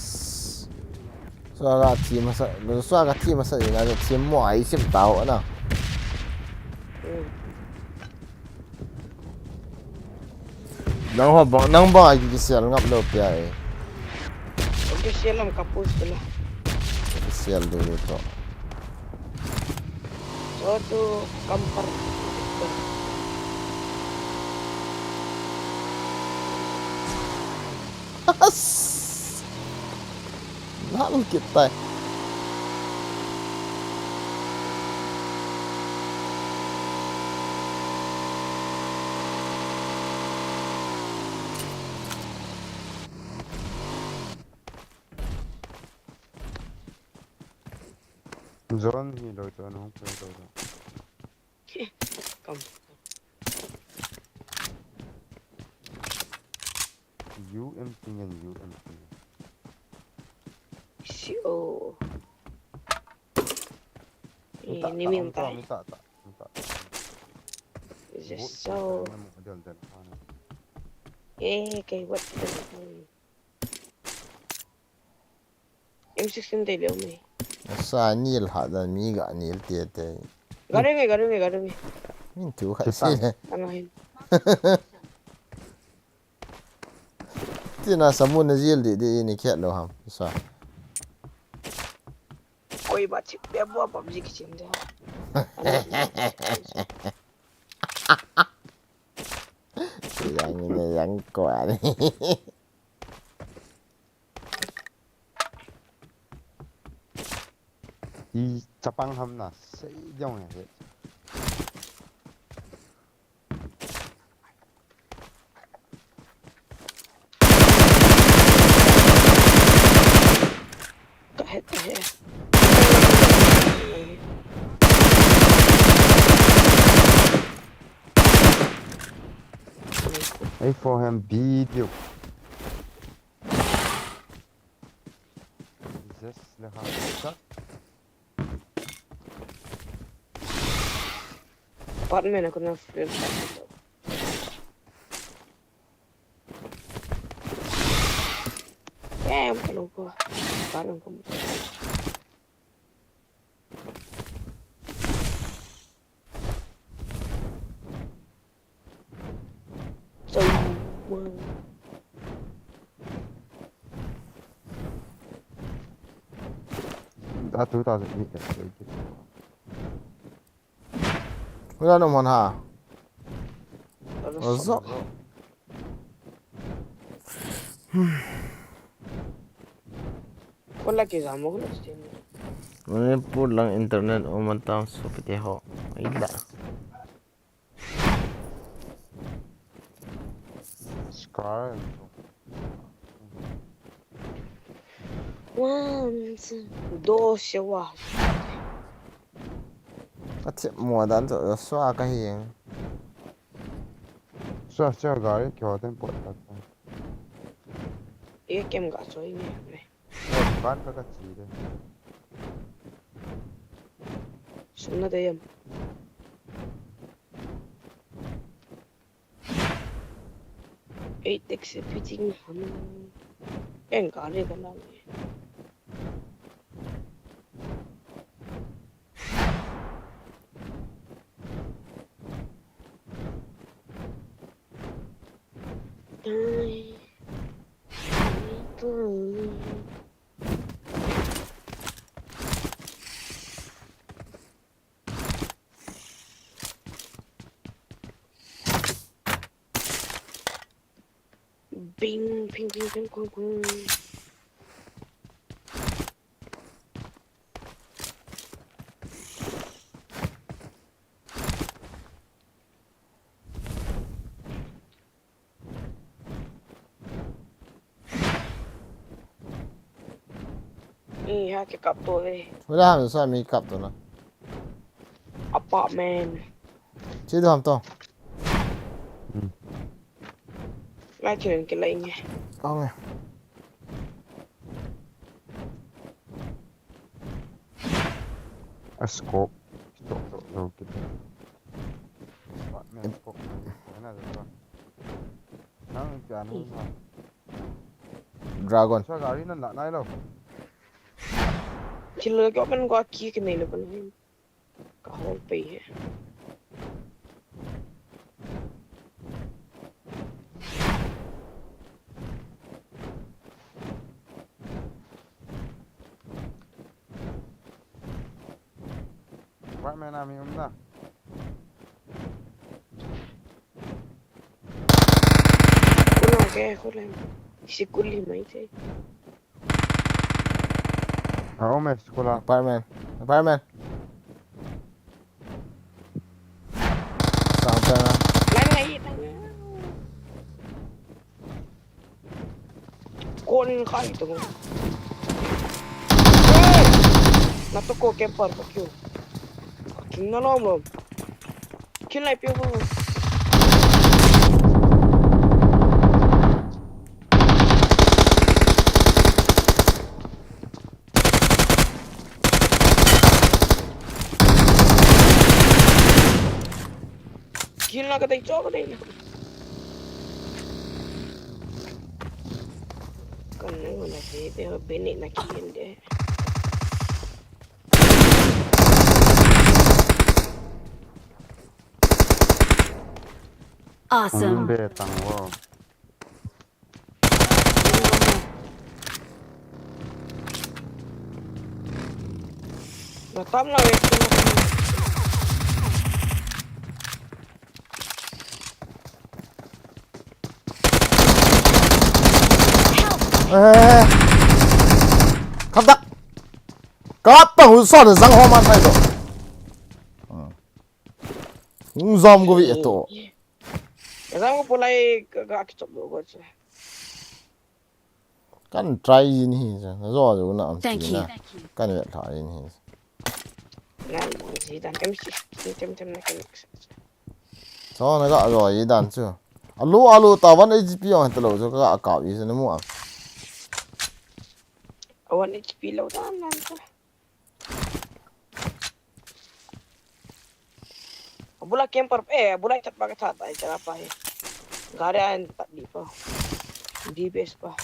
Sa ga thi masa, sa ga thi masa ina da thi mo ai sim tao na. Hmm. Nang ho bang, nang bang ai ki sial ngap lo pia e. Ki sial lam kapus tu lah. Ki sial dulu to. So tu kampar. Nang kita. Zone hi lo, zone hung play lo. Kom. U M P ngan, U M P. Sio. Eh, ni mi ta, ta, ta, ta. Is this so? Eh, kei what? M sixteen te leo me. Sa nil ha da mi ga nil te te. Ga re nge, ga re nge, ga re nge. Min tu kha si le. Anga hin. Tina samun na jil di di ni khet lo ham. Sa. Koi ba chip be bo PUBG ki chim de. Yang ni yang ko ani. I chapang ham na sei jong he. Ka he, ka he. Ei, for him video. Just le ha. Apartment ko na free. Eh, ang palo ko. Parang ko. So, that two thousand eight. Wala naman ha. Azo. Kola ke jamo kola stin. Manipur lang internet umatang sopite ho. Ila. Scar. Once. Dos ya wa. Ache mo dan to swa ka hi. Swa swa gari kyo ten pot ta. Ye kem ga soi ni me. Ban ka ka chi de. Sumna de yam. Ei, taxi pitting ham. En gari ka lang. Bing, bing, bing, bing, bing, bing. Ih, ha ke kap to ve. Wala ham sa mi kap to na. Apartment. Chi do ham to. Hmm. Ngai chen ke lai nge. Kong nge. A scope. Scope to lo kit. Apartment scope. Nang pian ho sa. Dragon. Sa gari nan la nai lo. Kilo ko kan ko ki ke nei lo kan. Ka hol pe he. Apartment a mi um na. Kulo ke, kulo. Sikuli mai te. A um e, sikula. Apartment. Apartment. Sang pen a. Lai ngai ta. Kon khai to. Hey! Na to ko ke par ko kyo. Kin na lom lom. Kin lai pyo ko. Kill na ka dei, cho ka dei. Kan na wala de, de, bini na kill de. Awesome. Ang be tang wo. Na tam na we. Eh. Kap dak. Kap pa hu son zang ho man thai to. Hmm. Hung zom ko vi to. Zang ko pulai ka, ka kichop do ko che. Kan try in hi, na zo zo na am. Thank you. Kan vet try in hi. Na mo ji dan tem si, tem tem na kan. So na ga zo yi dan chu. Alu, alu ta one H P ang ta lo chu ka ka yi na mu am. One H P lo dan nan ka. Abula camper, eh, abula chat ba ka chat ai chara pa he. Gari an pat di pa. D B S pa.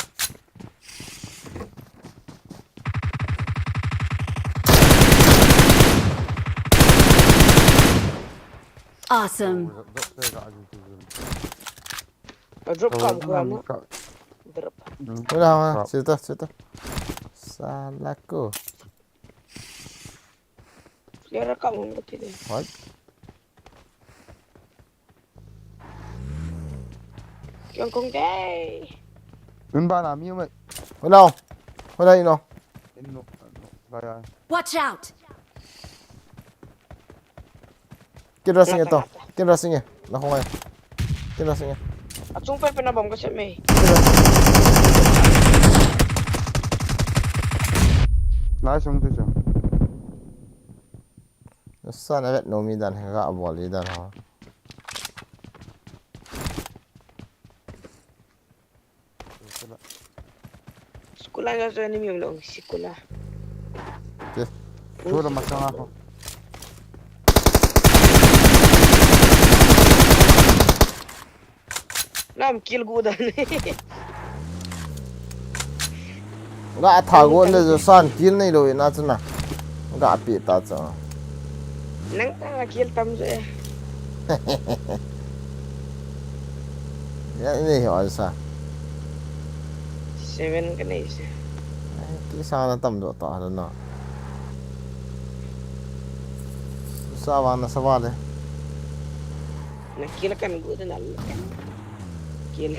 Awesome. Drop kam ko am. Drop. Wala, wala. Sita, sita. Sala ko. Yara ka mun ko tide. What? Kangkong dei. Tun bana mi mai. Hello. Hello, you know. In no. Lai ai. Watch out! Kit rushing e to. Kit rushing e. Na khong ai. Kit rushing e. Achung pen pen a bomb kasem e. Lai sung tu chu. Sa na vet no mi dan he ga bol i dan ho. Sikula ga jo ni mi lo sikula. Chu la masang a ko. Nam kill gu dan. Ga tha go le jo san kill nei lo i na chu na. Ga pi ta chu. Nang ta kill tam je. Ya ni ho sa. Seven ka nei se. Ti sa na tam do ta na. Sa wa na sa wa le. Na kill kan gu dan al. Kill.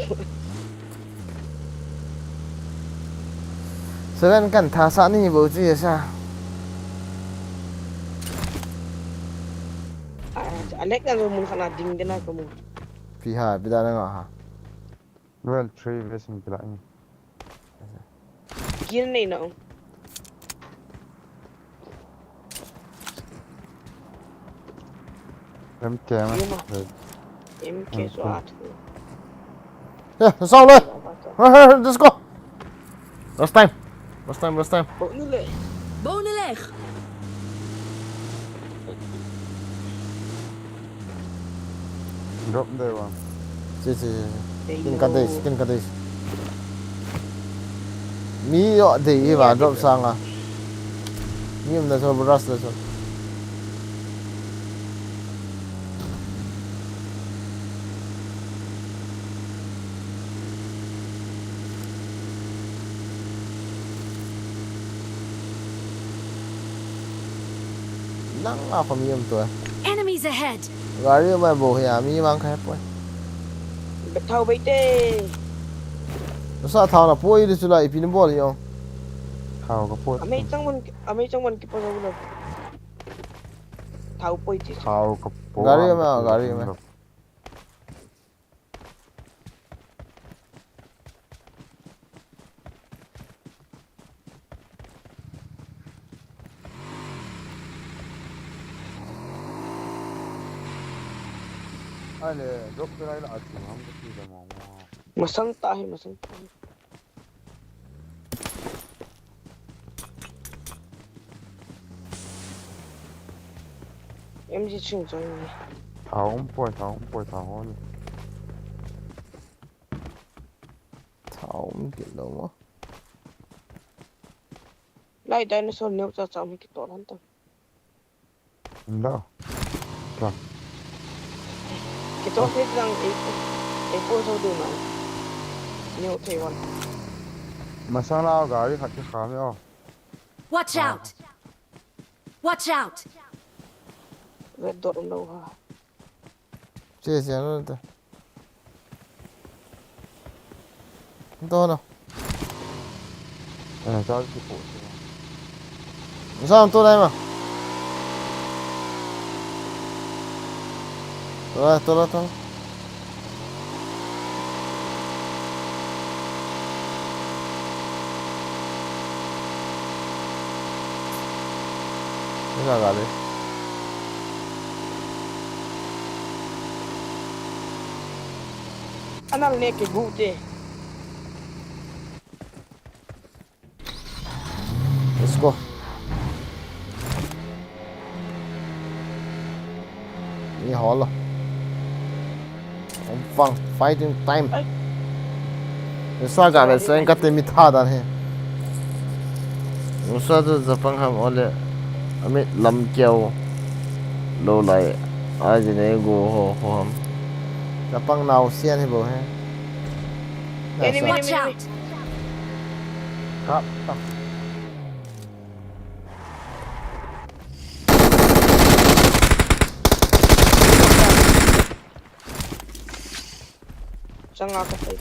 Seven kan tha sa ni bo chi sa. Alek na mun khana ding dena kamu. Pi ha, pi da na nga ha. Well, three vest in kila. Kill nei na. Em kema. Em ke so at. Ya, sao le. Let's go. Last time. Last time, last time. Bo ni le. Bo ni le. Drop there one. Si, si, si. Kin ka dei, kin ka dei. Mi yo dei hi ba drop sanga. Mi um da so brush da so. Nang a ko mi um to. Enemies ahead! Gari mai bo hi a mi mang khai poi. Bethau bai te. Sa thau na poi di chula ipi ni bol yo. Thau ka pot. Amei chang mon, amei chang mon ki pa lo. Thau poi ti. Thau ka pot. Gari mai, gari mai. Ai le, drop ke lai la atu ham ko ti da mo mo. Masang ta hi, masang ta hi. M G ching choi ni. Thau um poi, thau um poi, thau hon. Thau um kit lo mo. Lai dinosaur neo cha cha mi ki to lan ta. Ndo. Ka. Ki to thei lang e. E po so du na. Neo thei wan. Masang la gari khat ki kha me o. Watch out! Watch out! Red dot lo ha. Che che no ta. Ndo no. Eh, sa ki po. Sa to lai ma. To lai, to lai, to lai. Ina gale. Anal ne ke gu te. Let's go. Ni holo. Om fang, fighting time. Ni sa ga le sen ka te mi tha dan he. Ni sa tu Japan ham ole. Ami lam kiau. Lo lai. Ai ji ne go ho ho ham. Japan nau sian he bo he. Enemy, Watch enemy, out! Kap, kap. Tanga ka pai.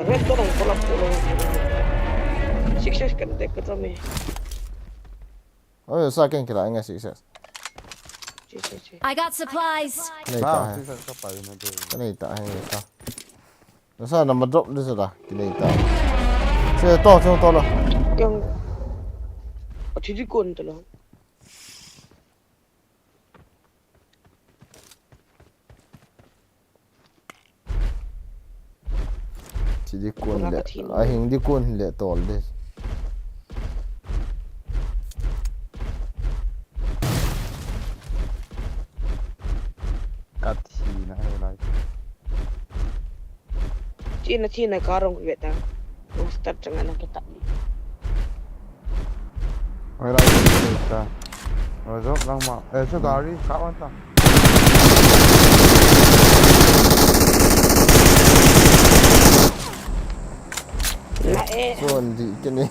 Red to dong ko la ko lo. Six six kan te ka tame. Oi, sa ken kila nga six six. Chi chi chi. I got supplies. Nei ta Ah, hai. Six six ka pai na de. Ka nei ta hai sa. Sa na ma drop de sa da. Ki nei ta. Se to, se to lo. Yang. Athi di kon to lo. Chi di kun le, a hing di kun le tol di. Ka thi na he lai. Chi na thi na ka rong vet ta. Start chang na ka ta. Oi, lai, lai, lai, ta. Oi, jok lang ma. Eh, chu gari, ka on ta. Na, eh. Chuan di ke ni.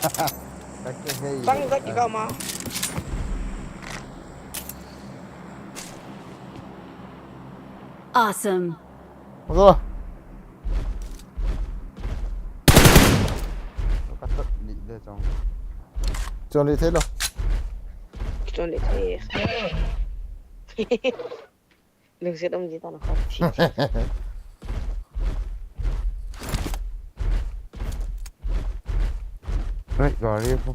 Ka ke hei. Chang ka ki ka ma. Awesome. Zo. Ka tat li de chong. Chon li thei lo. Chon li thei. Lungset um ji ta na kha. Right, gari ko.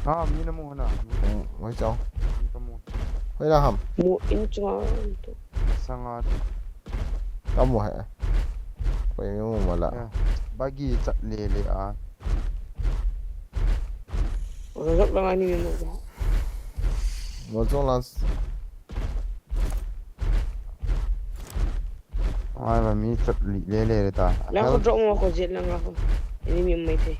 Ah, mi na mu na. Hmm, hoi chao. Mi ka mu. Hoi na ham. Mu in chunga tu. Masanga tu. Ka mu he. Koi mi mu mala. Ya. Bagi chat le le a. Ora jok lang ani mi mu. Mo chong lang. Ai, ba mi chat li le le ta. Lang ko drop mo ko jet lang ko. Ini mi mai thei.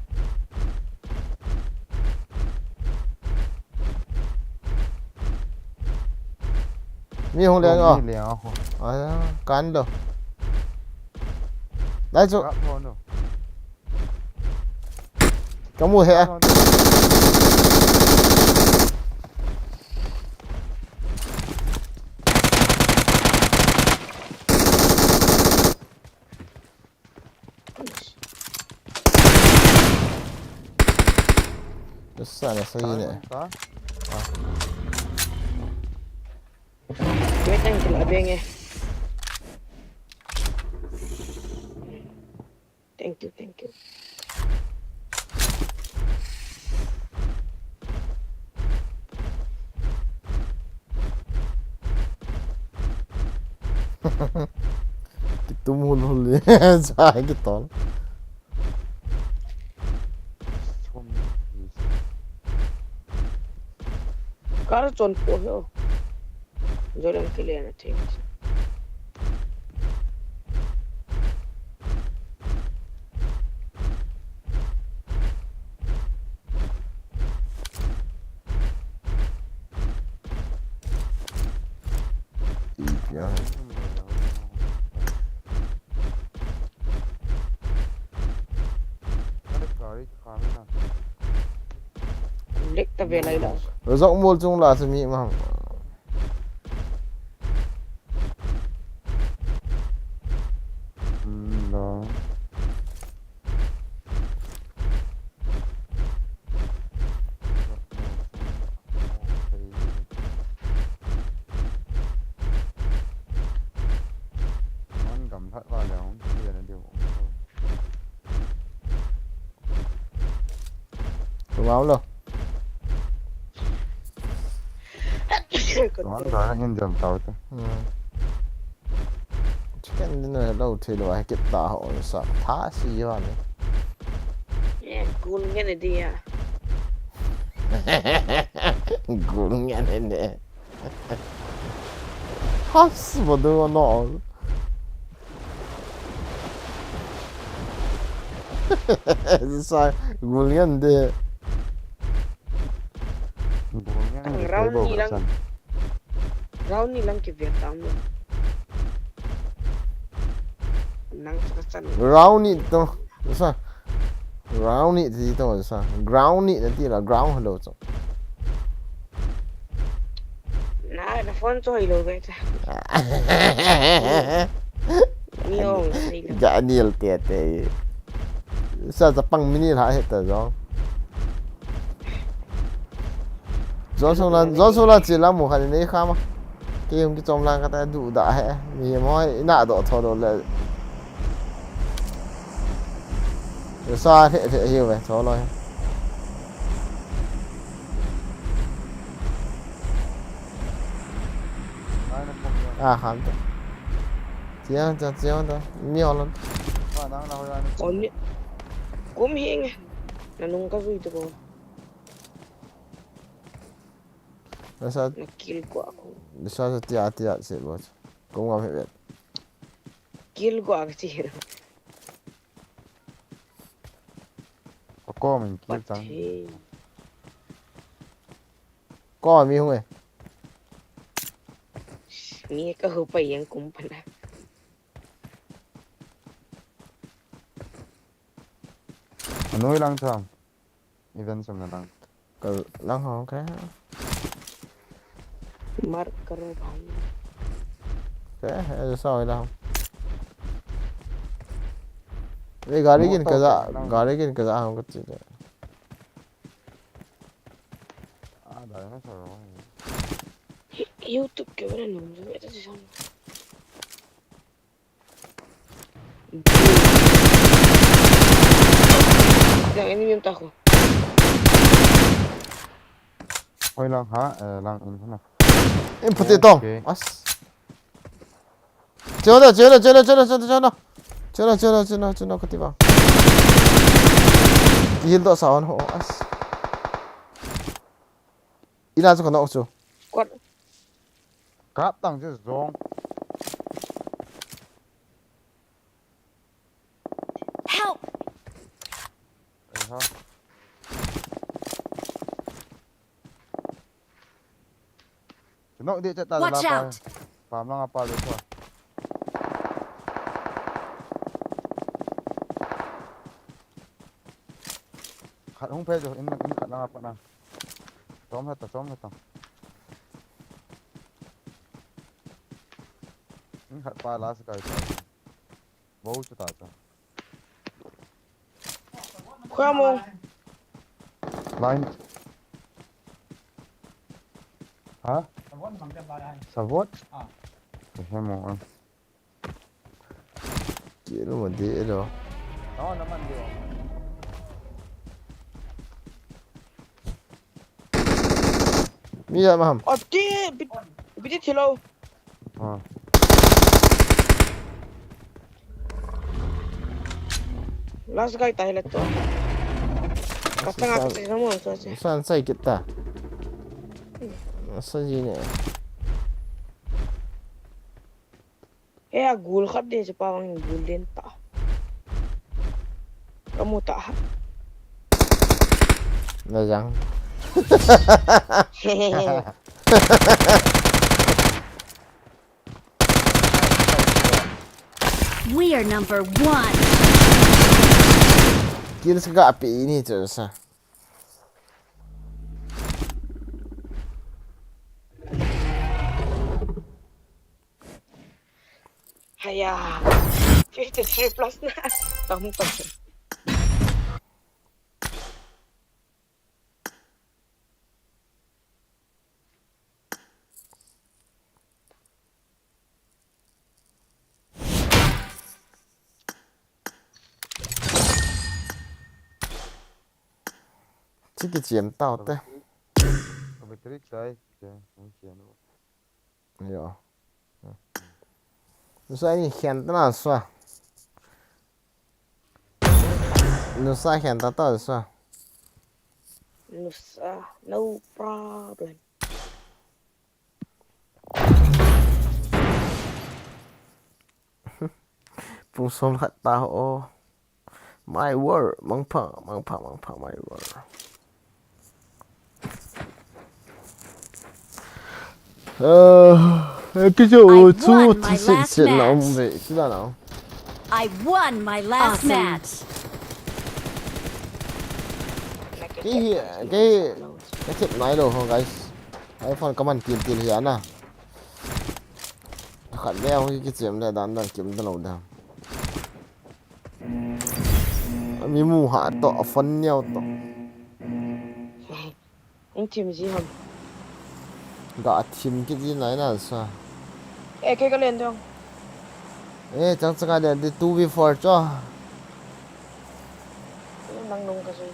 Mi hong le nga. Mi le nga ko. Ai, kan do. Lai chu. Ka mu he. Sa na sa ne. Wait, thank you, abeng eh. Thank you, thank you. Kitum hul hul le. Sa kitol. Kar chon po he o. Jorang kile na thei. Ipi a. Lek ta ve lai la. Zok mol chung la se mi ma. Hmm, lo. Mon gam that va le hung tia na diu. Tumau lo. Tumau lo, hin jam tau te. Hmm. Chicken dinner lo thei lo, ai kit ta ho sa. Tha si yo ni. Eh, gun nge ne dia. Gun nge ne ne. Has, bodo no. Sa, gun nge ne de. Round ni lang. Round ni lang ki ve tam lo. Nang sa chan. Round ni to. Sa. Round ni ti to sa. Ground ni na ti la ground hello to. Na Ah, na phone chu hoilou ve cha. Mi ong ka sei lo. Ja niel te te. Sa sa pang mini la he ta jong. Jong song lan, jong song lan chi la mu kha ni nei kha ma. Kei hung kichom lang kate du da he. Mi mo ina do tho do le. Sa he he he ve tho lo he. Ah, han to. Chiang ta, chiang ta. Mi hol. Kum hi nge. Na nung ka zui to ko. Nasa, na kill ko ako. Nasa sa tia, tia, se bo. Kum ngam he vet. Kill ko ako chi. Ako min kill tang. Ko mi hung e. Mi ka hu pa yang kum pa na. Anoi lang tham. Event sung na lang. Ka lang ho ka. Mark karo bhai. Ka, eh, sa oi lang. Ve gari kin ka ja, gari kin ka ja ho ka chi. Ah, dai na sa ro. YouTube ke bara nung, eta si sam. Yang ini minta aku. Oi lang ha, eh, lang in sana. In pati tong. As. Chona, chona, chona, chona, chona, chona. Chona, chona, chona, chona, kati ba. Kihil to sa on ho, as. Ina chu kana chu. Kwat. Kap tang chu zong. Help! Ei ha. Nok di chat ta. Watch out! Pam lang apa le tua. Khat hung phe jo in, in khat lang apa na. Chom heta, chom heta. Ni khat pa last guy ta. Bou chu ta ta. Khoa mo. Line. Ha? Savot? Ah. He mo. Kilo mo di elo. No, naman di. Mi ya maham. Ati, bit, bit thilo. Ah. Last guy tahi la to. Kasta nga kasi sa mo, so siya. Saan sa ikit ta? Sa jine. Eh, a gul khat din si pawang gul din ta. Kamu ta ha. Na jang. We are number one. Kills ka api ini tu sa. Haya. Fifty-three plus na. Tam tam. Chiki chiam tau te. Ka battery chai, chai, hung chiam lo. Yo. Nusa ni khen ta na sa. Nusa khen ta ta sa. Nusa, no problem. Pung som khat ta ho. My world, mangpha, mangpha, mangpha, my world. Uh, cái chỗ I won my last match. I won my last match. Cái hi-, cái, cái tip nói đồ không, guys? iPhone kaman til til hi ana. Khat le hung kichem le dan dan kim da lo da. Mi mu ha to, phone neo to. Hung thim ji ham. Ga thim kit ji nai na sa. Eh, kei ka len dong. Eh, chang chang ka len di two v four cho. Nang nung ka jui.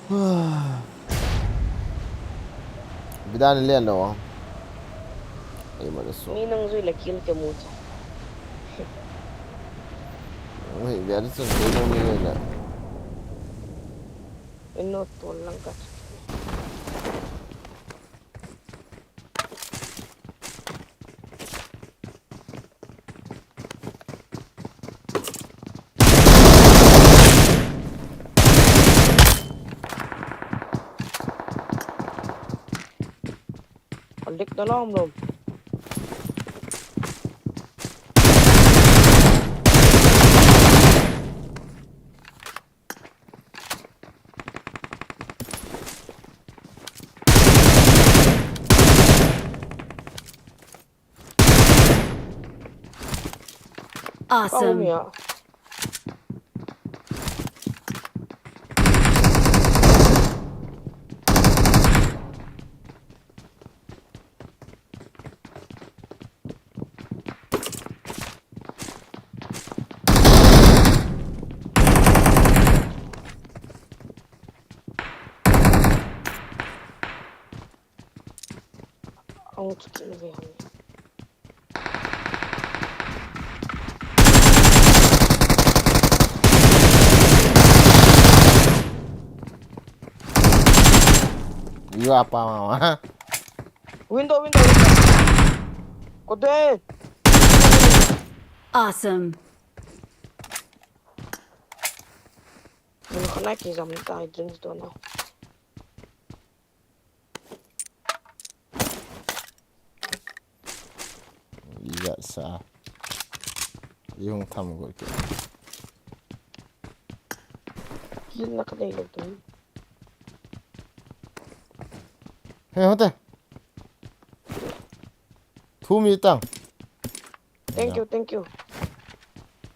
Bidan len lo. Ei ma so. Mi nung jui la kill ke mu cha. Hei, bidan sun kei nung ni jui la. Ino tol lang ka. Alik na lang, no? Awesome. Ang chicken ve hang. You apa mama? Window, window, window. Kode. Awesome. Mun khana ki jam ta drinks do na. Iya sa. Yung tham go ke. Kin na ka dei lo tu. Hey, hote. Thu mi tang. Thank you, thank you.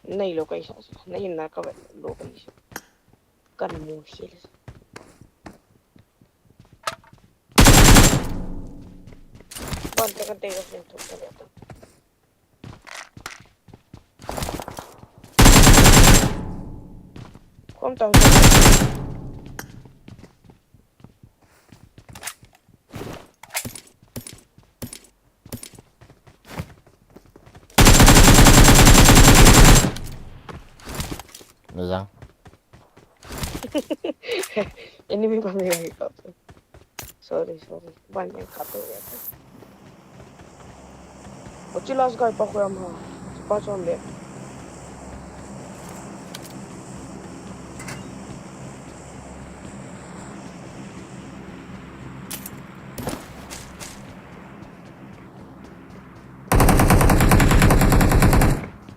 Nei lo kai sa. Nei na ka lo kai sa. Kan mu sil. Bon, te kan te ko sin thu ka le to. Kom tang. Nazang. Enemy pa mi gai kap. Sorry, sorry. Ban yang kap ya. Ochi last guy pa ko yam ha. Pa chon le.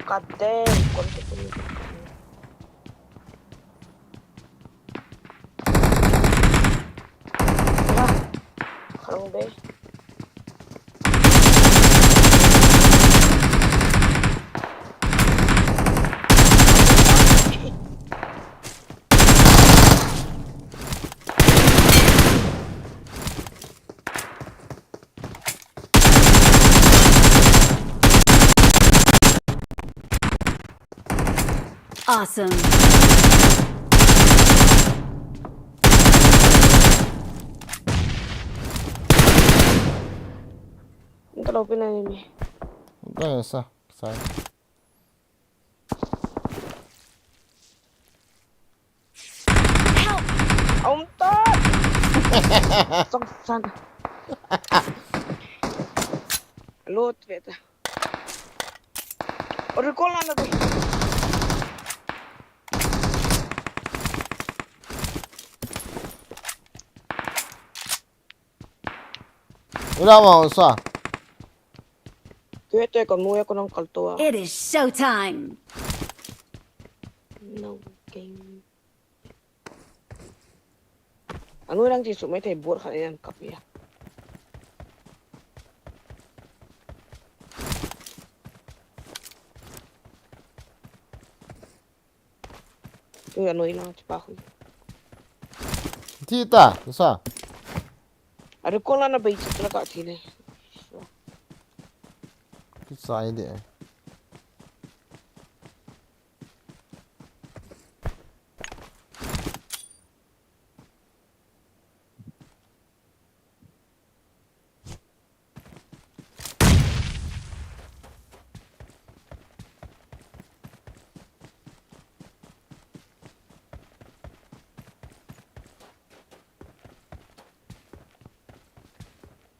God damn, kon ko ni. Wah, kharong be. Awesome. Nta lo pina ni mi. Nta sa, sa. Help! Aum ta! Song san. Lot ve ta. Recall ana de. Ula ma usa. Tuwe, tuwe, kon mu ya, kon ang kalto a. It is showtime. No game. Anu lang ti su mai thei bot khat yan kap ya. Ui, anoi na, chupa hui. Thi ta, sa. Are ko la na bai chu la ka thi le. Kisai de.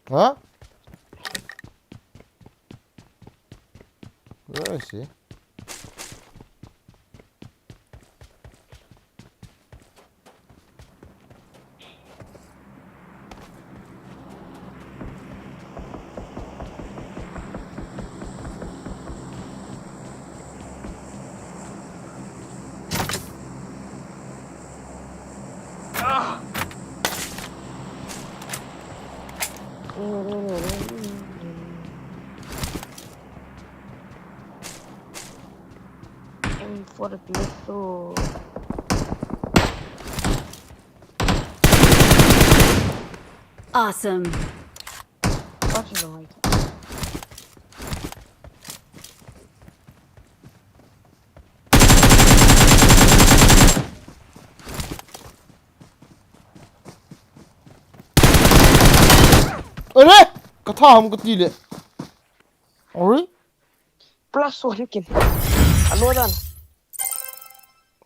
Huh? Where is he? M four pistol. Awesome. What is the light? Are! Ka tha ham ka ti le. Are? Plus one kin. Alo dan.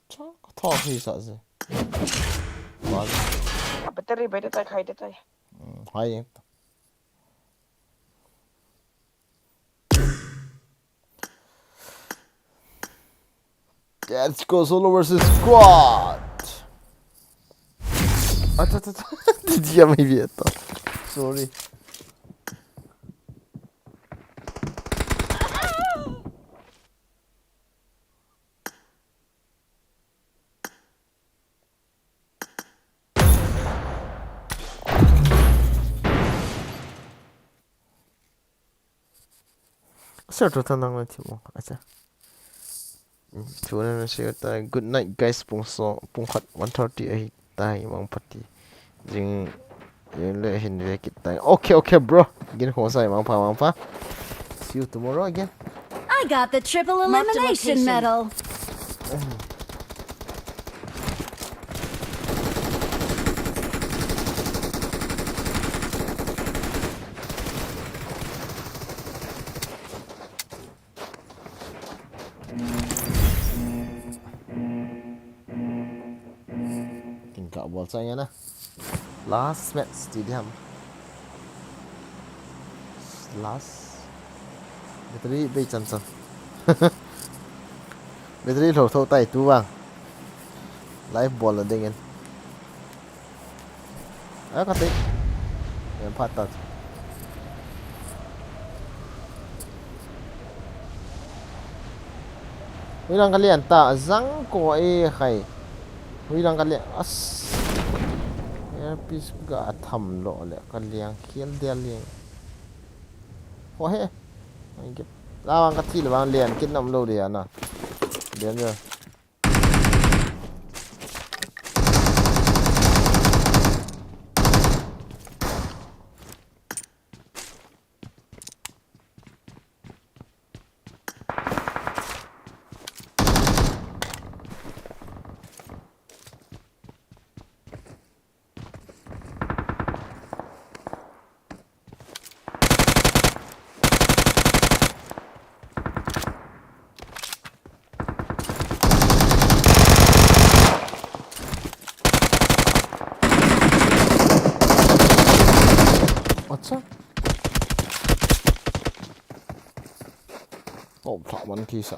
Cha, ka tha hi sa se. Wal. Battery, battery tai khai de tai. Hmm, hai. Let's go, solo versus squad. Acha, acha, acha. Dia mai vieta. Sorry. Sir, tu tanang na timo. Acha. Tuna na share ta. Good night, guys. Pung so, pung khat one thirty ahi tai, mang pati. Jing, jing le hin ve kit tai. Okay, okay, bro. Gin ho sai, mang pha, mang pha. See you tomorrow again. I got the triple elimination medal. Tingkah bol sa ngana. Last match stadium. Last. Battery bei chan chan. Battery lho tho tai tu vang. Live bol la dingin. A ka te. Em phat ta. Hui lang ka lian ta, zang ko e khai. Hui lang ka lian, as. Earpiece ga tham lo le ka liang khial dia liang. Ho he. Ai ke. La wang ka thi le wang lian kit nam lo dia na. Lian dia. Acha. Oh, thak man kisa.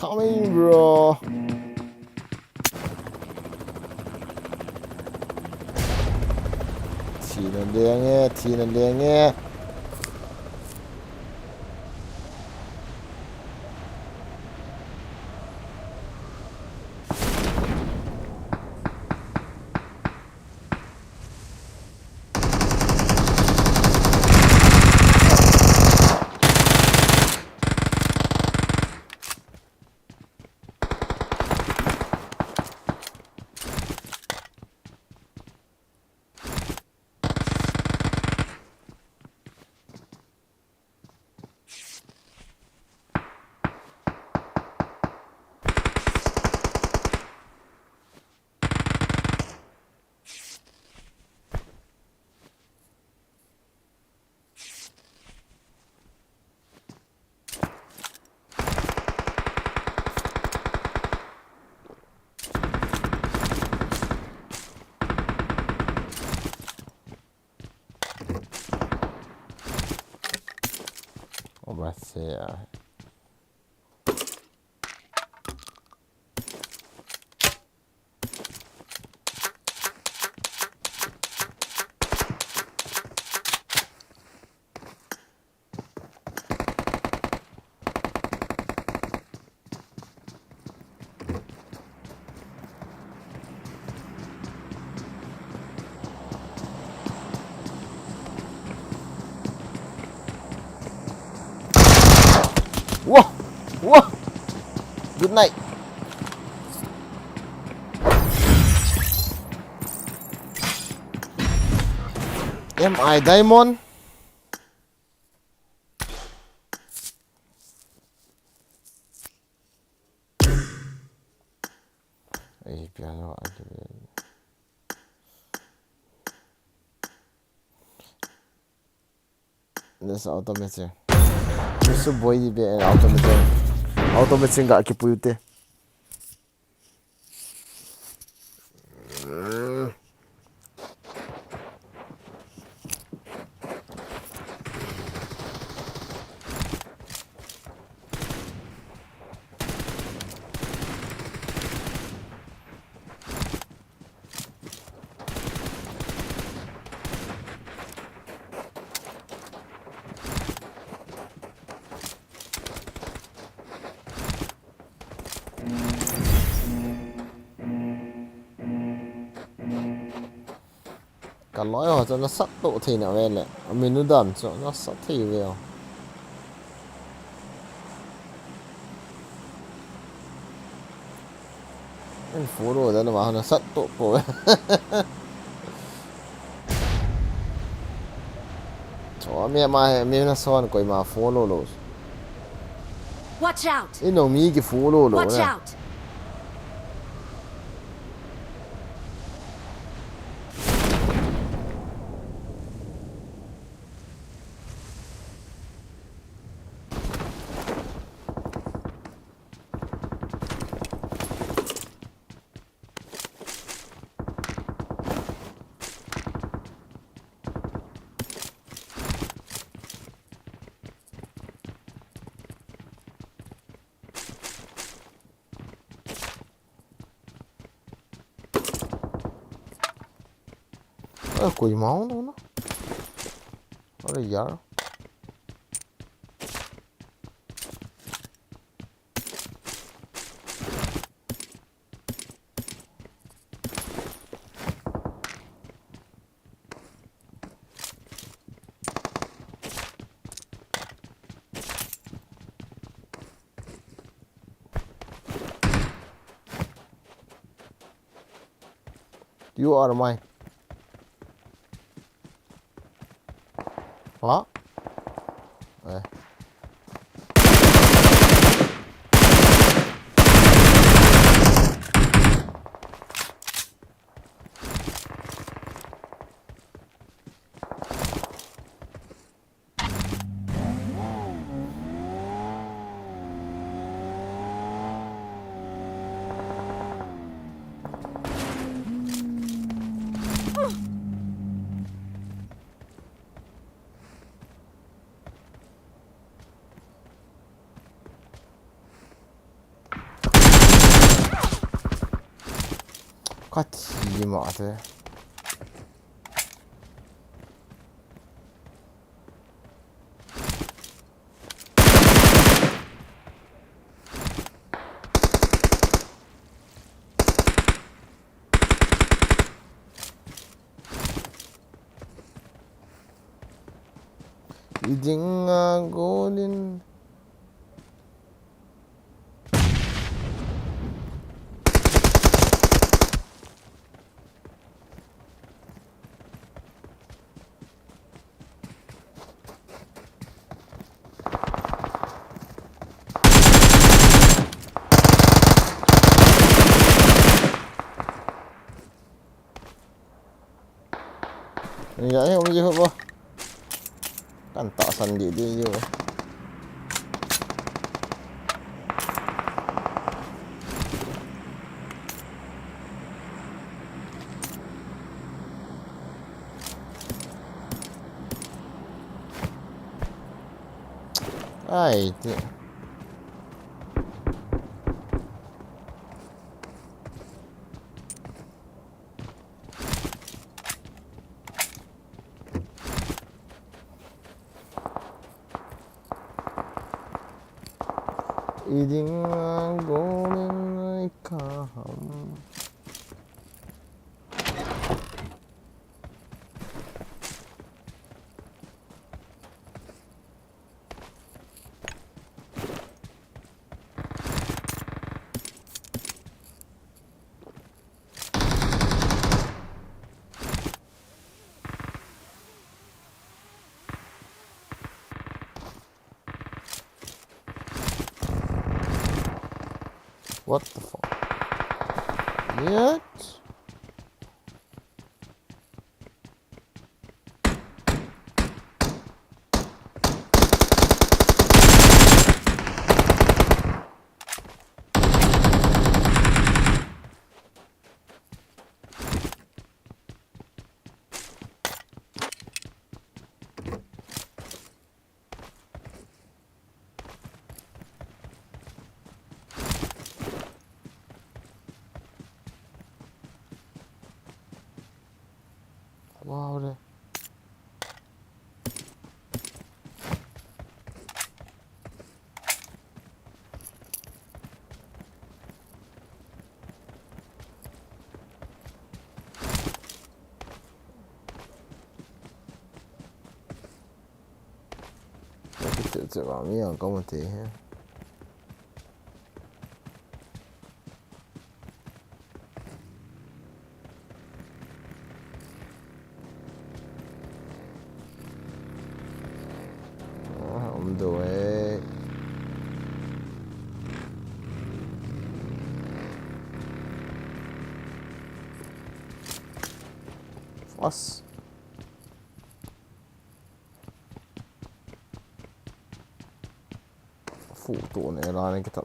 Coming, bro. Thina leng e, thina leng e. Sia. Wah! Wah! Good night. Am I diamond? Ei, piano a ki. This automatic. This boy di be automatic. Automatic ga ki puyu te. Ka loi ho chu nasat to thei na ve le. A minu dam chu nasat thei ve o. En follow dan ma nasat to ko. Cho mi ma he mi na son koima follow lo. Watch out! Ino mi ki follow lo. Watch out! Ơ, koima hung no na. Ơ, yar. You are mine. Hả? Ê. Ka thi mah te. I ding a golin. Ni ga he, um ji ho bo. Kan ta san di di yo. Ai, te. Iding a golden ai kaham. What the fuck? Yet? Wow, re. Cheh cheh vang mi ang ka mu thei he. Ah, um do e. Fast. Fu tu ne la ne kita.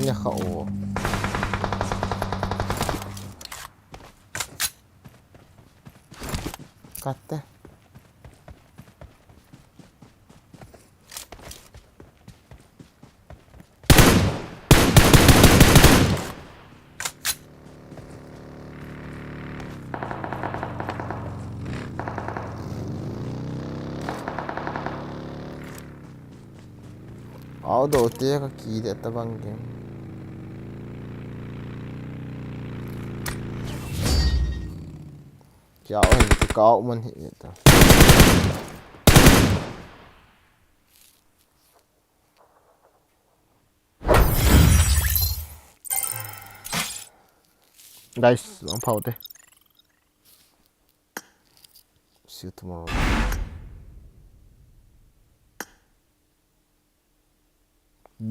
Nya kha o. Kate. Au do te ka ki de ta bang ke. Kya o hin ti kau man hi ta. Guys, lang phau te. See you tomorrow.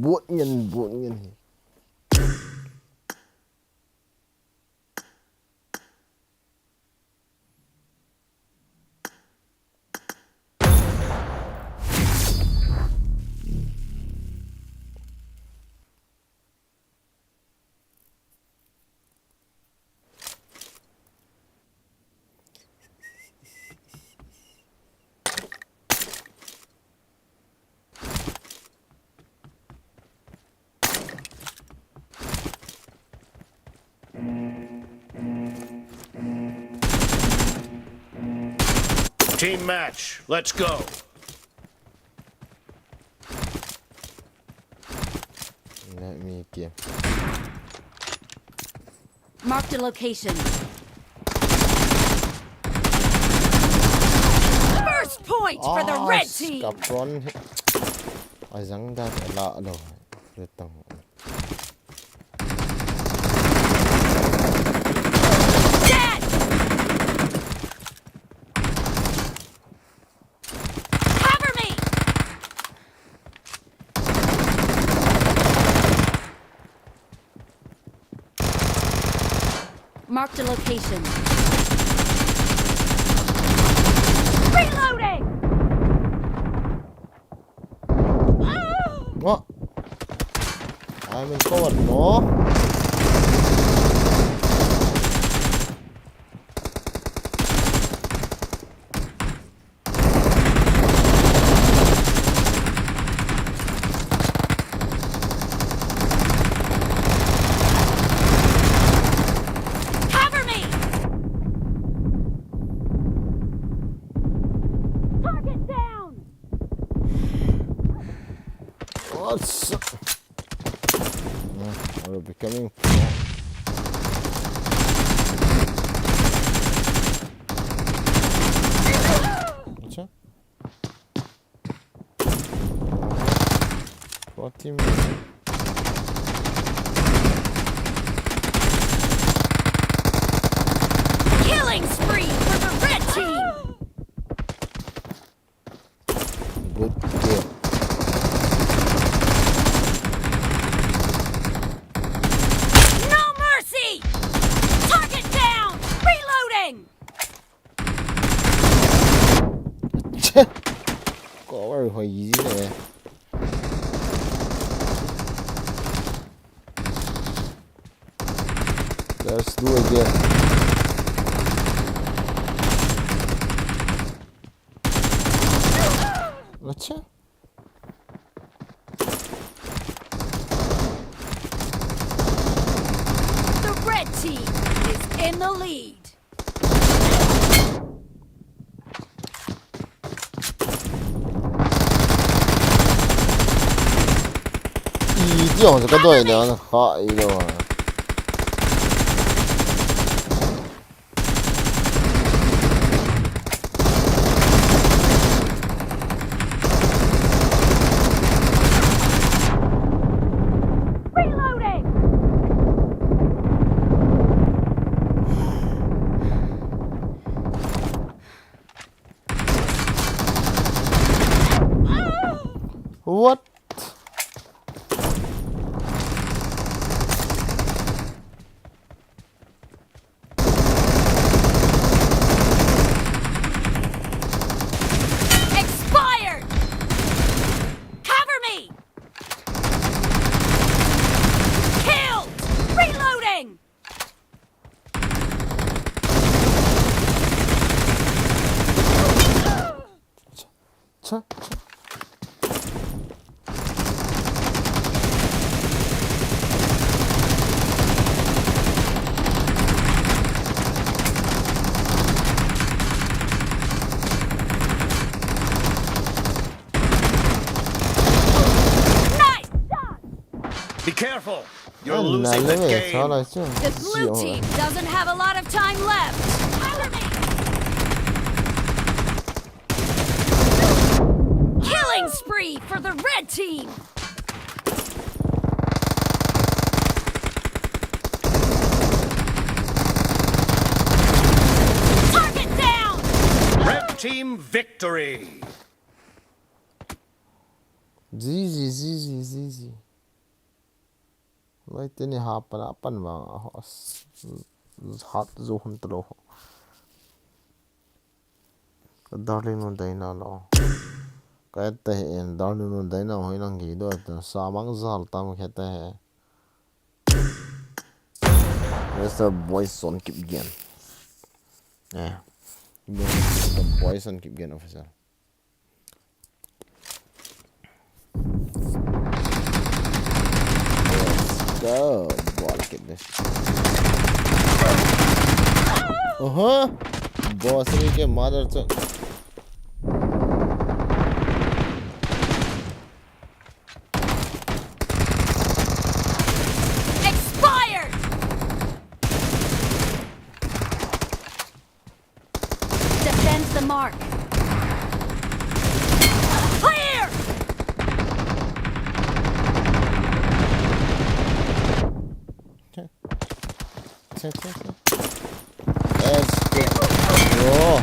Buat ngen, buat ngen hi. Team match. Let's go. Let me game. Marked a location. First point for the red team. Capron. Ajang da la lo. Lutang. Dead! Cover me! Marked a location. Reloading! What? I'm in cover, no? Cover me! Target down! What's up? Uh, we're becoming pro. Acha. Pro team. Killing spree for the red team! Good kill. No mercy! Target down! Reloading! Cover hoi ji le. Let's do again. Acha. The red team is in the lead. Ih, ti jong chu ka doi le, ana kha i lo a. Reloading! What? Expired! Cover me! Killed! Reloading! Cha, cha. Nice shot! Be careful! You're losing the game. The blue team doesn't have a lot of time left. Cover me! Killing spree for the red team! Target down! Red team victory! G G, G G, G G. Lai teni ha pan a pan vang a ho, hat zo hun talo. Ka darling nu dai na lo. Ka et ta he en, darling nu dai na hoi lang gi do ta sa mang zal tam khe ta he. Mister Boyson Kipgen. Eh. Mister Boyson Kipgen official. Let's go. Bol kit de. Oho. Boss ni ke mother chu. Defends the mark. Clear! Che, che, che. Let's go. Bro.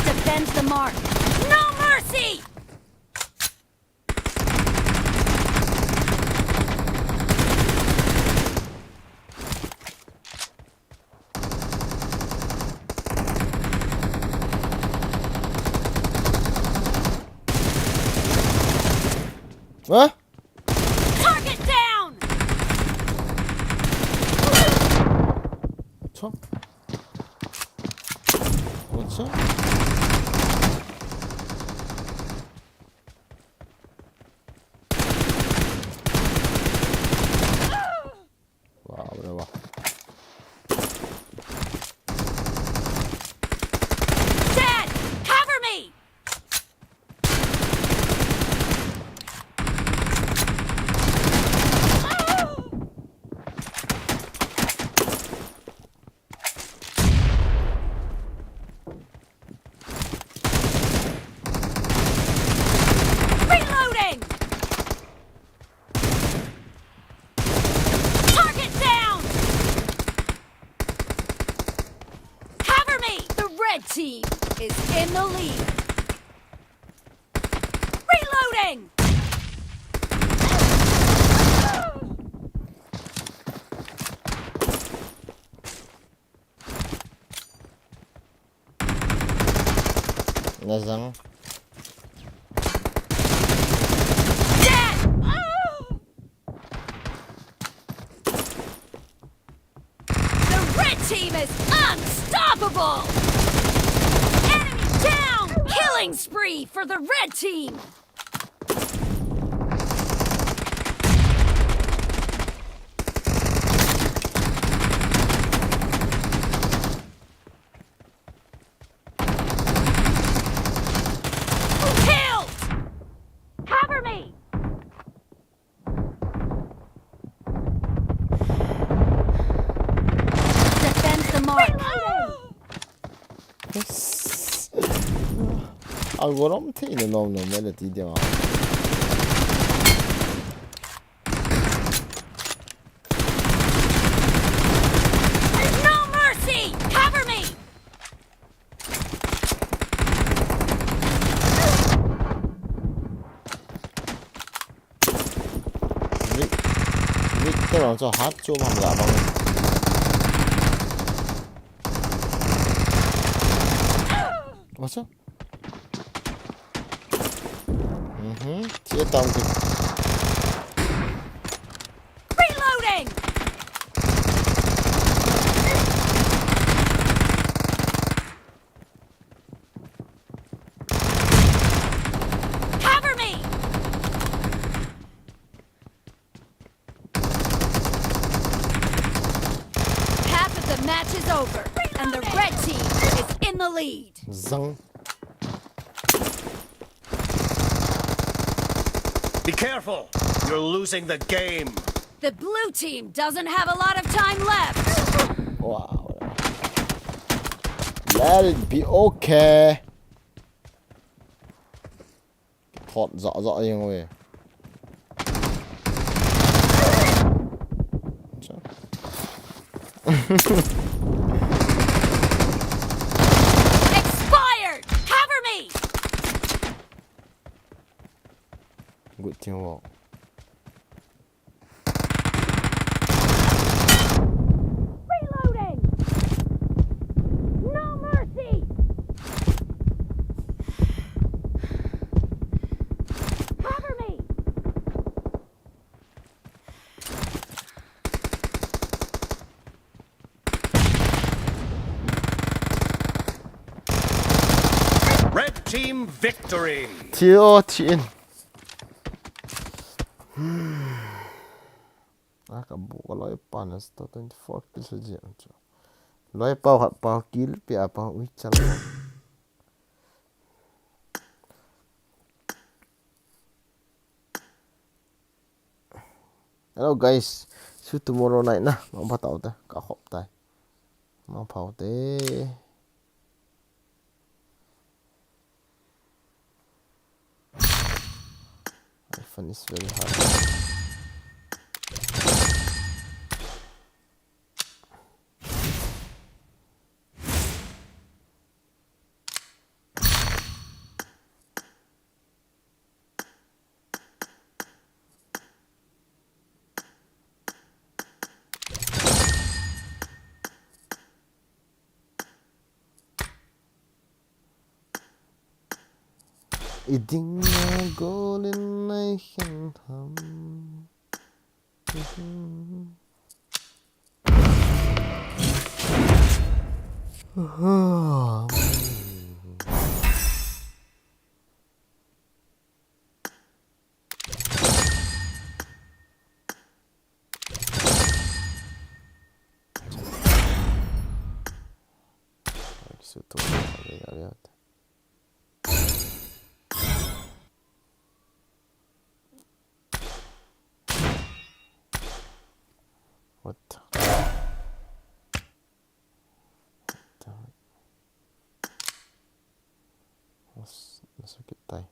Defends the mark. No mercy! Huh? Target down! Top. What's up? Wow, bro. Dad! Cover me! Reloading! Target down! Cover me! The red team is in the lead. Reloading! Nazang. Dead! The red team is unstoppable! Enemy down! Killing spree for the red team! Killed! Cover me! Defend the mark. Algorithm thei na nom nom mai la ti dia. No mercy! Cover me! Victor ang cho hat cho mam ga bang. What's up? Mhm. Chia tao ke. Reloading! Cover me! Half of the match is over, and the red team is in the lead. Zang. Be careful! You're losing the game. The blue team doesn't have a lot of time left. Wow. Let it be okay. Thot za za yang we. Expired! Cover me! Good teamwork. Reloading! No mercy! Cover me! Red team victory! Tio, tien. Aka bu ka loi pa na sto twenty four kill sa jia. Loi pa hat pa kill pi a pa ui chal. Hello guys, see you tomorrow night na. Mang ba tau te, ka khop tai. Mang phau te. weapon is very hard. Iding a gol in nai khen ham. What the? What the? Nasakit tai.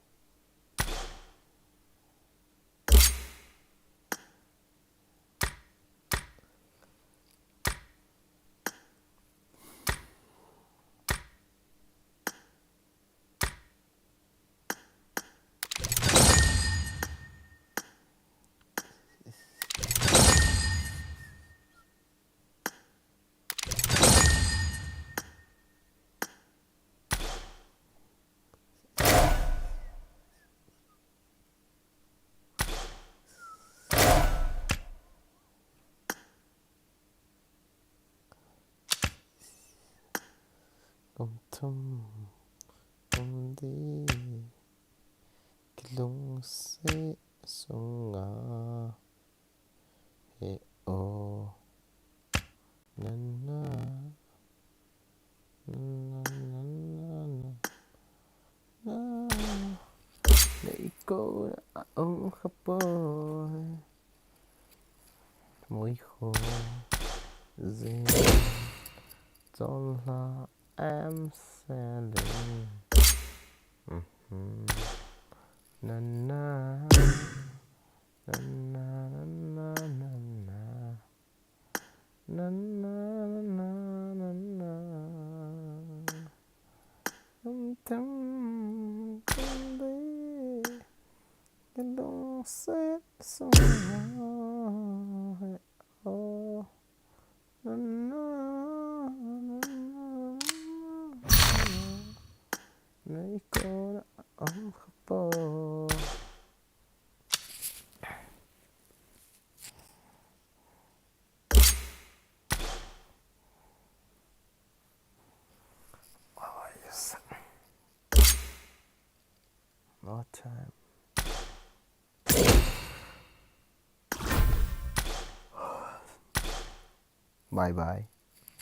Kum thum, kum li, kilungset sunga he o. Na na, na na, na na, na. Nei kou na um kha poi. Mui kho zin, chol hla am selling. Mhm. Na na, na na, na na, na na. Na na, na na, na na. Tum tum, tum de. Kilungset sunga he o. Na na, na na, na na. Nei kou na um kha poi. Oh, yes. No time. Bye bye.